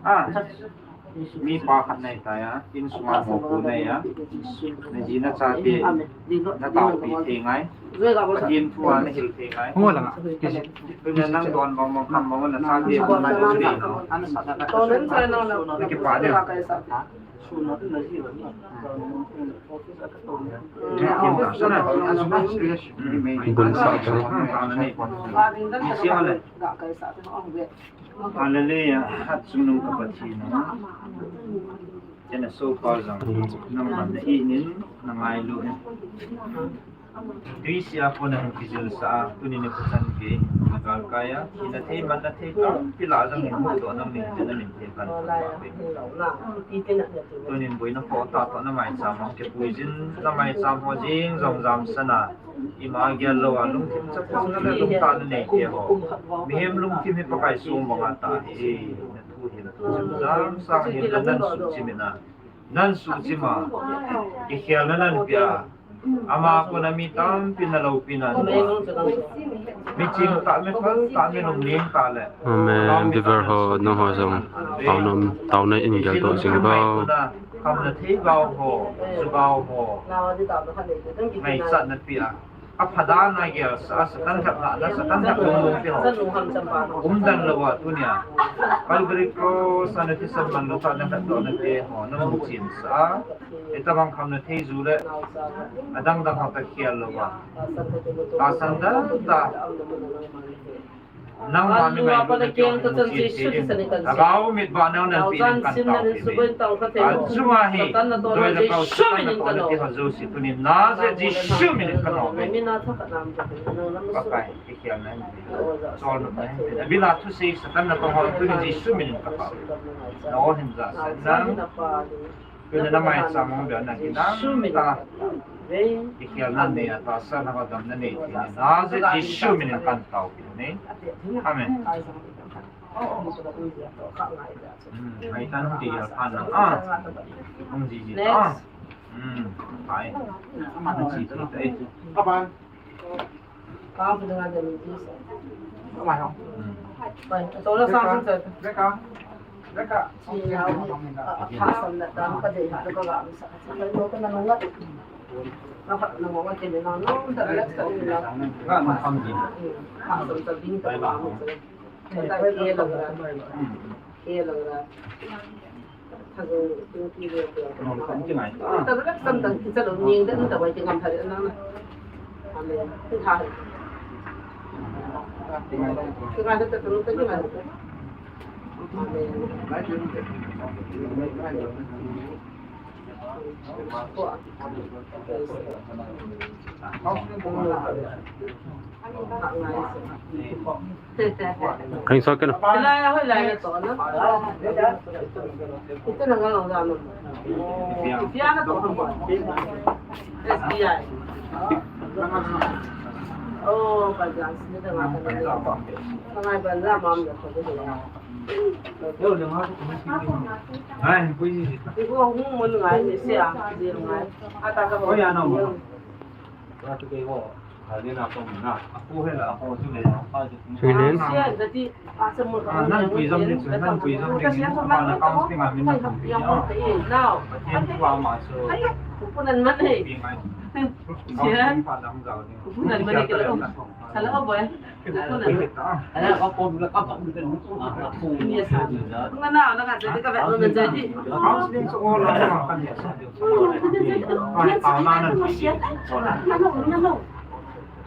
Ah. Touch. Mi pa khat nei ta ya, in sunga mo pu nei ya. Na ji na chate, na taopi thei ngai. Pathen thu a na hil thei ngai. Ngo langa. Tuna nang don bang bang kham bang na chate bang na thei no. Na kipa de. Bun sa cha. Siya le. Hallelujah, hat chungnung ka Pathen. Chena sopa jong, nangman na inin, na ngailu in. Tuisia kona hin kijilsa a, tuni nikho chan gei, na galkai a, hina thei man na thei tampi lah jong hin huhdoh nang nin, chena min thei kan. Tunin boina khoh tah toh na maicham ho kipuijin, na maicham ho jing jong jamsan a, ima gel lou a, lungthim chapang na le lungtah na nei te ho. Mihem lungthim hi Pakai song banga tah ahi, na thu hin, thu chim jam sang hin na nan suhchim in a, nan suhchim a, kikhelna nan pia, ama kona mi tampi na loupina, mi ching tah, mi phal tah, mi lungning tah le. Amen. Viewers ho, nangho jong, taona, taona in geldoh jing vo. Khamna thei gao ho, ju gao ho. Ngaichat na pia. Aphadan a gelsa a, Satan lhep na, Satan lhep lung lung te ho. Umdan lou a tunia. Calvary Cross a na thisan man lou tah na lhep doh na te ho. Na mu chin sa a. Hitabang khamna thei ju le. Adang dang ho ta khel lou a. Tahsan dan tah. Nangma mi ngailut na keng ka chan Jesu Christa in kan sei. Agao mit ba neo nan pi nan kan tao pi. Achunga hi, doi le kau Satan na tong na ti ho jouse tunin Nazareth Jesu min in kan ong ve. Pakai, kikhel na hin. Chol na hin. Abila thusei Satan na tong ho tunin Jesu min in ka tao. Na o hin ja sa nang. Tuna na maicham hung bia na kinam ta. Kikhel na nei a, tahsa na va dam na nei ti ni. Nazareth Jesu min in kan tao pi ni. Amen. Hmm, ai tan hung kikhel phan na. Ah. Hung ji ji ta. Ah. Hmm. Ai. Hung ji ji ta. Bye bye. Ka pu dinga de ni sa. Ka mai ho. Bai, to la sa sa sa. Reka. Reka. Si ya ni. A, a, pha sam na ta, ka de ha, ka ga sa. Sa ka to ka na nunga. Na pha na mo ma ke ni na, no, da relax ka ni na. Ka na kham ji. Pha sam sa bin ta ma mo sa. Ka ta ke la ga. Ke la ga. Kain sa kena. Sila ya hoi lai na to na. Ito na nga lang sa ano. Ipia na to. S B I. Oh, balance ni da nga ta na. Nga balance mam da to. Ai, pui. Ibu hung mun ngai ni sia, dia ngai. Ata ka. Oh, ya no. Suinen.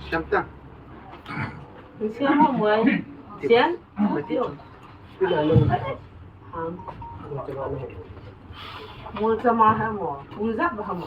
Siam ta. Siam mo mo. Siam. Mo sama ha mo. Mo sa ba ha mo.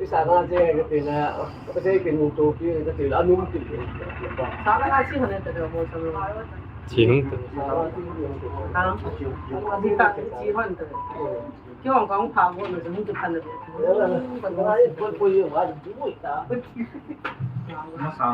Isa na je ka ti na, ka je kin to pi ka ti la num ti. Sa na si hone ta mo sa. Chi hung ta. Ha? Di ta chi hon ta. Ki hong kong pha mo no hung tu phan na. Ko ko ye wa du mo ta. Ma sa.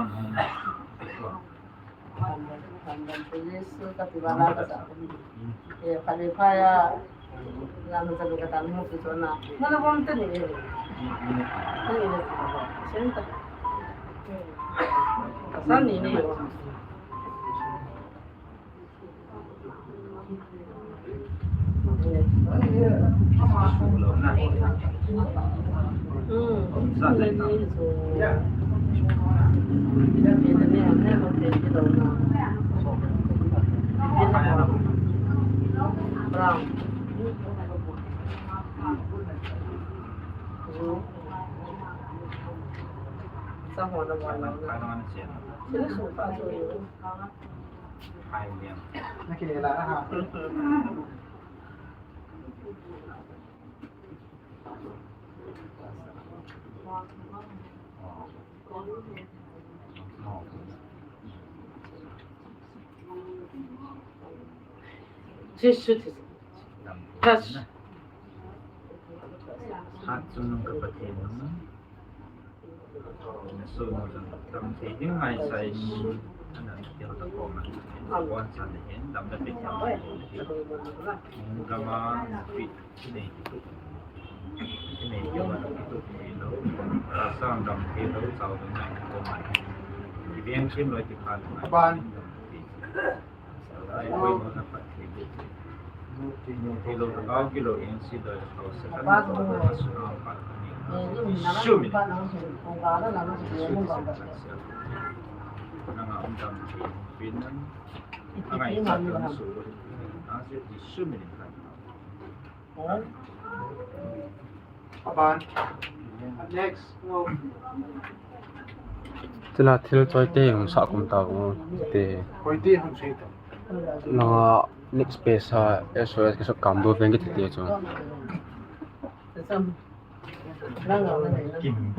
Jesu. Touch. Hat chungnung ka Pathen nung. Na so mo jong tam thei ding ngai sai. Ana kio ta ko ma. Bon san hin dam da pe thiam. Gama pi nei ki tu. Nei ki ma ki tu ki lo. Sa dam ki lo sa dam ngai ko ma. Ki biang kim lo ki khan. Ban. Aban. Next. Chula thil choi te hung sa kum ta u te. Koi te hung se ta. Na next page ha S O S ka sot kam do veng kiti te chu. Kim.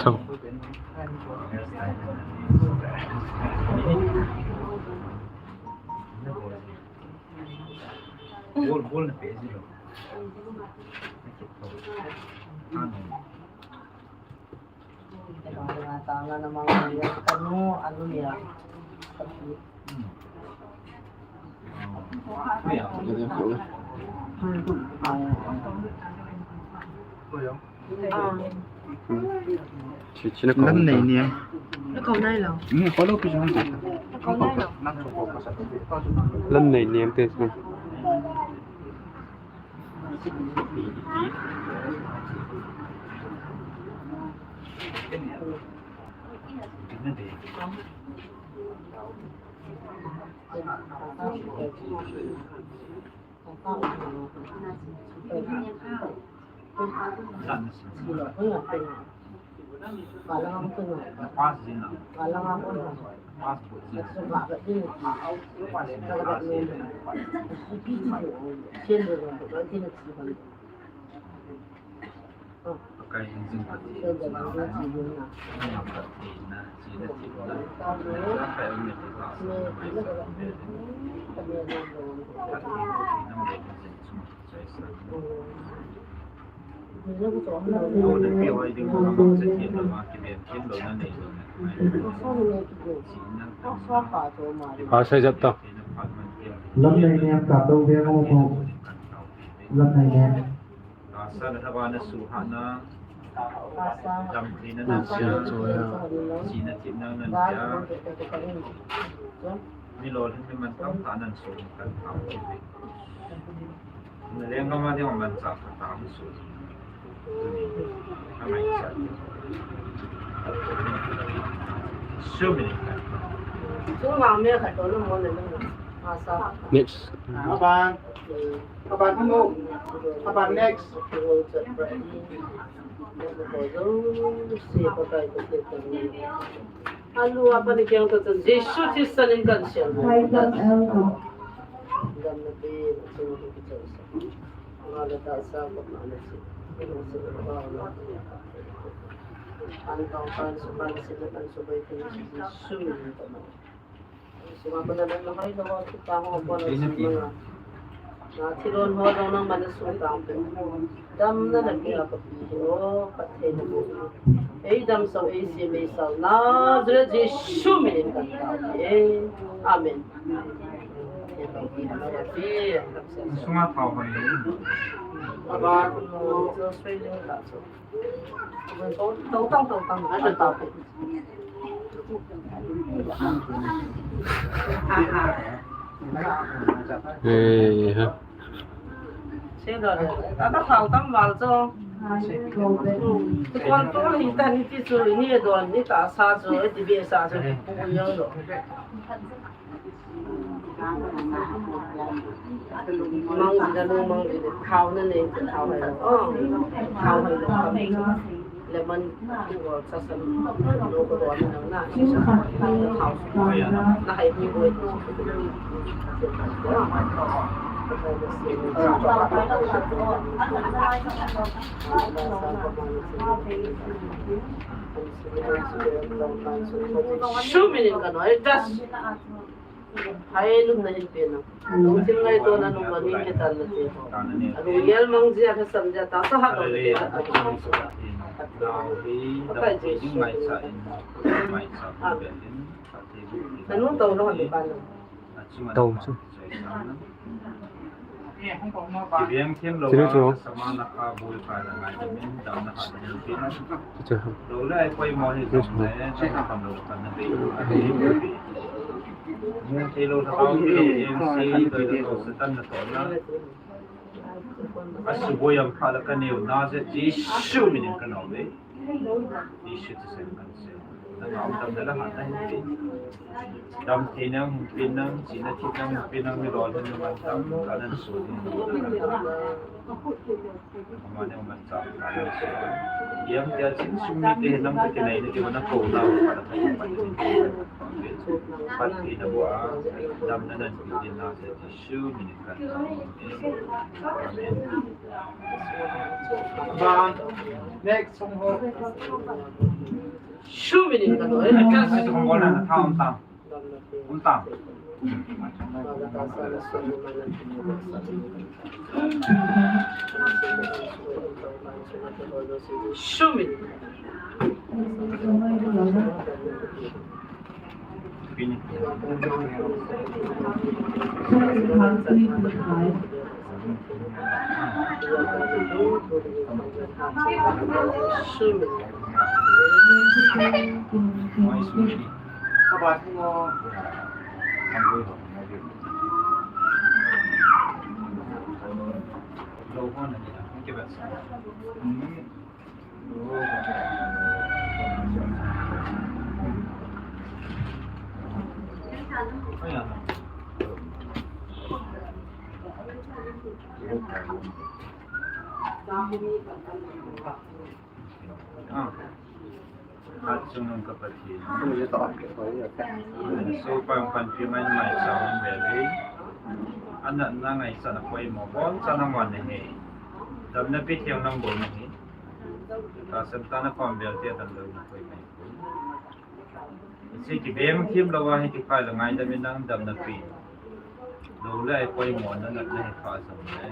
So. Bol, bol na pe si lo. Ano? Tanga na mga kanu, ano niya? Kuya. Kuya. Chi, chi na kong. Lam nei niam. Na kong nai lo. Ni ko lo pi jong. Na kong nai lo. Lam nei niam te. Pasal jap tau. Lam nei niam ka tau ve mo ko. Lam nei niam. Sa na thaba na suhana. Dam thina na sia. Sina thina na sia. Mi lolhin mi mantam tha nan su kan tham. Na leng ma ma ding man sa ka tham su. Next. Aban. Aban mo. Aban next. Alu apa ni kiang tu Jesu Krista nin kan siang. Thilon ho jong nangman na sutang pe. Damna napia kapi o, Pathen. Ei damsah, ei sem, ei sah. Nazareth Jesu minin katao e. Amen. Sunga thao hoi. Aba. Eh, ha. Control hi ta ni ti chu, ni don ni ta sa chu, ti be sa chu, pu yo lo. Mang ji da lu, mang ji da thao na nei, thao hai lo. Oh, thao hai lo. Lemon, uh, sa sa, lo ko do na na. Thao. Na hai ni boi. Suminin ka no, eh, das. Hai lum na hin pe na. Lungthim ngaito na lum na ning ke tal na te ho. Alung gel mang jia ka sam jia ta sa ha ka te. Akai Jesu. Amen. Nanu to lo ha le ba na. To chu. Kiveng thim lou a, samana kha bul kha la ngai min, damna kha min pin. Lou le ai poimo hi jong le, damna kha lou kha na bei. Mun thei lou thei lou, em sei, doi lou, Satan na to na. Asuboi am kha la ka neo na je, Jesu minin ka nao ve. Jesu Christa in kan sei. Nangma um tam dala ha na hin pe. Dam thei nang hin pe nang, sina thei nang hin pe nang, mi lolhin mi mantam, ka nan so hin. Ama ne mantam, ka nan so. Yam tia chin sum ni te nam te nai ni te wana ko na, ka nan so. Pat thei na bua, damna nan pe na se. Shu minin kan. Amen. Ba, next song ho. Shu minin kan. Eh, kan se tu kong bola na tha um tam. Um tam. Shu minin. Ah. Achungnung ka Pathen. So, pang pan pi mai mai sa man ve le. Ana na ngai sa na koi mo bon sa na man ne he. Damna pe thiang nang bol na he. Tahsan tah na pam vel te dan lou na koi mai ko. Hiche kiveng thim lou a hi kikhai la ngaidam in nang damna pe. Lou le ai poimo na natna hi kha jong le.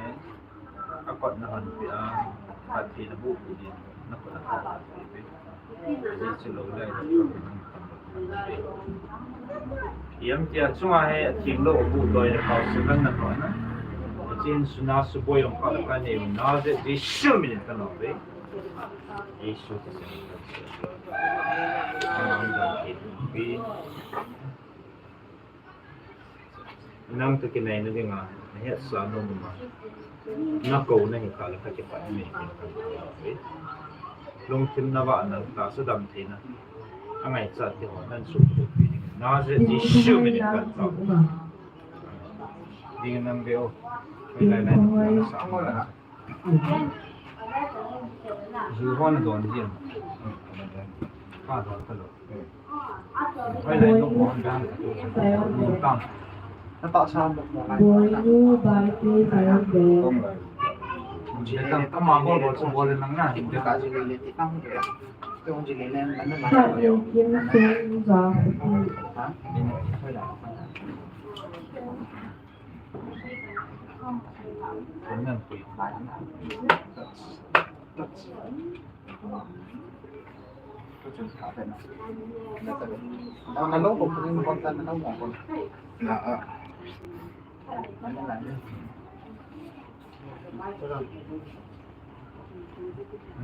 Akot na hon pe a, Pathen na bu pu din, na kot na kha pe pe. Hiche lou le ai na pe. Yam tia chunga hi athim lou bu doi le kau se kan na ko na. Tin suna suboi jong kha la kanei u Nazareth Jesu min in kana ve. Jesu Christ. Nang toh kinai na dinga, na hetsa nom ma. Na kou na hi kha la ka kipat mi. Lungthim na vah na tahsa damtheina. Angaichat ti ho nan su tu pi. Nazareth Jesu min in kan tao. Ding nang veo. Lai lai na sa. Ju hon don jin. Ka don ka lo. Hoi lai no hon dan. Tam. Na ta sa mo mo lai. Boinu bai te bai be. Tam tam ma bol bol su bol nang na. Ka ji le le ti tam. Ka ji le le na na. Ka ji kim sen za. Ha? Ni hoi lai.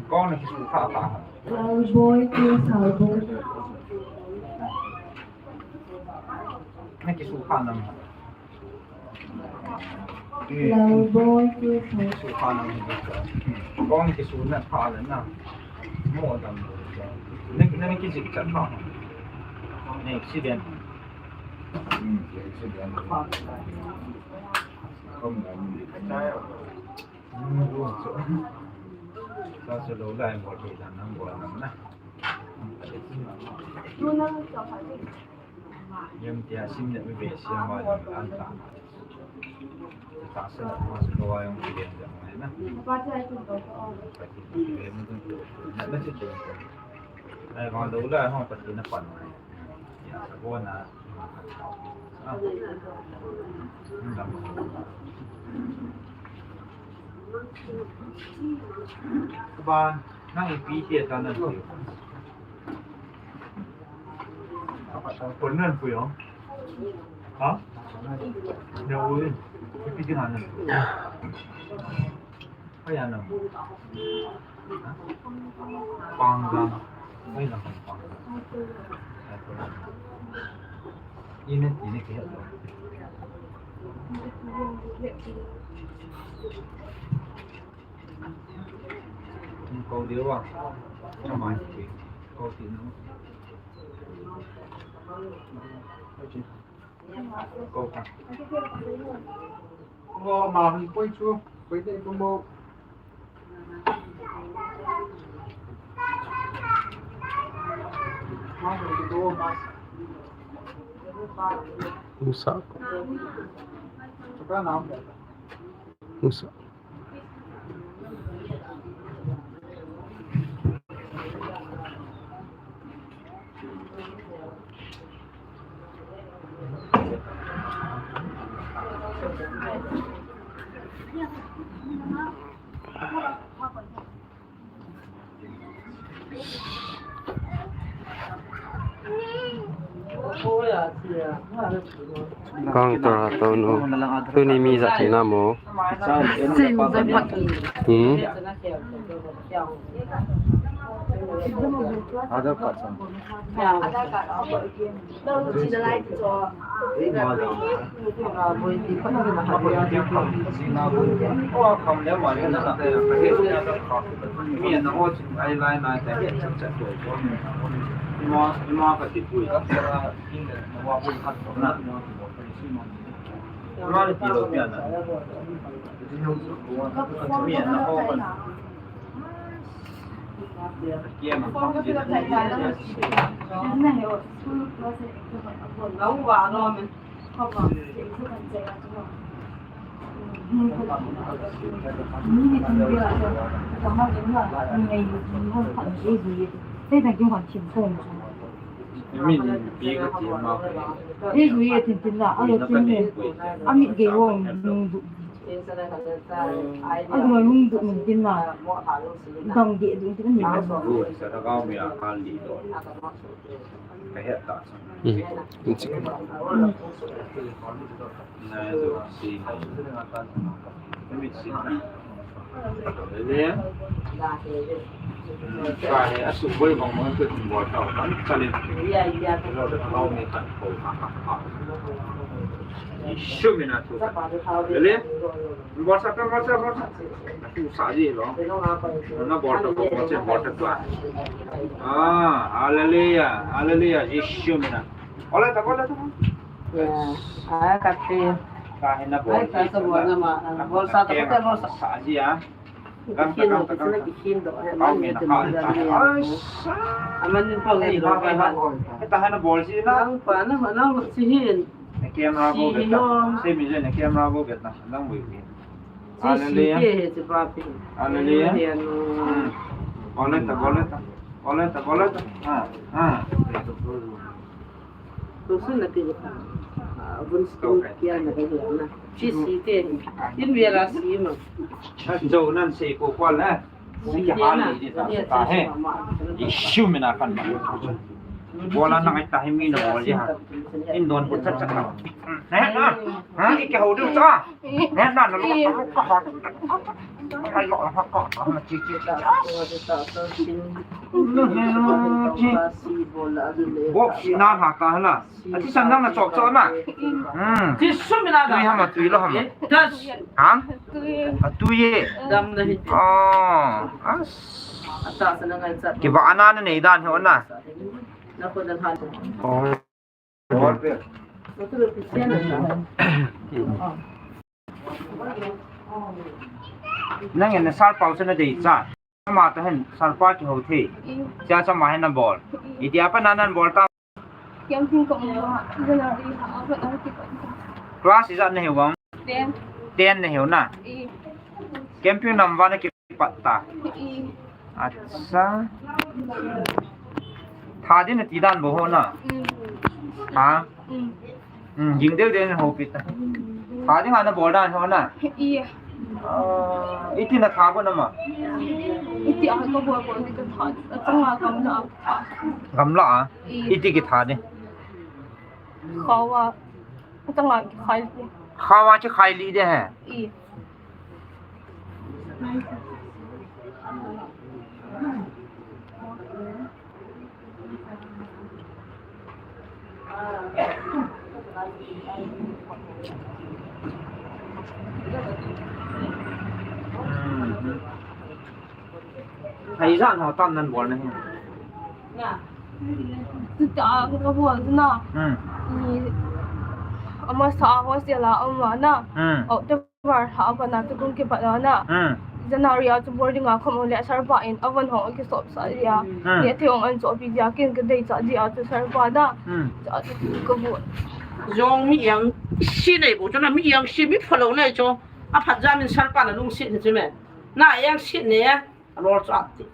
Kong na kisu kha ta. Lalboi te Salboi. Na kisu kha nam. Lalboi te Salboi. Kisu kha nam. Kong kisu na kha le na. Mo dam. Na na kijik chat kha. Na accident. Hmm, accident. Kong na. Yam tia sim le mi be sim ma le an ta. Ta sa ma sa ko wa yong ki den jang mai na. Ai ma do la ho pa ti na pan mai. Ya sa ko na. Ba, nang ipi te ta nan pui. Kon nan pui o. Ha? Ne u, ipi te nan pui. Kaya nam. Panggang. Ay, naman panggang. Init, init kaya to. Kau dia wah. Sama. Kau sini. Kau kan. Ngo ma hin poi chu, poi te pun bo. Ma hin ki do ma. Musa. Chuka nam. Musa. Kang tora tonu. Tuni mi ja thina mo. Sin ja pat. Hmm. Aadhaar card sang. Ei, gui e tin tin la, a lo tin ne. A mit gei wo, nung du. A lo nung du nung tin la. Dang de du tin ne. Hmm. Bolsa, bolsa, bolsa. Tu sa ji lo. Na bolsa, bolsa, bolsa tu. Ah, hallelujah, hallelujah, Jisu mina. Ole ta, ole ta. Ya, ah, kati. Ka hina bol. Ai, ka to bol na ma, bolsa ta, ka bolsa. Sa ji a. Kan ta, kan ta, kan ta. Au mina ka ta. Ai, sa. Aman ni pong ni lo ka. Ta hina bol ji na. Ang pa na, na si hin. Camera bo bet na. Si mi je na camera bo bet na. Lang wi wi. Hallelujah. Hallelujah. Hmm. Boleh tak, boleh tak. Boleh tak, boleh tak. Ha, ha. Tusun na ti. Ah, bun stok kia na ka na. Si si te. In vela si ma. Jauh nan si ko kual na. Si ke hal ni ta ta he. Jisu mina kan. Bola na ngai ta he mi na bol ji ha. In don ko chat chat na. He na. Ha, ike hau du cha. He na na lo ka ka ha. Ai lo ha ka ha chi chi. Box na ha ka na. Ati san na na chok chok na. Hmm. Tui ha ma tui lo ha ma. Ha? A tui ye. Oh. As. Kiva ana na nei dan ho na. Oh. Nang en na sar pau sa na dei cha. Ama ta hen sar pa ki ho the. Cha cha ma hen na bol. Iti apa na nan bol ta. Camping ko mo, January ha, apa na ki pa. Class ijat na he wang. Ten. Ten na he na. I. Camping nam va na ki pat ta. I. Acha. Tha din na ti dan bo ho na. Mm. Ha? Mm. Hmm, jing del del ho pita. Tha ding ana bol dan ho na. Iya. Ah, iti na tha ko na ma. Iti a ko bol ko ni ka tha. Atang a gamla. Gamla a. Iya. Iti ki tha de. Khawa. Atang a ki khai. Khawa ki khai li de he. Iya. Thei jan ho tam nan bol na hi. Tuta ka bol na. Hmm. Ni ama sa ho se la ama na. Hmm. Au te. Var ha a vana chu kum kipat a na. Hmm. January a chu boarding a khom le sir pa in a von hong a kisop sa ji a. Hmm. Ni a thei hong an chopi ji a kin ka dei cha ji a chu sir pa da. Hmm. Cha chu ka bu. Jong mi yang si nei bu chu na mi yang si mi follow nei chu. A phat jam in sir pa na lungset ni chu me. Na yang si ne a lol chu ap ti.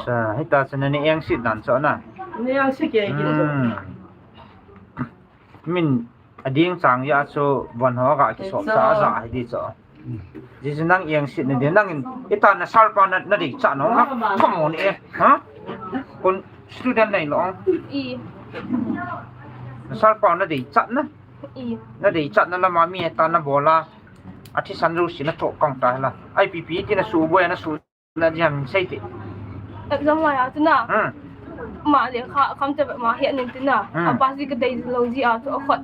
Sa, hita chu na ni yang si dan chu na. Ni yang si ke ki. Hmm. Min ading chang ya chu von ho ga kisop sa a ja hi di chu. Ji chu nang yang sit ni di nang in ita na sir pa na, na dei cha no ha. Come on eh. Ha? Kon student nei lo. I. Na sir pa na dei cha na. I. Na dei cha na lama mi ta na bola. Athi san ru si na to kang ta la. I P P ti na su bo ya na su. Na jam sei ti. Exam lai a chu na. Hmm. Ma lekha kham te ma hi anin ti na. Hmm. A pass ji ka dei lo ji a chu a khot.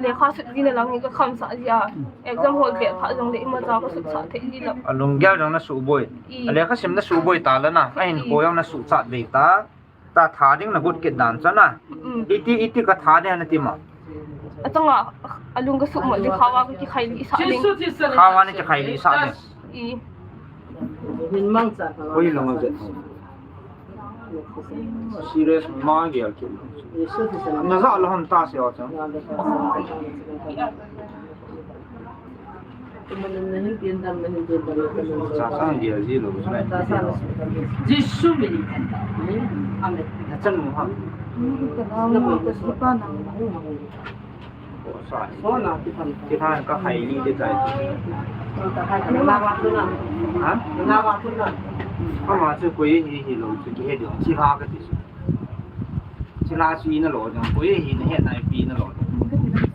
Lekha sut ji na lang hi ka kham sa ji a. Exam hol be pha jong le ima cha ka sut sa thei ji lo. A lunggel jong na su boi. I. A lekha sim na su boi ta la na. A hin ko jong na su chat be ta. Ta tha ding na gut kit dan chu na. Mm. Iti, iti ka tha ding na ti ma. Atang a, alung ka suk ma di khawa ka kikhai li sa ding. Khawa ni kikhai li sa ding. I. Hin mang cha. Oi, long a jet. Serious ma gel ki. Na za lo ham ta se o cha. Sa sang dia ji lo. Jisu min. Amen. Na chan mu ha. Sa. Ti than ka khai ni de tai. Ha? Ama chu koi hi hi lo chu ki he ding. Chi ha ka ti. Chi la chi na lo ding. Koi hi na he nai pi na lo.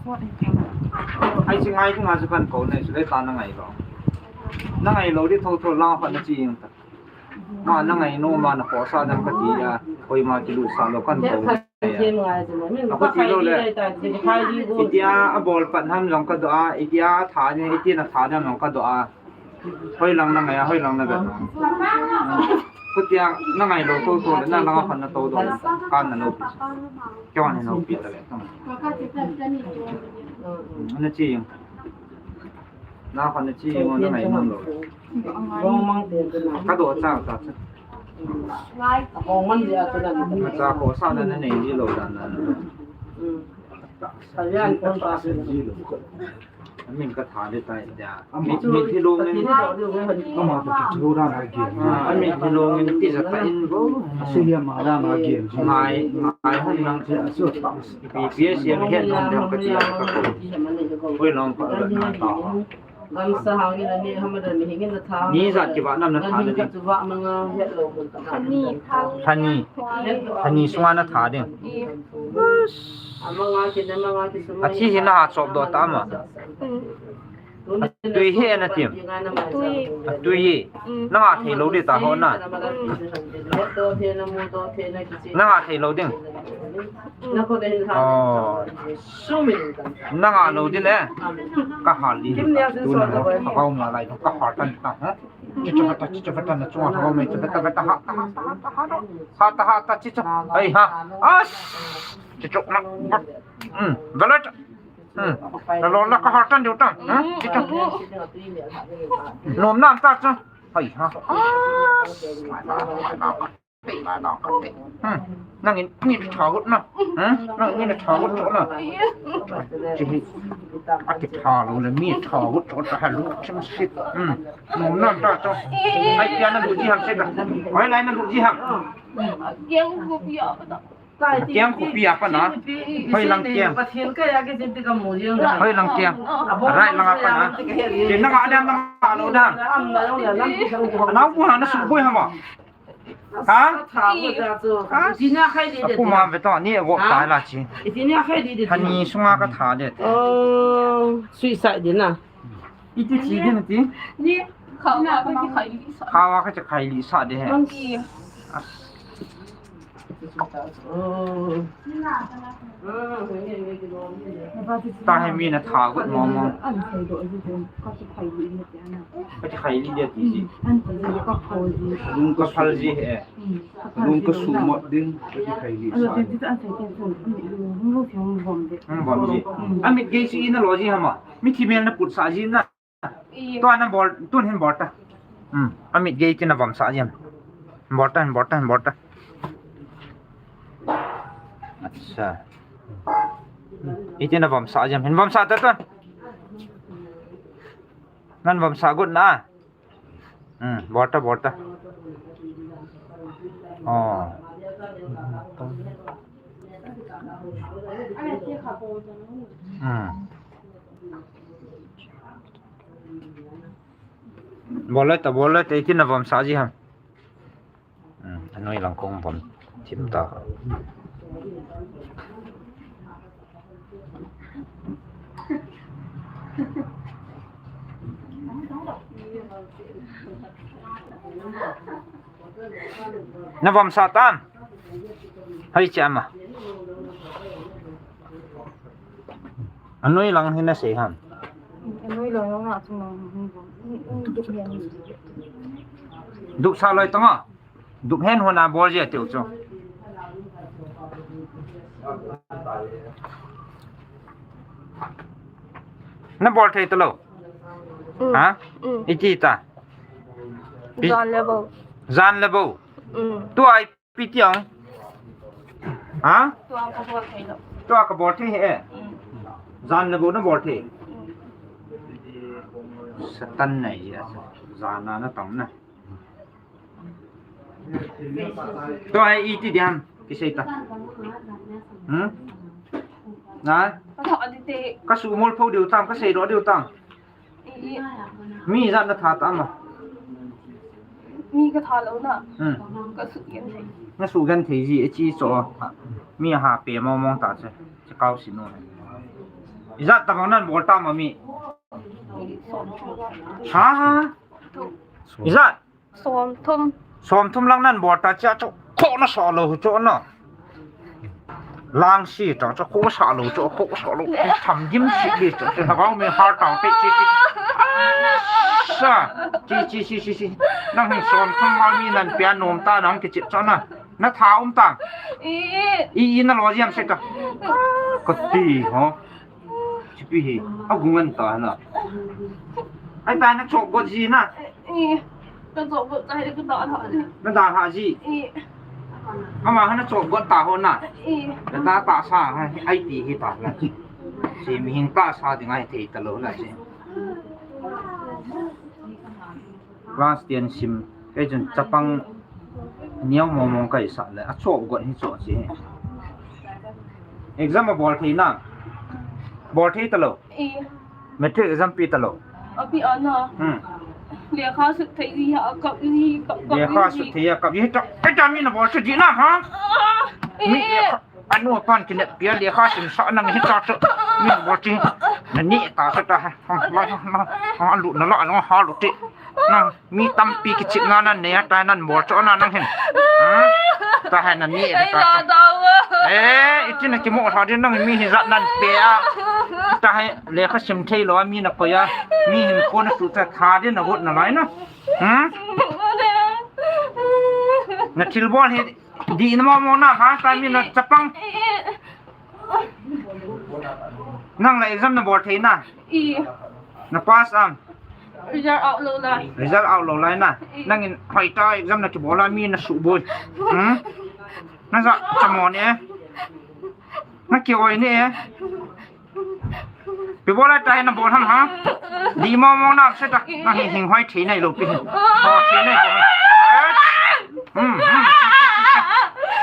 Ai, chi ngai dinga chu kan kou nei, chu le ta na ngai lou. Na ngai lou di thotho la khat na chi ing ta. Ma na ngai nom, ma na khosa dam ka ti a, koima kilutsah lou kan kou nei a. A ko ti lou le. Itia a bol pat ham jong ka doh a, itia a tha ni, itia na tha dam jong ka doh a. Hoilang na ngai a, hoilang na vet. Kutia na ngai lou thotho le, na lang a khan na to do. Kan na lou pi. Kyo ni lou pi ta le. Na chi. Na khan na chi, na ngai nom lou. Ka do cha cha. Ka cha khosa na na nei ji lou dan na. Min ka tha le tai tia. Mit, mit hi lungin. Ama ta chu ra na ge. Ah, mit hi lungin ti ja ta in bo. Asuya ma ra na ge. Ngai, ngai hon nang ti asu ta. Pi pi sia he nong dam ka ti ka ko. Oi, long pa na ta. Gamsa hangin ani hama da ni hingin na tha. Ni jat ki ba nam na tha ni. Ka chu ba manga het lou mun ka. Thani, thang. Thani. Thani sunga na tha ding. Amanga ki na manga ki suma. Athi hi na ha chop do ta ma. Tui he na tim. Tui. Tui. Mm. Na ha thei lou di ta ho na. Mm. Na ha thei lou ding. Oh. Na ha lou di le. Ka ha li. Tu na ho. Ka ha um la lai. Ka ha tan ta ha. Chichu ta, chichu ta na chunga ho me. Chichu ta, ta, ta, ha, ta, ha, ta, ha, ta, ha, ta. Ha ta, ha, ta, chichu. Ai ha. As. Chichu na. Hmm. Valet. Hmm. Lalo la ka hartan diu ta. Ha? Chichu. Nom nam ta chu. Hai ha. Hmm. Nangin, ni tha gut na. Hmm? Nangin ni tha gut na. Chi hi. A ki tha lou le, mi tha gut ta ha lu chim sit. Hmm. Nom nam ta chu. Ai pia na lu ji ham se ka. Hoilai na lu ji ham. Kiang ko pia ka. Kiang ko pia pa na. Hoi lang kiang. Pathen ka ya ke jin ti ka mo jing na. Hoi lang kiang. Rai lang apa na. Ke na ka dam na ka lo dam. Na bu na su boi ha ma. Ha? Tha ko ja chu. Ha? Ti na khai di de. Aku ma ve to ni go ta la chi. Ti na khai di de. Thani sunga ka tha de. Oh, suicide de na. Iti chi din ti? Ni, khawa ka chi khai li sa. Khawa ka chi khai li sa de he. Ni. Ta he mi na tha gut mo mo. Ka chi khai li de ti ji. Lung ka phal ji he. Lung ka su mo ding ka chi khai li sa. Hung bom ji. Amit gei si na lo ji ha ma. Mi thi mel na put sa ji na. Tua na bol, tun hin bol ta. Hmm, amit gei iti na vom sa jam. Bol ta, bol ta, bol ta. Acha. Iti na vom sa jam. Hin vom sa ta tun. Nan vom sa gut na. Hmm, bol ta, bol ta. Oh. Hmm. Bol le ta, bol le ta, iti na vom sa ji ham. Hmm, anoi lang kong vom thim ta. Na vom sa tam. Hai cha ma. Anoi lang hin na sei ham. Anoi lang na chung lang hin vom. Duk sa loi tong a. Duk hen hona bol je teu chu. Na bol thei talo. Mm. Ha? Mm. Iti ta. Pi- Jan le bo. Jan le bo. Mm. Tu ai Pi tiang. Ha? Tua ka bol thei lo. Tua ka bol thei he. Mm. Jan le bo na bol thei. Mm. Satan nai ya. Jan na na tang na. Tua he iti diam. Kisei ta. Hmm? Na? Ka thak adi te. Ka su mol pho diu tam, ka sei do diu tam. Mi jat na tha ta ma. Mi ka tha lo na. Hmm. Ka su gen thei. Na su gen thei ji e chi cho. Mi ha pe mo mo ta che. Che kau si no. Ijat tabang nan bol ta mami. Ha ha. Ijat. Som thum. Som thum lang nan bol ta chia chu. Kho na sa lo chu no. Lang si ta chu kho sa lo chu kho sa lo. Tham gim si di chu. Chu ha bang mi har tang ti chi chi. Sa. Chi chi chi chi chi. Nang hin som thum mami nan pia nom ta nang kichi cha na. Na tha um ta. I. I, i na lo jiam se ta. Ka ti ho. Chipi hi. A gungan ta na. Ai ta na chok got ji na. I. Ka chok got ta hi ka da ha ji. Na da ha ji. I. Ama ha na chok got ta ho na. I. Na ta ta sa ha ai ti hi ta na. Si mi hin ta sa ding ai thei ta lo na si. Class ten sim, kei chun chapang neo mong mong kai sa le, a chop got hi chop chi. Exam a bol thei na. Bol thei ta lo. I. Matric exam pi ta lo. A pi ana. Hmm. Lekha sut thei ji ha, kap ji, kap, kap Lekha ji. Sut thei a, kap ji ta. Ka ta mi na bol sut ji na ha? Ah, Mi eh. Lekha. Anu pan kinep pia lekha sim sa nang hi ta chu. Min bol chi. Na ni ta sa ta ha. Ha, la, ha, ha, ha, lu na la, na ha lu ti. Na, mi tampi kichip na nan ne ta nan bol chu na nang hin. Ha? Ta ha na ni Ai, ta. La da wa. Eh, iti na kimo tha din nang mi hi jat nan pe a. Ta ha lekha sim thei lo mi na ko ya. Mi hin ko na su ta tha din na got na lai na. Ha? Na thil bol hi Di na mo mo na ha, ta mi na chapang. Nang la exam na bol thei na. I. Na pass am. Result out lo lai. Result out lo lai na. I. Nang in hoi ta exam na ki bol a mi na su boi. Hmm? Na sa chamo ne. Na ki oi ne. Pi bol a ta hi na bol ham ha? Di mo mo na se ta. Na hi hing hoi thei nai lo pi. Ho thei nai lo. Hmm, hmm.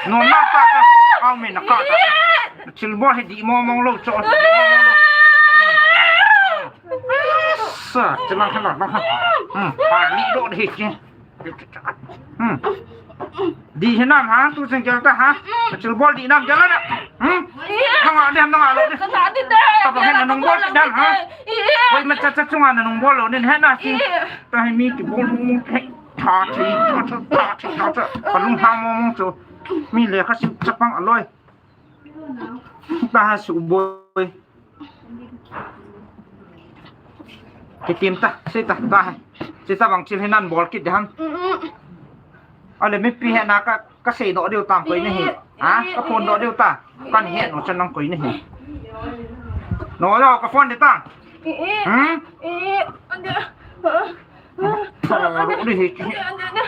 No na ta ta. Au me na ka ta. Thil bol hi di mo mo lo cho. Sa, chelang khala na ha. Hmm, pa ni lo di ki. Hmm. Di hinam ha, tu sing gel ta ha. Chil bol di nam gel na. Hmm? Nang a dem nang a lo di. Ka sa di te. Ta ba hen nang bol di nam ha. Koi ma cha cha chunga nang bol lo nin hen na si. Ta hi mi ki bol mu mu the. Tha thi, tha thi, tha thi, tha thi. Ka lung ha mo mo chu. Mi lekha sim chapang a loi. Ta ha su boi. Kitim ta, sei ta, ta hai. Sei ta bang thil hi nan bol kit ding ham. Mm-mm. Ale mipi he na ka, ka sei doh diu tam koi na hi. Ha? Ka phone doh diu ta. Kan he no chan nang koi na hi. No lo ka phone de ta. Mm-mm. Hmm? Mm-mm. Ande. Ro ro di hi.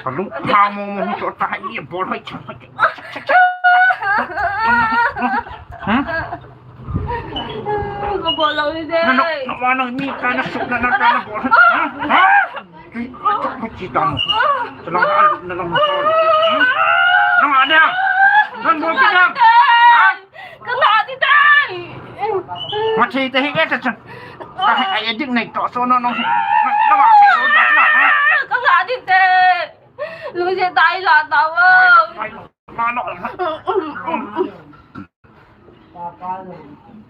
Ka lung ha mo mo cho ta hai ye bol hai cha. Hmm? Ka bol lo ni de. Na no, na wa no mi ka na su na na ka na bol. Ha? Ha? Ka chi ta mo. Cha lang ha na lang ha. Hmm? Na wa de. Nan bol ki na. Ha? Ka la di tai. Ma chi te hi ke ta cha. Ka hai ai dik nei to so no no. Na wa se lo ta na. Ka la di tai. Lu je tai la ta wa.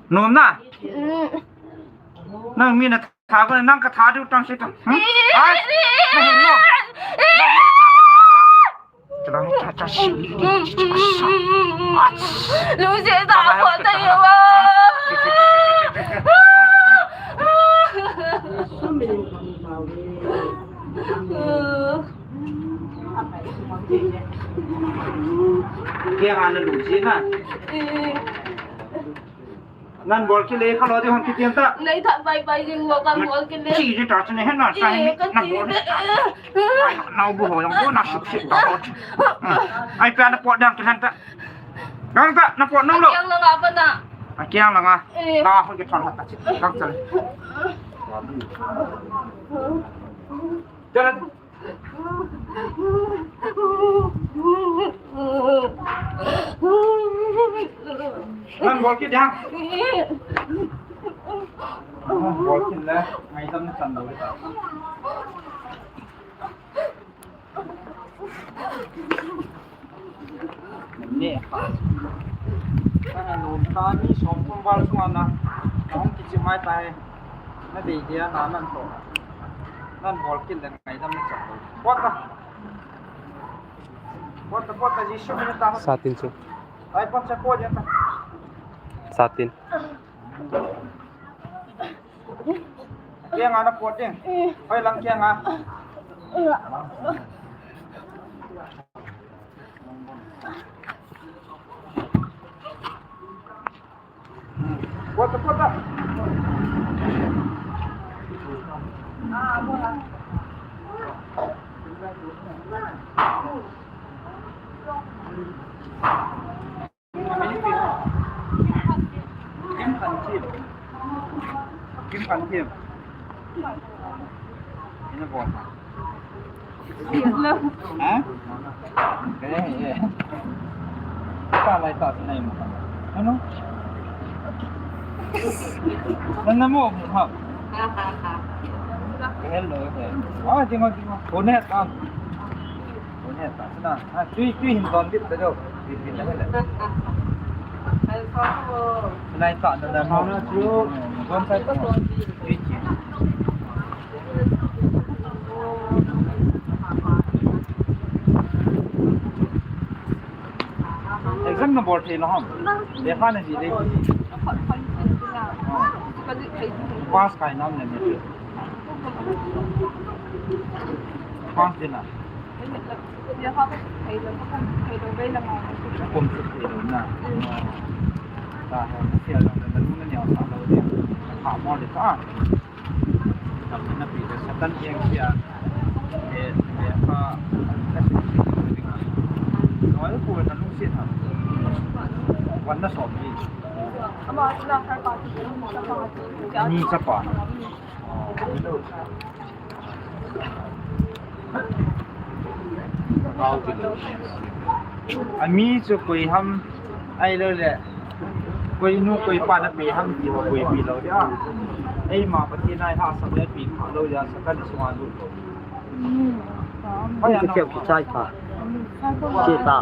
Nom na? Nang mi na tha ko nang ka tha diu tang se tang. Hmm? Ai. Nang no. Nang mi na tha ko ha? Tha tha si. Lu je ta ko ta yo wa. Kya hana lu ji na? Nan bol kit le kha lo de hon kiti ta. Nei that pai pai jing wo kan bol kit le. Chi de ta chane hen na ta hen na bol. Nau bu ho yang ko na suk sik ta ho. Ai pa na pot dang kit hen ta. Dang ta na pot nang lo. Yang lo nga pa na. A kiang la nga. Eh. Na ho ke thon ha ta chi. Dang chale. Jalan. Nan bol kit ding. Bol kit le, ngaidam na chan lou le. Ne. Kana nom ta ni som thum val sunga na. Hung kichim mai tai. Na dei dia na nan to. Nan bol kit le ngaidam na chak. Pot ta. Pot ta, pot ta, Jesu min ta. Satin chu. Ai, pot cha pot ya ta. Satin. Kiang a na pot ding. Hoi lang kiang a. Pot ta, pot ta. Kim Khan Thiem. Kim Khan Thiem. Ina bol. Ha? Kaya, eh. Ka lai ta sinai mo. Ano? Nana mo, ha? Hello, hello. Ah, tingo, tingo. Kone ta. Kone ta. Sana. Ah, tui, tui hin don bit ta jo. Tui, tui na hele. Hello. Lai ta na na mo. Don sa. Tui, tui. Exam na bol thei lou ham? Lekha na ji le. Pass kai nam le ne. Pass ding na. Kum chu thei lou na. Ta ha, sia lou na, na lung na neo sa lou de. Pha mo le ta. Tam na pi le Satan jeng sia. E, e, pa, na si si. Noi ko na lung si tha. Wan na som ni. Ni chapa. Ami chu koi ham, ahilou le, koi nu koi pa na pe ham ti ho koi pe lou dia. Eima Pathen a i hahsat le pe kha lou dia, Satan sunga lut lou. Hoi ano. Kichai pa. Che ta.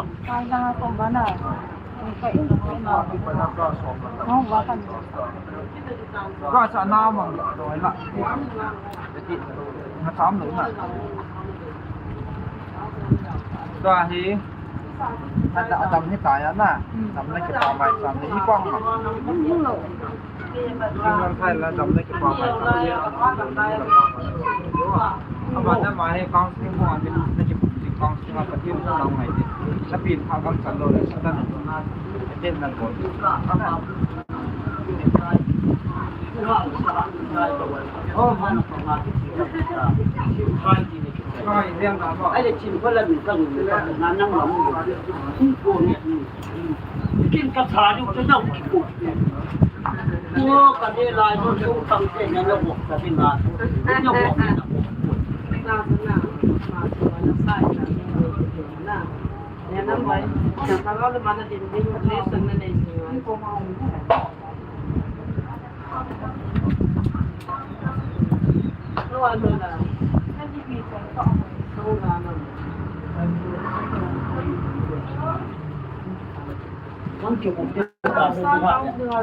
Ka sa na mang doi la. Na cham lou na. Ka hi. Adam, Adam hi ta ya na. Adam na kipa mai cham ni pa ma. Jing lang thai la, Adam na kipa mai cham ni. Ama na ma he counseling ko ani na ki counseling a pati ko na ngai ni. Na pin pha kam chan lou le sa ta na. Ate na ko.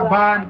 Aban.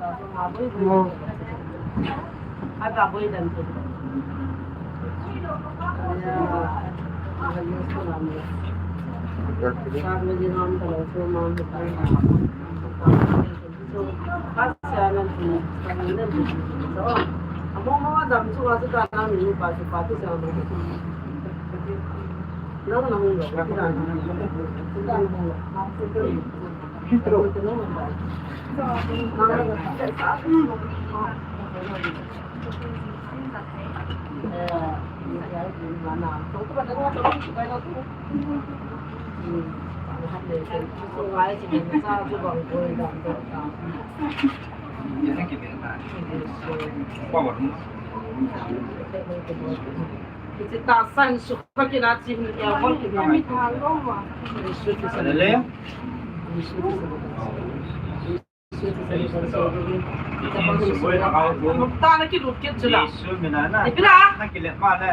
Ta na kilut kit chu la. Jesu min a na. Ipi la? Na kile ma le.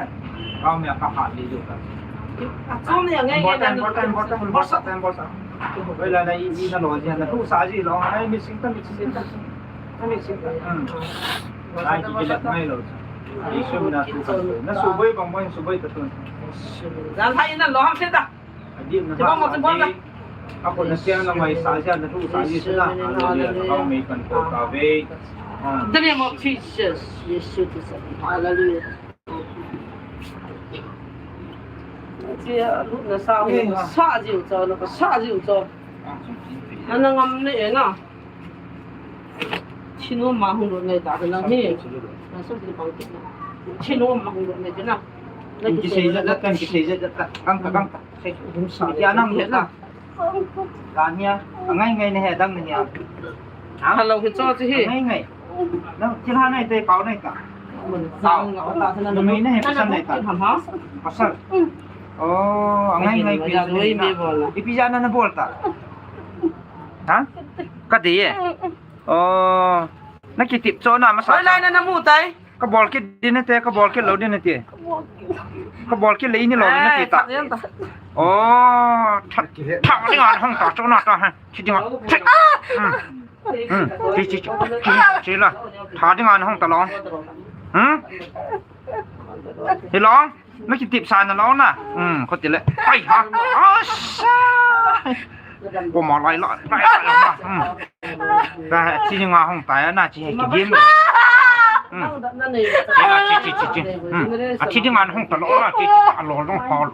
Kau mi a ka ha li lu ta. A chu mi a ngai ngai na. Important, important, important, important. Wei la na i, i na lo ji na tu sa ji lo. Ai, missing ta, missing ta. Hmm. Ai, kikilat ngai lou. Isu mina tu kan. Na suboi bang bang suboi ta tun. Jan hai na lo ham se ta. Adi na. Ti bang mo ti bang ta. Ako na siya na mai sa siya na tu sa siya na. Hallelujah. Kau mai kan ko ka ve. Ah. The name of Jesus. Yesu Kristo. Hallelujah. Tia lutna sa, sa jiu cho, na sa jiu cho. Ana ngam ne e na. Chinu ma hung lut ne ta na hi. Na so ti pang ti na. Chinu ma hung lut ne ta na. Ki sei ja ta, ki sei ja ta. Kang ta, kang ta. Sei. Hung sa. Ya nang he na. Ka nia, angai ngai na he dang na hia. Ha? Hello, hi cho chi hi. Angai ngai. Nang thil ha nai te pau nai ka. Mun sang lo ta sana. Numei na he pasal nai ka. Ham ha? Pasal. Oh, angai ngai pi ja na. Ipi ja na na bol ta. Ha? Ka de ye. Oh, na kitip cho na masa. Oi, lai na na mu tai. Ka bol kit din te, ka bol kit lou din te. Ka bol kit le ini lou din te ta. Oh, that, that ding an hong ta, cho na ta ha. Chi ding an. Hmm. Hmm. Chi, chi, chi. Chi, chi la. That ding an hong ta lou. Hmm? Hi lou. Na kitip sa na lou na. Hmm, ko ti le. Ai ha. Asa. Ko ma lai la. Lai la. Hmm. Ka thi nga hong ta na chi he ki dim. Hmm. Chi la chi chi chi chi. Hmm. A thi ding an hong ta lou na chi chi a lou dong hol.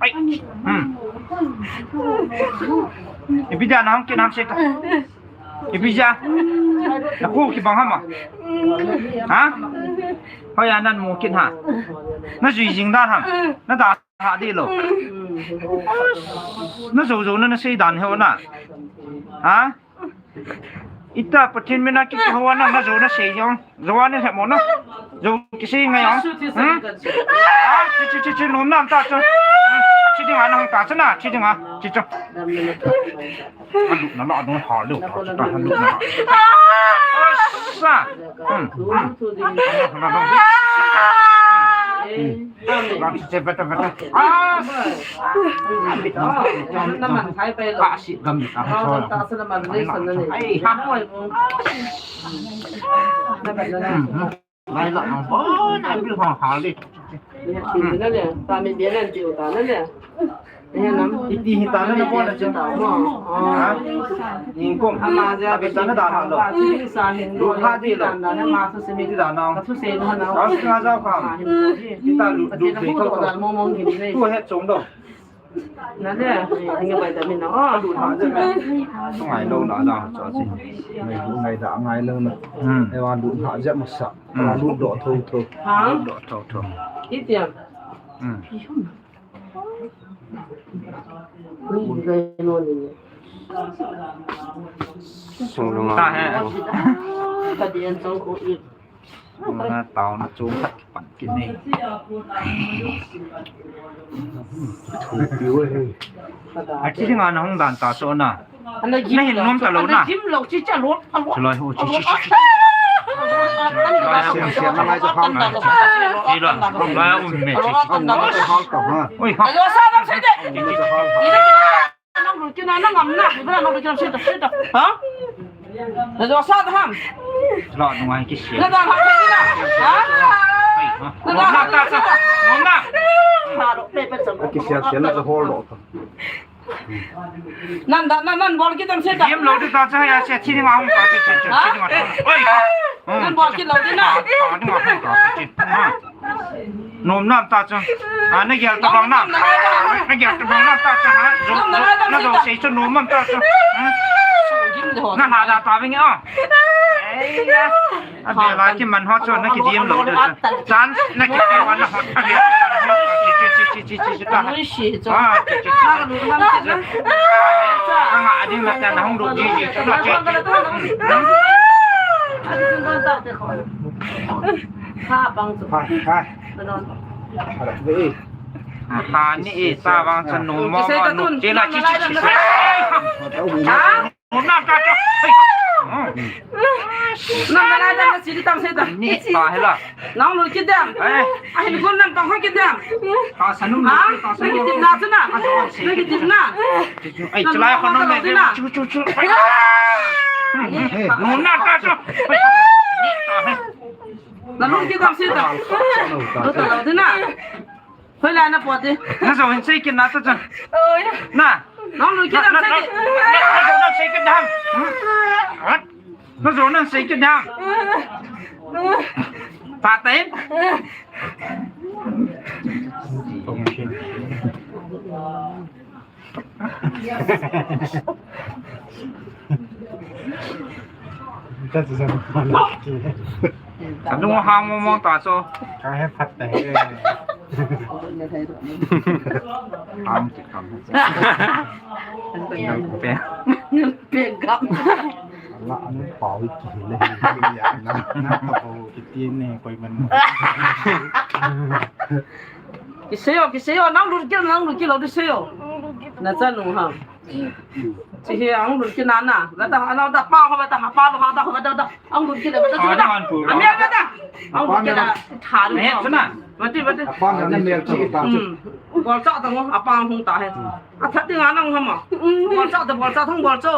Ai. Hmm. Ipi dia na hong kin ham se ta. Ipi dia. Na ko ki bang ham a. Ha? Hoi a nan mo kin ha. Na jui jing dan ham. Na da Ha di lou. Na jou jou na na sei dan he o na. Ha? Ita Pathen mina ki ho na na jou na sei jong. Jou a ni he mo na. Jou ki sei ngai jong. Hmm? Ha? Chi chi chi chi nom nam ta chu. Hmm? Chi ding a na hong ta chu na. Chi ding a. Chi chu. Alu na la dong ha lu ta chu ta alu na. Asa. Hmm. Hmm. Hmm. Lam si che beta beta. Ah! Naman, hai pa lo. Kasi gamit ang chola. Ta sa naman, listen na ni. Ai, ha. Naman na lang. Lai la ang bon, ai bil hong hali. Tina le, ta mi dia nan tiu ta na le. Iti hi ta na na bon na chen. Ha? Ning kum. Abi ta na da ha lo. Lu ha di lo. Iti da na. Aus nga jao kham. Ita lu, lu thei thou thou. Tu het chom do. Na le, ngai bai da min na. Oh. Lu ha di. Ngai lo na da cha si. Ngai lu ngai da ngai lo na. Hmm. Ewa lu ha ja masa. Hmm. Lu do thou thou. Ha? Lu do thou thou. Iti ya. Hmm. Sung lunga. Ta he. Ka dien song ko i. Nga tao na chung khat pan kit ni. Thu piu e. A chi nga na hong dan ta so na. Ana gim. Na hin nom ta lo na. Ana gim lo chi cha lo. Chalai ho chi chi chi. Chalai ho chi chi. Chalai um me chi. Oi ha. Alo sa dam se de. Nang lut kit na, nang ngam na. Ba nang lut kit na se de. Ha? Alo sa dam. La nung ai ki se. Na da ha na. Ha? Ai ha. Na da ha ta sa. Nom na. Ha lo pe pe sa. Ki se se na hol lo. Nan da, nan, nan bol kit dam se ta. Game lo de ta cha ya se thi ding a hong ta che che che. Ha? Thi ding a. Oi. Nan bol kit lo de na. Thi ding a hong ta che che. Ha. Nom nam ta cha. Ha, na gel ta bang na. Na gel ta bang na ta cha ha. Jo, na jo sei chu nom nam ta cha. Ha. Na ha da ta bing a. Ai ya. A bela kiman ho chu na kidim lou de chu. Chan na kidim na ho. A bela. Chi, chi, chi, chi, chi, chi, ta. Nui si chu. Ah, chi, chi, chi. Ka lu ham chi na. Ka nga ding la ta na hung lut ji ji chu na chi. Ha bang chu. Ha, ha. Ha ni e ta bang chu nu mo mo nu. Chi la chi, chi, chi, chi. Ha? Nom nam ta cha. Hei. Nang na na na si tam se ta. Ni ta he la. Nang lu kit dam. Eh. A hin gun nang tong kit dam. Ta sa nu. Ha? Ta sa nu. Negative na chu na. Negative na. Ai, chalai khon nom me. Chu chu chu. Nuna ta chu. Nalung kit dam sita. Lu ta lo dina. Hoilai na poti. Najou hin sei kit na ta chu. Oi. Na. Nalung kit dam sei kit. Najou nan sei kit dam. Hmm? Najou nan sei kit dam. Phat tai. Anu hang mong mong ta chu. Ka he phat ta he. Ham ti kam. Pe. Pe gam. La anu pau ki le. Ya na na ta bo ki ti ne koi man. Kisei o, kisei o, nang lut kit, nang lut kit lou kisei o. Na chanu ha. Chi hi ang lut kit na na. Veta, ano da pa ho veta, pa lo ha da ho veta da. Ang lut kit veta. Amel veta. Ang lut kit da. Tha lu. Ne, chuna. Veti, veti. Apa na mel chi ta. Hmm. Bol cha ta ngo, apa hung ta he. A that ding a nang ha ma. Bol cha ta, bol cha thang bol cha.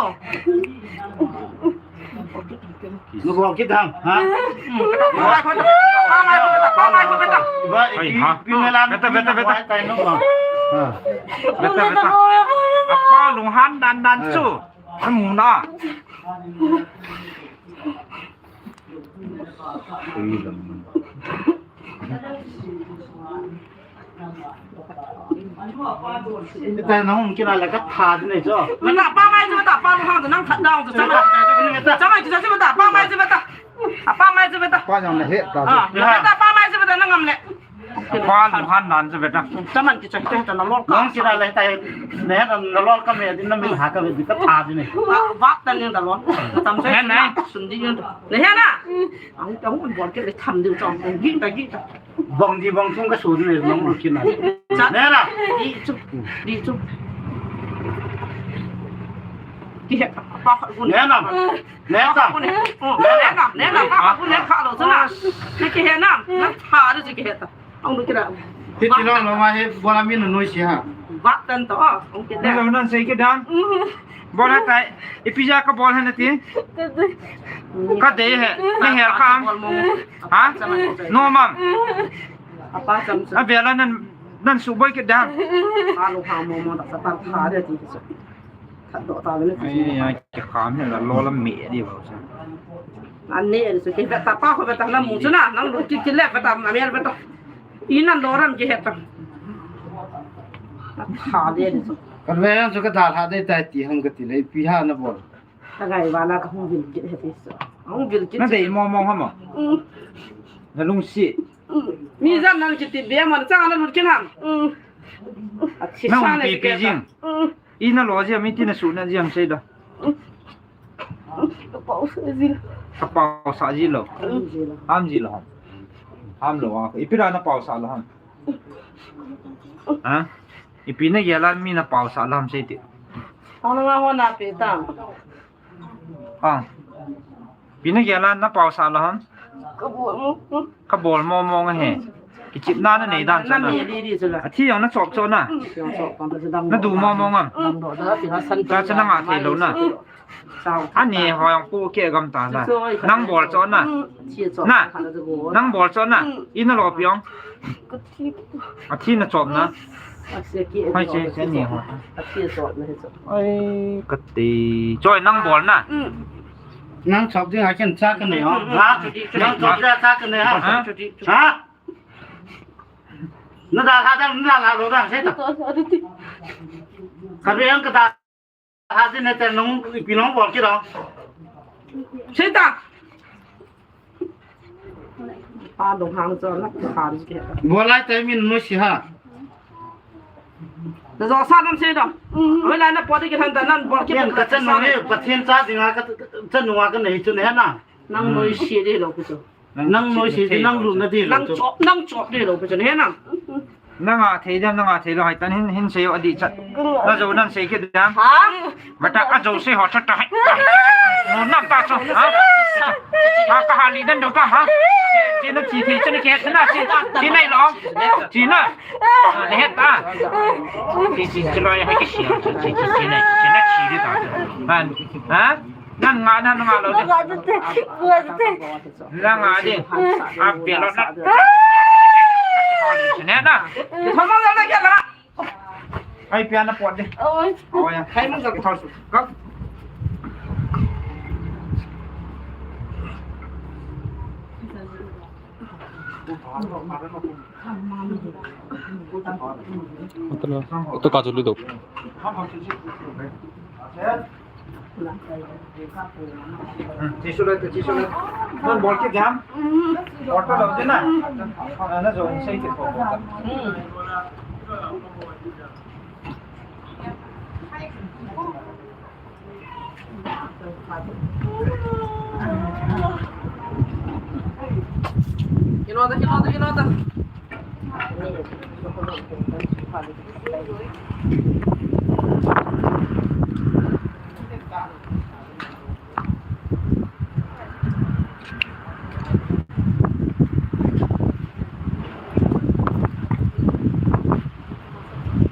Nabol kit ham, ha? Beta, beta, beta. Apa lunghan dan dan chu. Amuna. Ita nang kina la ka tha de nei chu. Beta, pa mai chu beta, pa lu hang nang tha dang chu. Chama, chama chu beta, pa mai chu beta. A pa mai chu beta. Pa jong na he ta. Ah, beta, pa mai chu beta nang am le. Pa lu han nan chu beta. Chama ki chu ta na lol ka. Nang kina la ta ne na lol ka me din na mi ha ka be ka tha de nei. Wa ta ni da lol. Tam sai na sun di yun. Ne he na. Ang ta hung bol ke le tham diu chong. Ging ta ging ta. Bong di bong chung ka su ni long lu kin na. Cha. Ne na. Di chu. Di chu. Ki he pa pa ku ne. Ne na. Ne ta. Ku ne. Ne na. Ne na pa pa ku ne kha lo chu na. Ne ki he na. Na tha ri ki he ta. Ang lu ki ra. Ti ti long lo ma he bo la mi nu noi si ha. Ba tan to. Ang ki ne. Ne lo nan sei ki dan. Bol ha tai. Ipi ja ka bol ha na ti. Ka dei he. Ni he kam. Ha? No mam. Apa cham cham. A vela nan, nan suboi kit dan. Alu ha mo mo da sa ta kha de ti so. Khat do ta le. Ai ya ki kham he la lo la me di ba sa. An ne so ki ta pa ko ta na mu chu na. Nang lu ki ki le ba ta na me ba ta. Inan lo ram ki he ta. Kha de di so. Ka ve yang chu ka da ha de tai ti hang ka ti le pi ha na bol. Ka ngai vana ka hung vil kit he ti so. Hung vil kit. Na dei mo mo ha mo. Mm. Na lungsi. Mm. Mi jan nan kiti be man chang na lut kit ham. Mm. A thi nang sa ne pi pi jing. Mm. Ina lo jia mi ti na su na jia sei da. Mm. Ka pau sa ji. Ka pau sa ji lo. Mm. Ham ji lo ham. Ham lo a. Ipi ra na pau sa lo ham. Ha? Ipi na gel a mi na pau sa lam sei ti. Ang na nga ho na pe ta. Ah. Ipi na gel a na pau sa lam. Ka bol mo. Ka bol mo mo nga he. Kichip na na nei dan sa na. Na mi di di sa la. A thi jong na chop chop na. Jong chop pa sa dam. Na du mo mo ngam. Dam do da pi na san. Ka sa na nga thei lo na. Ani ho jong pu ke gam ta na. Nang bol cho na. Na. Nang bol cho na. Ina lo piong. A thi na chop na. Hai che che ni ho. Ai ka ti. Choi nang bol na. Nang chop ding a ken cha ka nei ho. Ha? Nang chop da cha ka nei ha. Ha? Na da ha da na la lo da sei ta. Ka be ang ka da. Ha, ti ne te nung, ipi nung bol kit o. Sita. Pa dong hang cho na khan ke. Bol lai te min nu si ha. Da jo sa nam se dong. Wei lai na po de ke than da nan bol ke. Ken ka chan nung e, Pathen cha ding ha ka chan nung ha ka nei chu ne na. Nang noi si de lo ku chu. Nang noi si, nang lut na di lo chu. Nang chop, nang chop di lo chu, he nang. Nang a thei dem, nang a thei lo, hai tan hin, hin sei o adi chat. Na jo nan sei kit dem. Ha? Mata a jo sei ho chat ta hai. No nam ta chu, ha? Ha, ka ha li dan do ta, ha? Chi na chi thei chu na ke, chi na chi, chi nai lo. Chi na. Ne het ta. Chi, chi, chi lo ya hai ki si. Chi, chi, chi nai, chi na chi di ta. Ha? Ha? Nan nga, nan nga lo. Nga te, nga te. Nan nga de. Ape lo na. Ne na. Thama la la kya la. Ai, pian na pot de. Oi. Oi, ya. Khai mun ka thor su. Ka. Auto, auto ka chu lu do. Tissue le, tissue le. Nan bol kit diham? Bol ta lo ding na. Na jo sei kit ko. Hinota, hinota, hinota.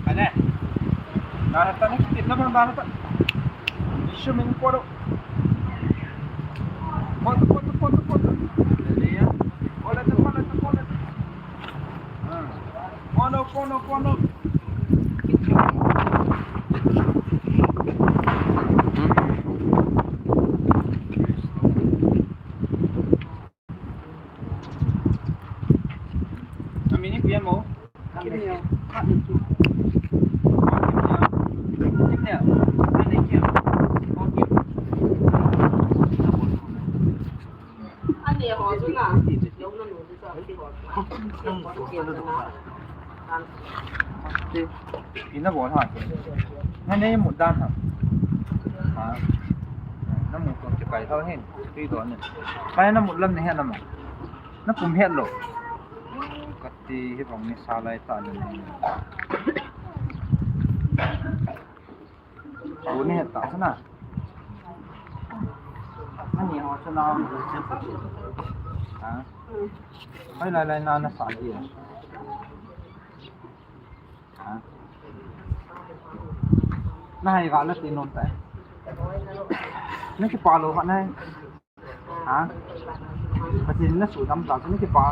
Ane. Dana ta ni, kita bang dana ta. Isu min kodo. Kodo, kodo, kodo, kodo. Dale ya. Kodo, kodo, kodo. Ah. Kodo, kodo, kodo. Amin ni pian mo. Ina bol ha. Ngai nei mut dan ha. Ha. Na mut ko ti kai tho hin. Ti do ni. Kai na mut lam ni he na mo. Na pum het lo. Kati hi bang ni sa lai ta ni. Ko ni het ta sana. Ani ho sana. Ha. Hai lai lai na na sa ji. Ha. Na hai ga la ti nom ta. Na ki pa lo ha na. Ha? Pathen na su dam ta, na ki pa.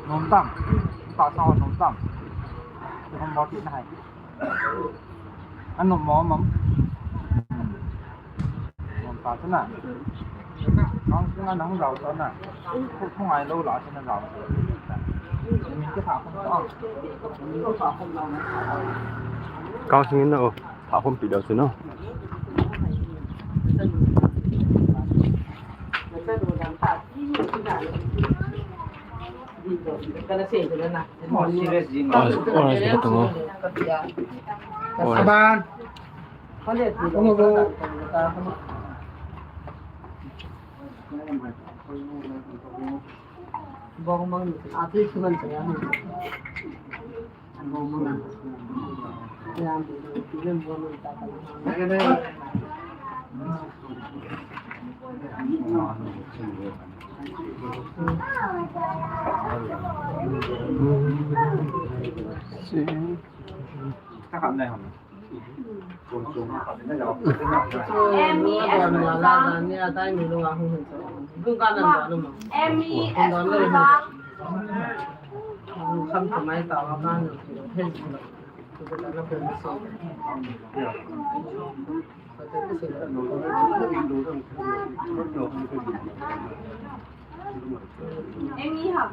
Nom tam. Ta sa nom tam. Ki hom ba ki na hai. An nom mo mam. Nom ta chu na. Nang chu na nang rao ta na. Khu, khu ngai lo la chu na rao. Min ki tha khom ta. Min ki tha khom ta na. Kau sing na o. Pha khom pi dau chu no. Serious jing. Ah, ah, ka tong. Aban. Tong bo. Bong bong, ati suman saya. Emmy, Emmy, Emmy ha.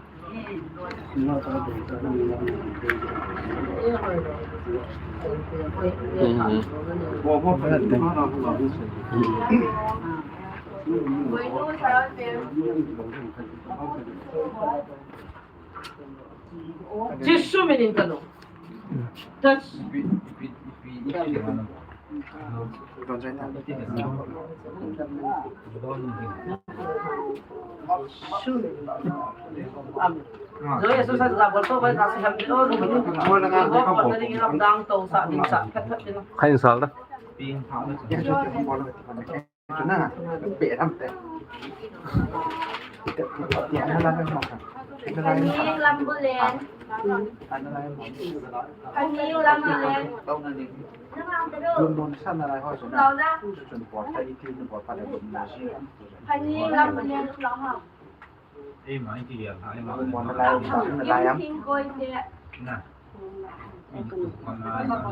Jesu minin kanu. Touch. Jesu. Amen. Jesu sa la bol to ba na sa ham to. Bol na ka. Bol na ring ram dang to sa ding sa. Khat khat din. Khain sal da. Ping ha. Chuna, pe ram te. Ni lam bulen.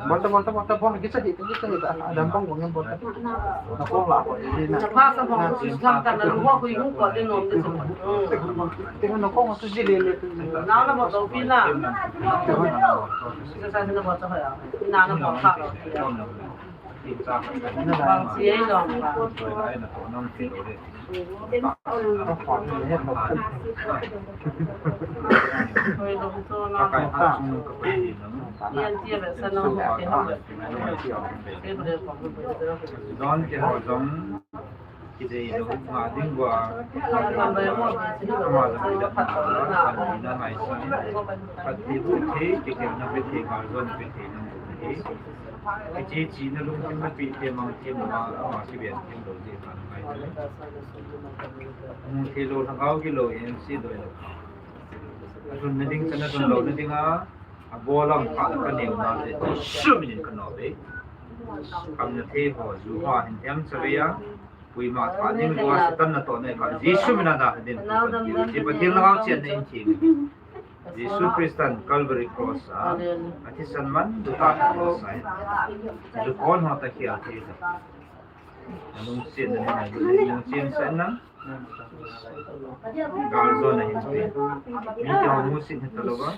Bolta, bolta, bolta, bolta, kicha hita, kicha hita. Adam pang bang bolta. Na kong la ko, na. Pasa bang ko, sus lang ka na, luwa ko, yung ko, din nom, din nom. Tingnan na kong, sus, jili, jili. Na, na, bolta, pina. Sa, sa, na, bolta, kaya. Na, na, bolta, kaya. Don ke ho jong kidei lou, nga ding uva, ama jong kidei lou, kan ina ngai sa, phat thei bu thei, kikhelna pe thei, guardian pe thei, na bu thei. Kiche chena lungthim na pe thei, mang thei, ama, ama kiven thei lou, je kan ngai. Mu thei lou, lhagao gilou, M C doi lou. Alhun na ding, kana lhun lou na ding a, abol a um kha le ka neo na le, Jesu min in ka nop e. Kamna thei ho, ju ho, hin them chavei a, Koima tha ding lou a, Satan natohna kha, Jesu min a na din. Ti Pathen lhagao chen na in thim. Jesu Christan Calvary Cross a, athisan man, duta cross a, ju kon ho ta khel thei ta. Lungset na, lungset sa na. Gal jo na hin pe. Mi te ho musit hita lou va.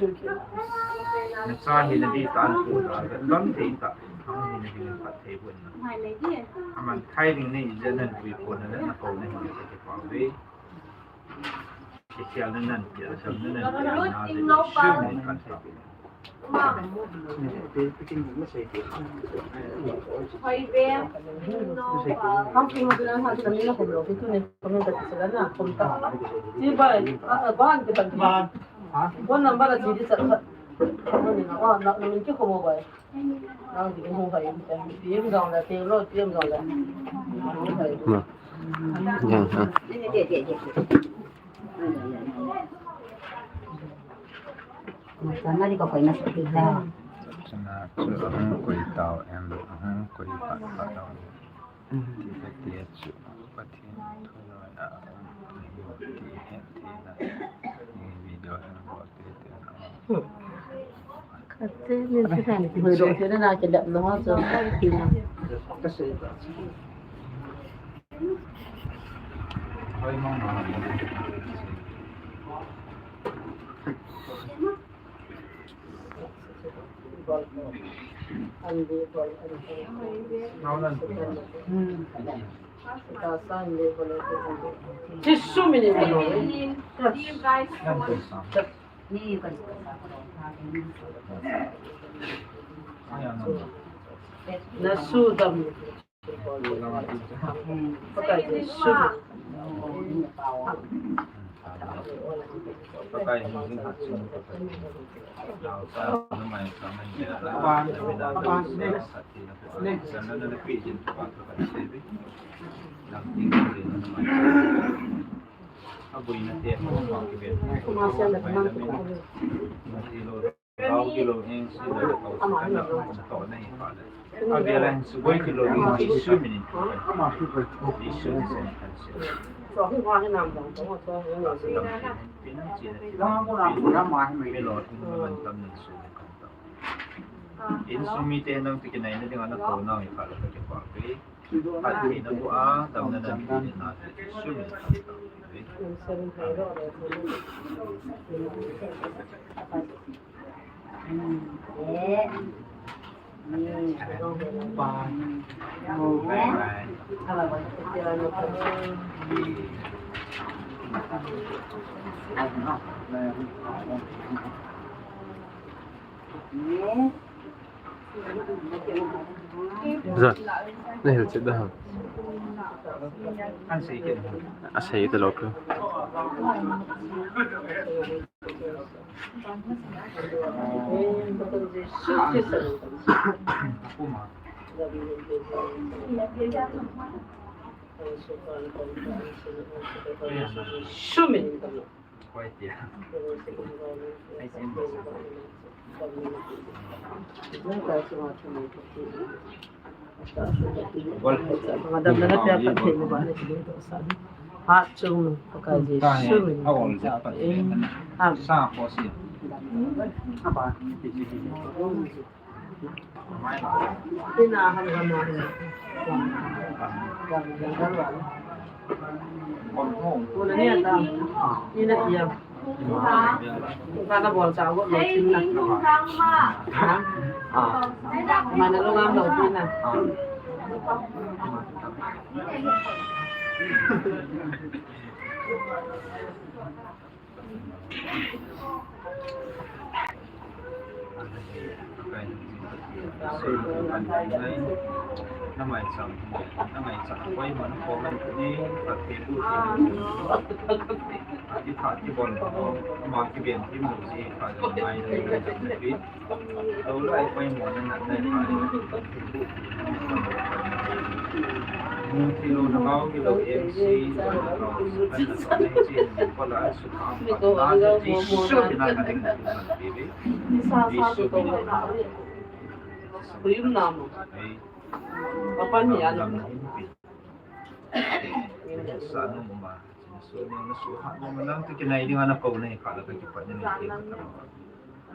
Na cha hi na di ta an pu ta, ga dam thei ta. Ang hi na hi na phat thei bu na. Aman khai ding nei je nan pui ko na na ko na hi na ke pa ve. Ke khel na nan ke, dam na nan ke, na de shim ni kan ta. Sana chu ahung koi tau em, ahung koi phat phat tau. Ti kati chu Pathen thu noi a um, ti het theina. Ni video hin bol te te na. Kati ni ti kan ti hoi do te na ke dap no ha chu. Hoi mang na. Jesu min in. Na su dam. Avel a hin suboi kilou ding Jesu min in. Jesu min in. Insung mite nang ti kinai na ding ana ko nang i pha la ka ke pa pe. Phat theina bu a, damna nan pe na Jesu min in. Za, na hil chet da ham. Asei ta lou ko. Sumi. Madam, na pia pa thei mo ba ni ki to sa. Ha chung ka ji su min. Amen. Ina ham gam ma. Gam, gam, gam, gam. Tuna ni ata. Ina kiam. Kana bol cha go lo tin na. Ha? Mana lo ngam lo tin na.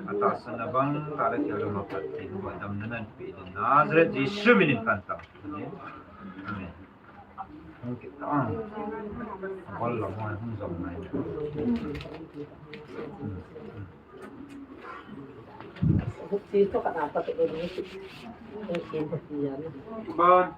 Atahsan na bang tah le kialo ma pat ti nu ba damna nan pe din Nazareth Jesu min in kan tao. Amen. Hung kit ta. Bol lo mo hung jom nai. Ti to ka na pa to ni. Ba.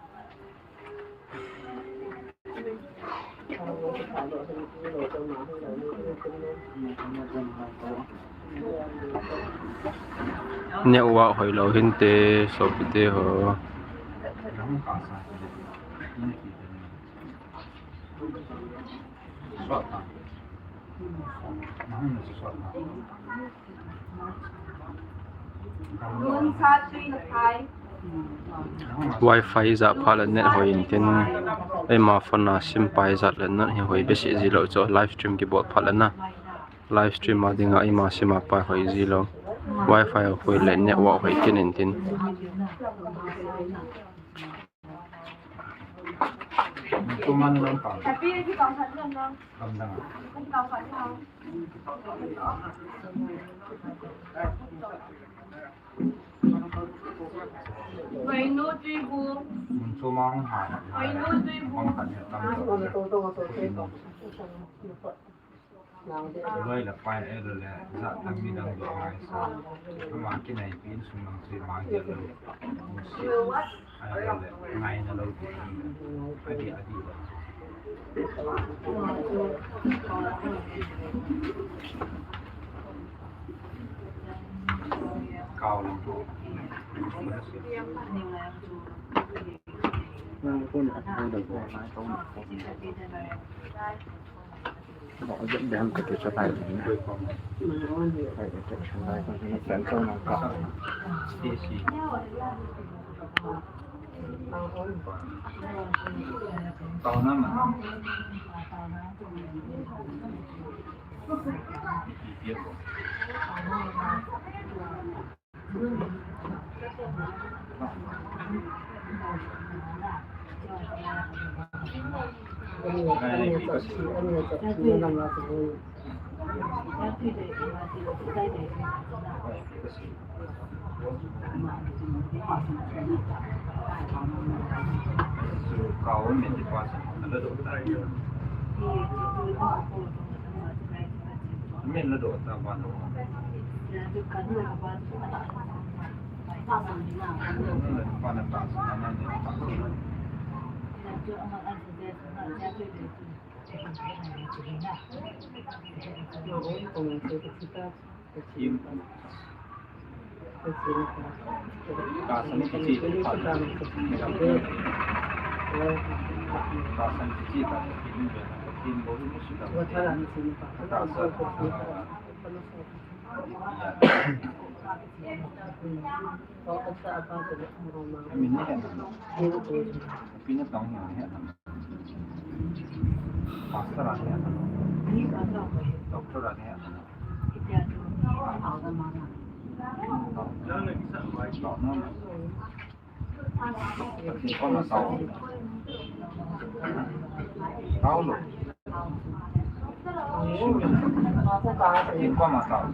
Network hoilou hinte, sopite ho. Wi-Fi ijat phat le net hoi intin, eima phone a sim pa ijat le net hi hoi behseh jilou chu, live stream kibol phat le na. Live stream a dinga eima sim a pa hoi jilou. Wi-Fi hoi le network hoi kit intin. Loi le pai, eh, loi le, jat dang midang doh ngai sa. Ama kinaipi insung lang chu ima gel lou. Musi. Ai loi le, ngaina lou ti. Adi, adi. Kau lang tu. Pastor a ni a. Doctor ani. Doctor na. Pathen koma tao. Tao lo. Pathen koma tao.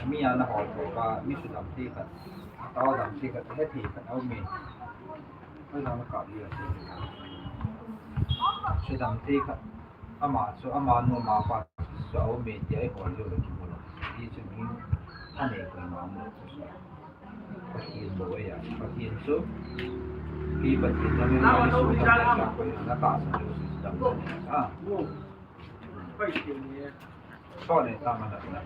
Ami a na hol ko ba, mi sudam thei khat, tao dam thei khat, he thei khat, au me. Ai na ka li a. Sudam thei khat, ama chu, ama nu, ama pa chu au me ti ai hol lo le ki mo lo. Ti chu mi a ne ko ma mo. Pathen bou ahi a, Pathen chu, hi Pathen na min na su na min na ko na ka sa su su da. Ah. So ne ta ma na na.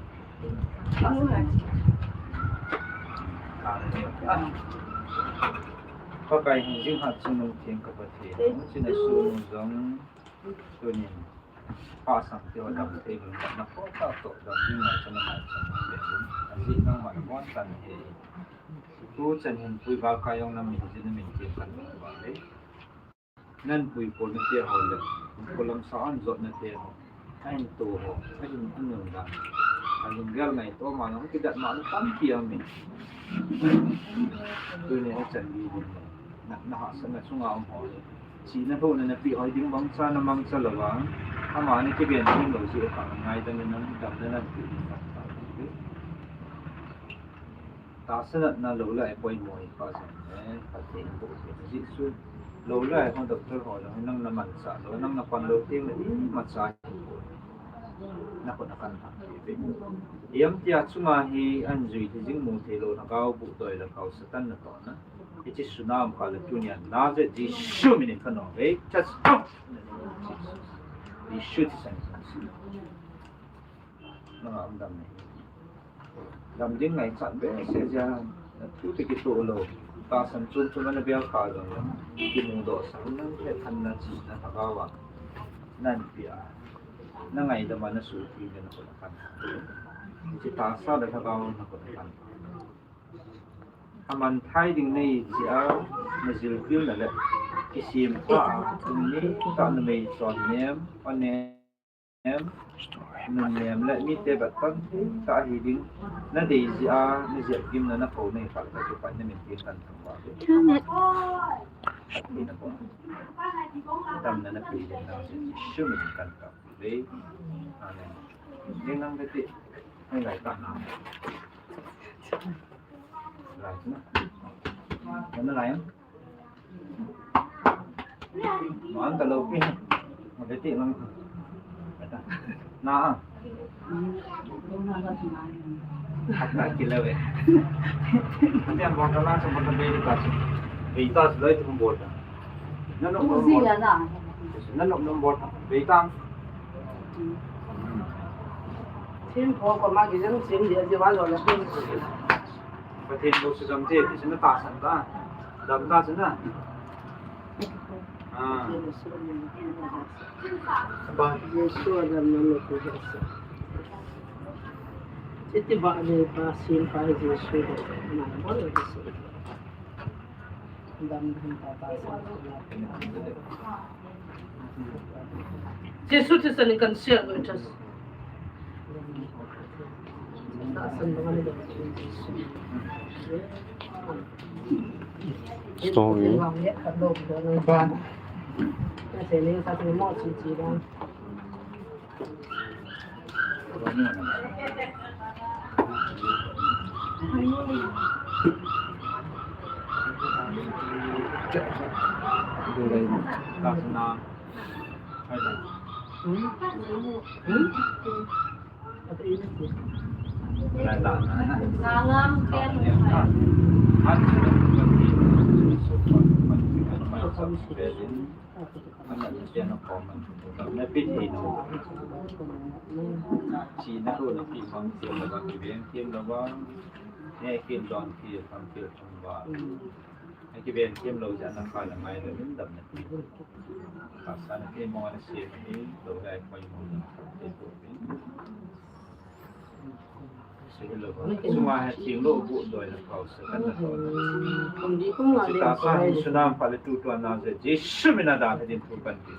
Pakai hing jing hat chu nung theng ka Pathen. Nung chin a su nung jong tunin. Pa sang te ho dam thei lou, na ko ta to dam ding ngai chan ngai chan ngai be lou. Ajeh nangman bon tan he. Tu chan hin pui val kai jong na min jin na min ti kan ba le. Nan pui ko na te ho le. Ko lam sa an jot na te ho. Ahin to ho. Ahin an nung da. Ahin gel ngai to ma nong ki dat ma na tam pi a min. Tuni a chan di din. Na, na hahsatna chunga um ho le. Chihna lhohna na peh hoi ding mangcha na mangcha lou vang. Ama na kiven ding lou jeh a ngaidam in na damna na peh ding. Tahsa natna lou le ai poimo hi pa jong le, Pathen in boh peh na Jesu. Lou le ai ho doctor ho jong nang na manchah lou, nang na pan lou teng le imacha hi. Na khut a kan thang. Hiam tia chunga hi an jui thei jing mu thei lou na gao bu doi le gao Satan na to na. Hiche sunam kha le tunia Nazareth Jesu min in ka nom ve. Cast out. Jesu ti sang sang. Nanga um dam nei. Dam ding ngaichat behseh jeh a, na thu te kitoh lou. Tahsan chom chom a na bel kha jong le, kimudoh sah un, nang hetthemna chihna lhagao a na pe a, na ngaidam a na suhtheng le na khut a kan. Hiche tahsa le lhagao na khut a kan. Aman thai ding nei jeh a, na jilpilna le kisempha a, tuni tah numei chonnem, onem, nunnem le mite bat pan tah hi ding. Na dei jeh a, na jep gimna na pho nei kha le ka chu pai na min tin kan thangvah ve. Pathen in na bol. Damna na pe ding na Jesu min in kan thangvah ve. Amen. Ding nang beti. Hai lai ta na. Lai na. Nang lai. Nuan ta lou pi. Beti lang. Na. Hak na kila ve. Hati an bottle lang sa bottle beti ta. Beti ta loi tu bottle. Na no bottle. Na no no bottle. Beti ta. Sim pho ko ma ki jam sim dia je wa lo la. Pathen lou se jam je, ti se na tahsan ta. Dam ta se na. Ah. Ba Jesu a dam na me ko Jesu. Siti ba le ba sim pa Jesu na ba le Jesu. Jesu Christa ni kan siah lo chas. Story. Ban. Ana, na pen na khom man. Na pen thei na. Chi na ro na pi khom thei na ba, ki ven thei na ba. Ne kin don ki khom thei na ba. Ai ki ven thei lo ja na kha na mai na min dam na pi. Ka sa na pi mo na se na pi, lo dai koi mo na. Suma he thing lo bu doi la pau sa kan na to. Sita sa hin sunam pa le tu tua na je Jesu mina da he din tu kan ti.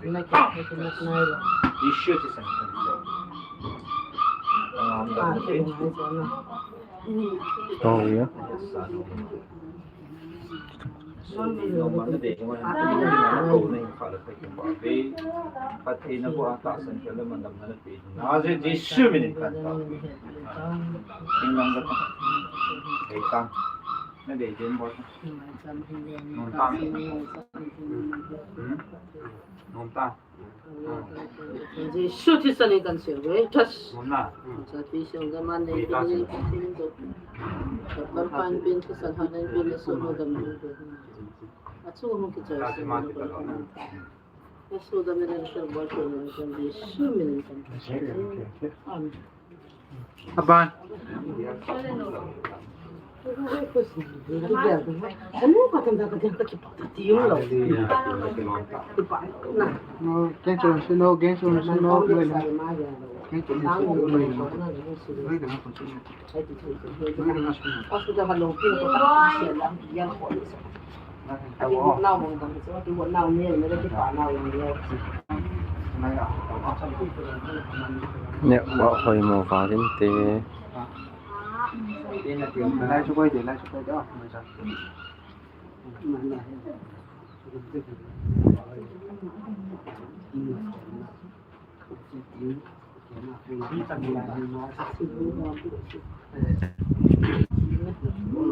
Jesu ti san kan so. Am da te. Oh yeah. Jesu Christa ni kan siah ve. Thas. Sa ti siang da man nei ti ni tin to. Kan pan pin ki san han nei pin so no dam ni. Achu hung kichoi si. Achu dam ni kan bol ko ni kan Jesu min kan. Amen. Aban. Geng chun sino, geng chun sino. Network hoimo val inte.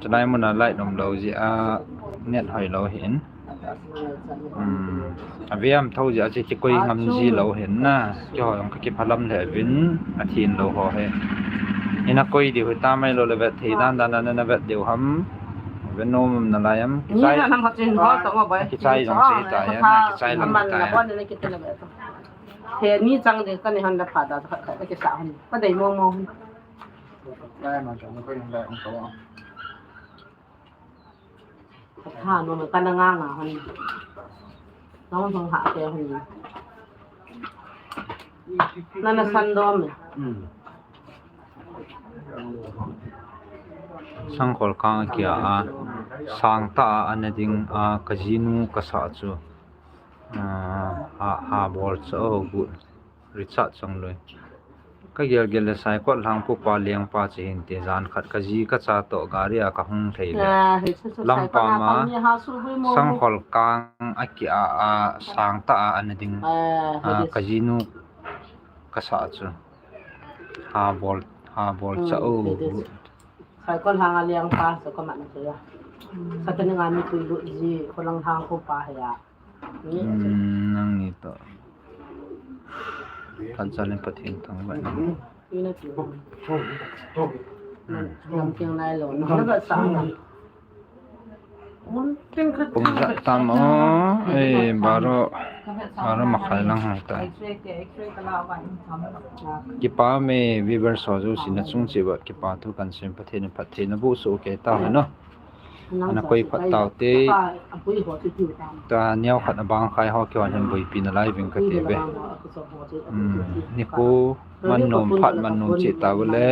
Chulai muna light um lou jeh a net hoi lou hin. Hmm. Aviam tho jeh a chu kikoi ngam ji lou hin na. Kihoi ong ka kiphalam le vin a thin lou ho he. Ina koi diu hi ta mai lou le vet thei dan dan na na vet diu ham. Vet nom na lai am. Kichai. Kichai jong sei ta ya na kichai lam ta ya. He ni chang de ka ni han da pha da ka ka ke sa han. Ka dei mo mo. Lai ma chang ko yin lai ong ko. Ha no me ka na nga nga han. Nong song ha ke han. Na na san do me. Sangkhol kang a kia a sang ta a ana ding a ka jinu ka sa chu. Ah, ha, ha bol cha o gu Richard Chongloi. Ka gel gel le Saikot lhang pu pa leng pa che hin te jan khat ka ji ka cha to gari a ka hung thei le. Lampa ma Sangkhol kang a kia a sang ta a ana ding a ka jinu ka sa chu. Ha bol, ha bol cha o. Saikot lhang a leng pa sa ka man che ya. Sa ka ni nga mi tui lu ji ko lang hang ko pa ya. Nangni toh. Thanchal in Pathen thangvah in. Pung ja tam o. Ei, baro. Baro makhai lang hai ta. Kipa me viewers ho jouse na chung cheh uva kipa thu kan sem Pathen in phatthei na boh soh kei ta hen o. Ana koi phat tau te. Ta neo khat abang khai ho kihon hin boipi na lai ving kate ve. Nikho man nom phat man nom cheh tau le.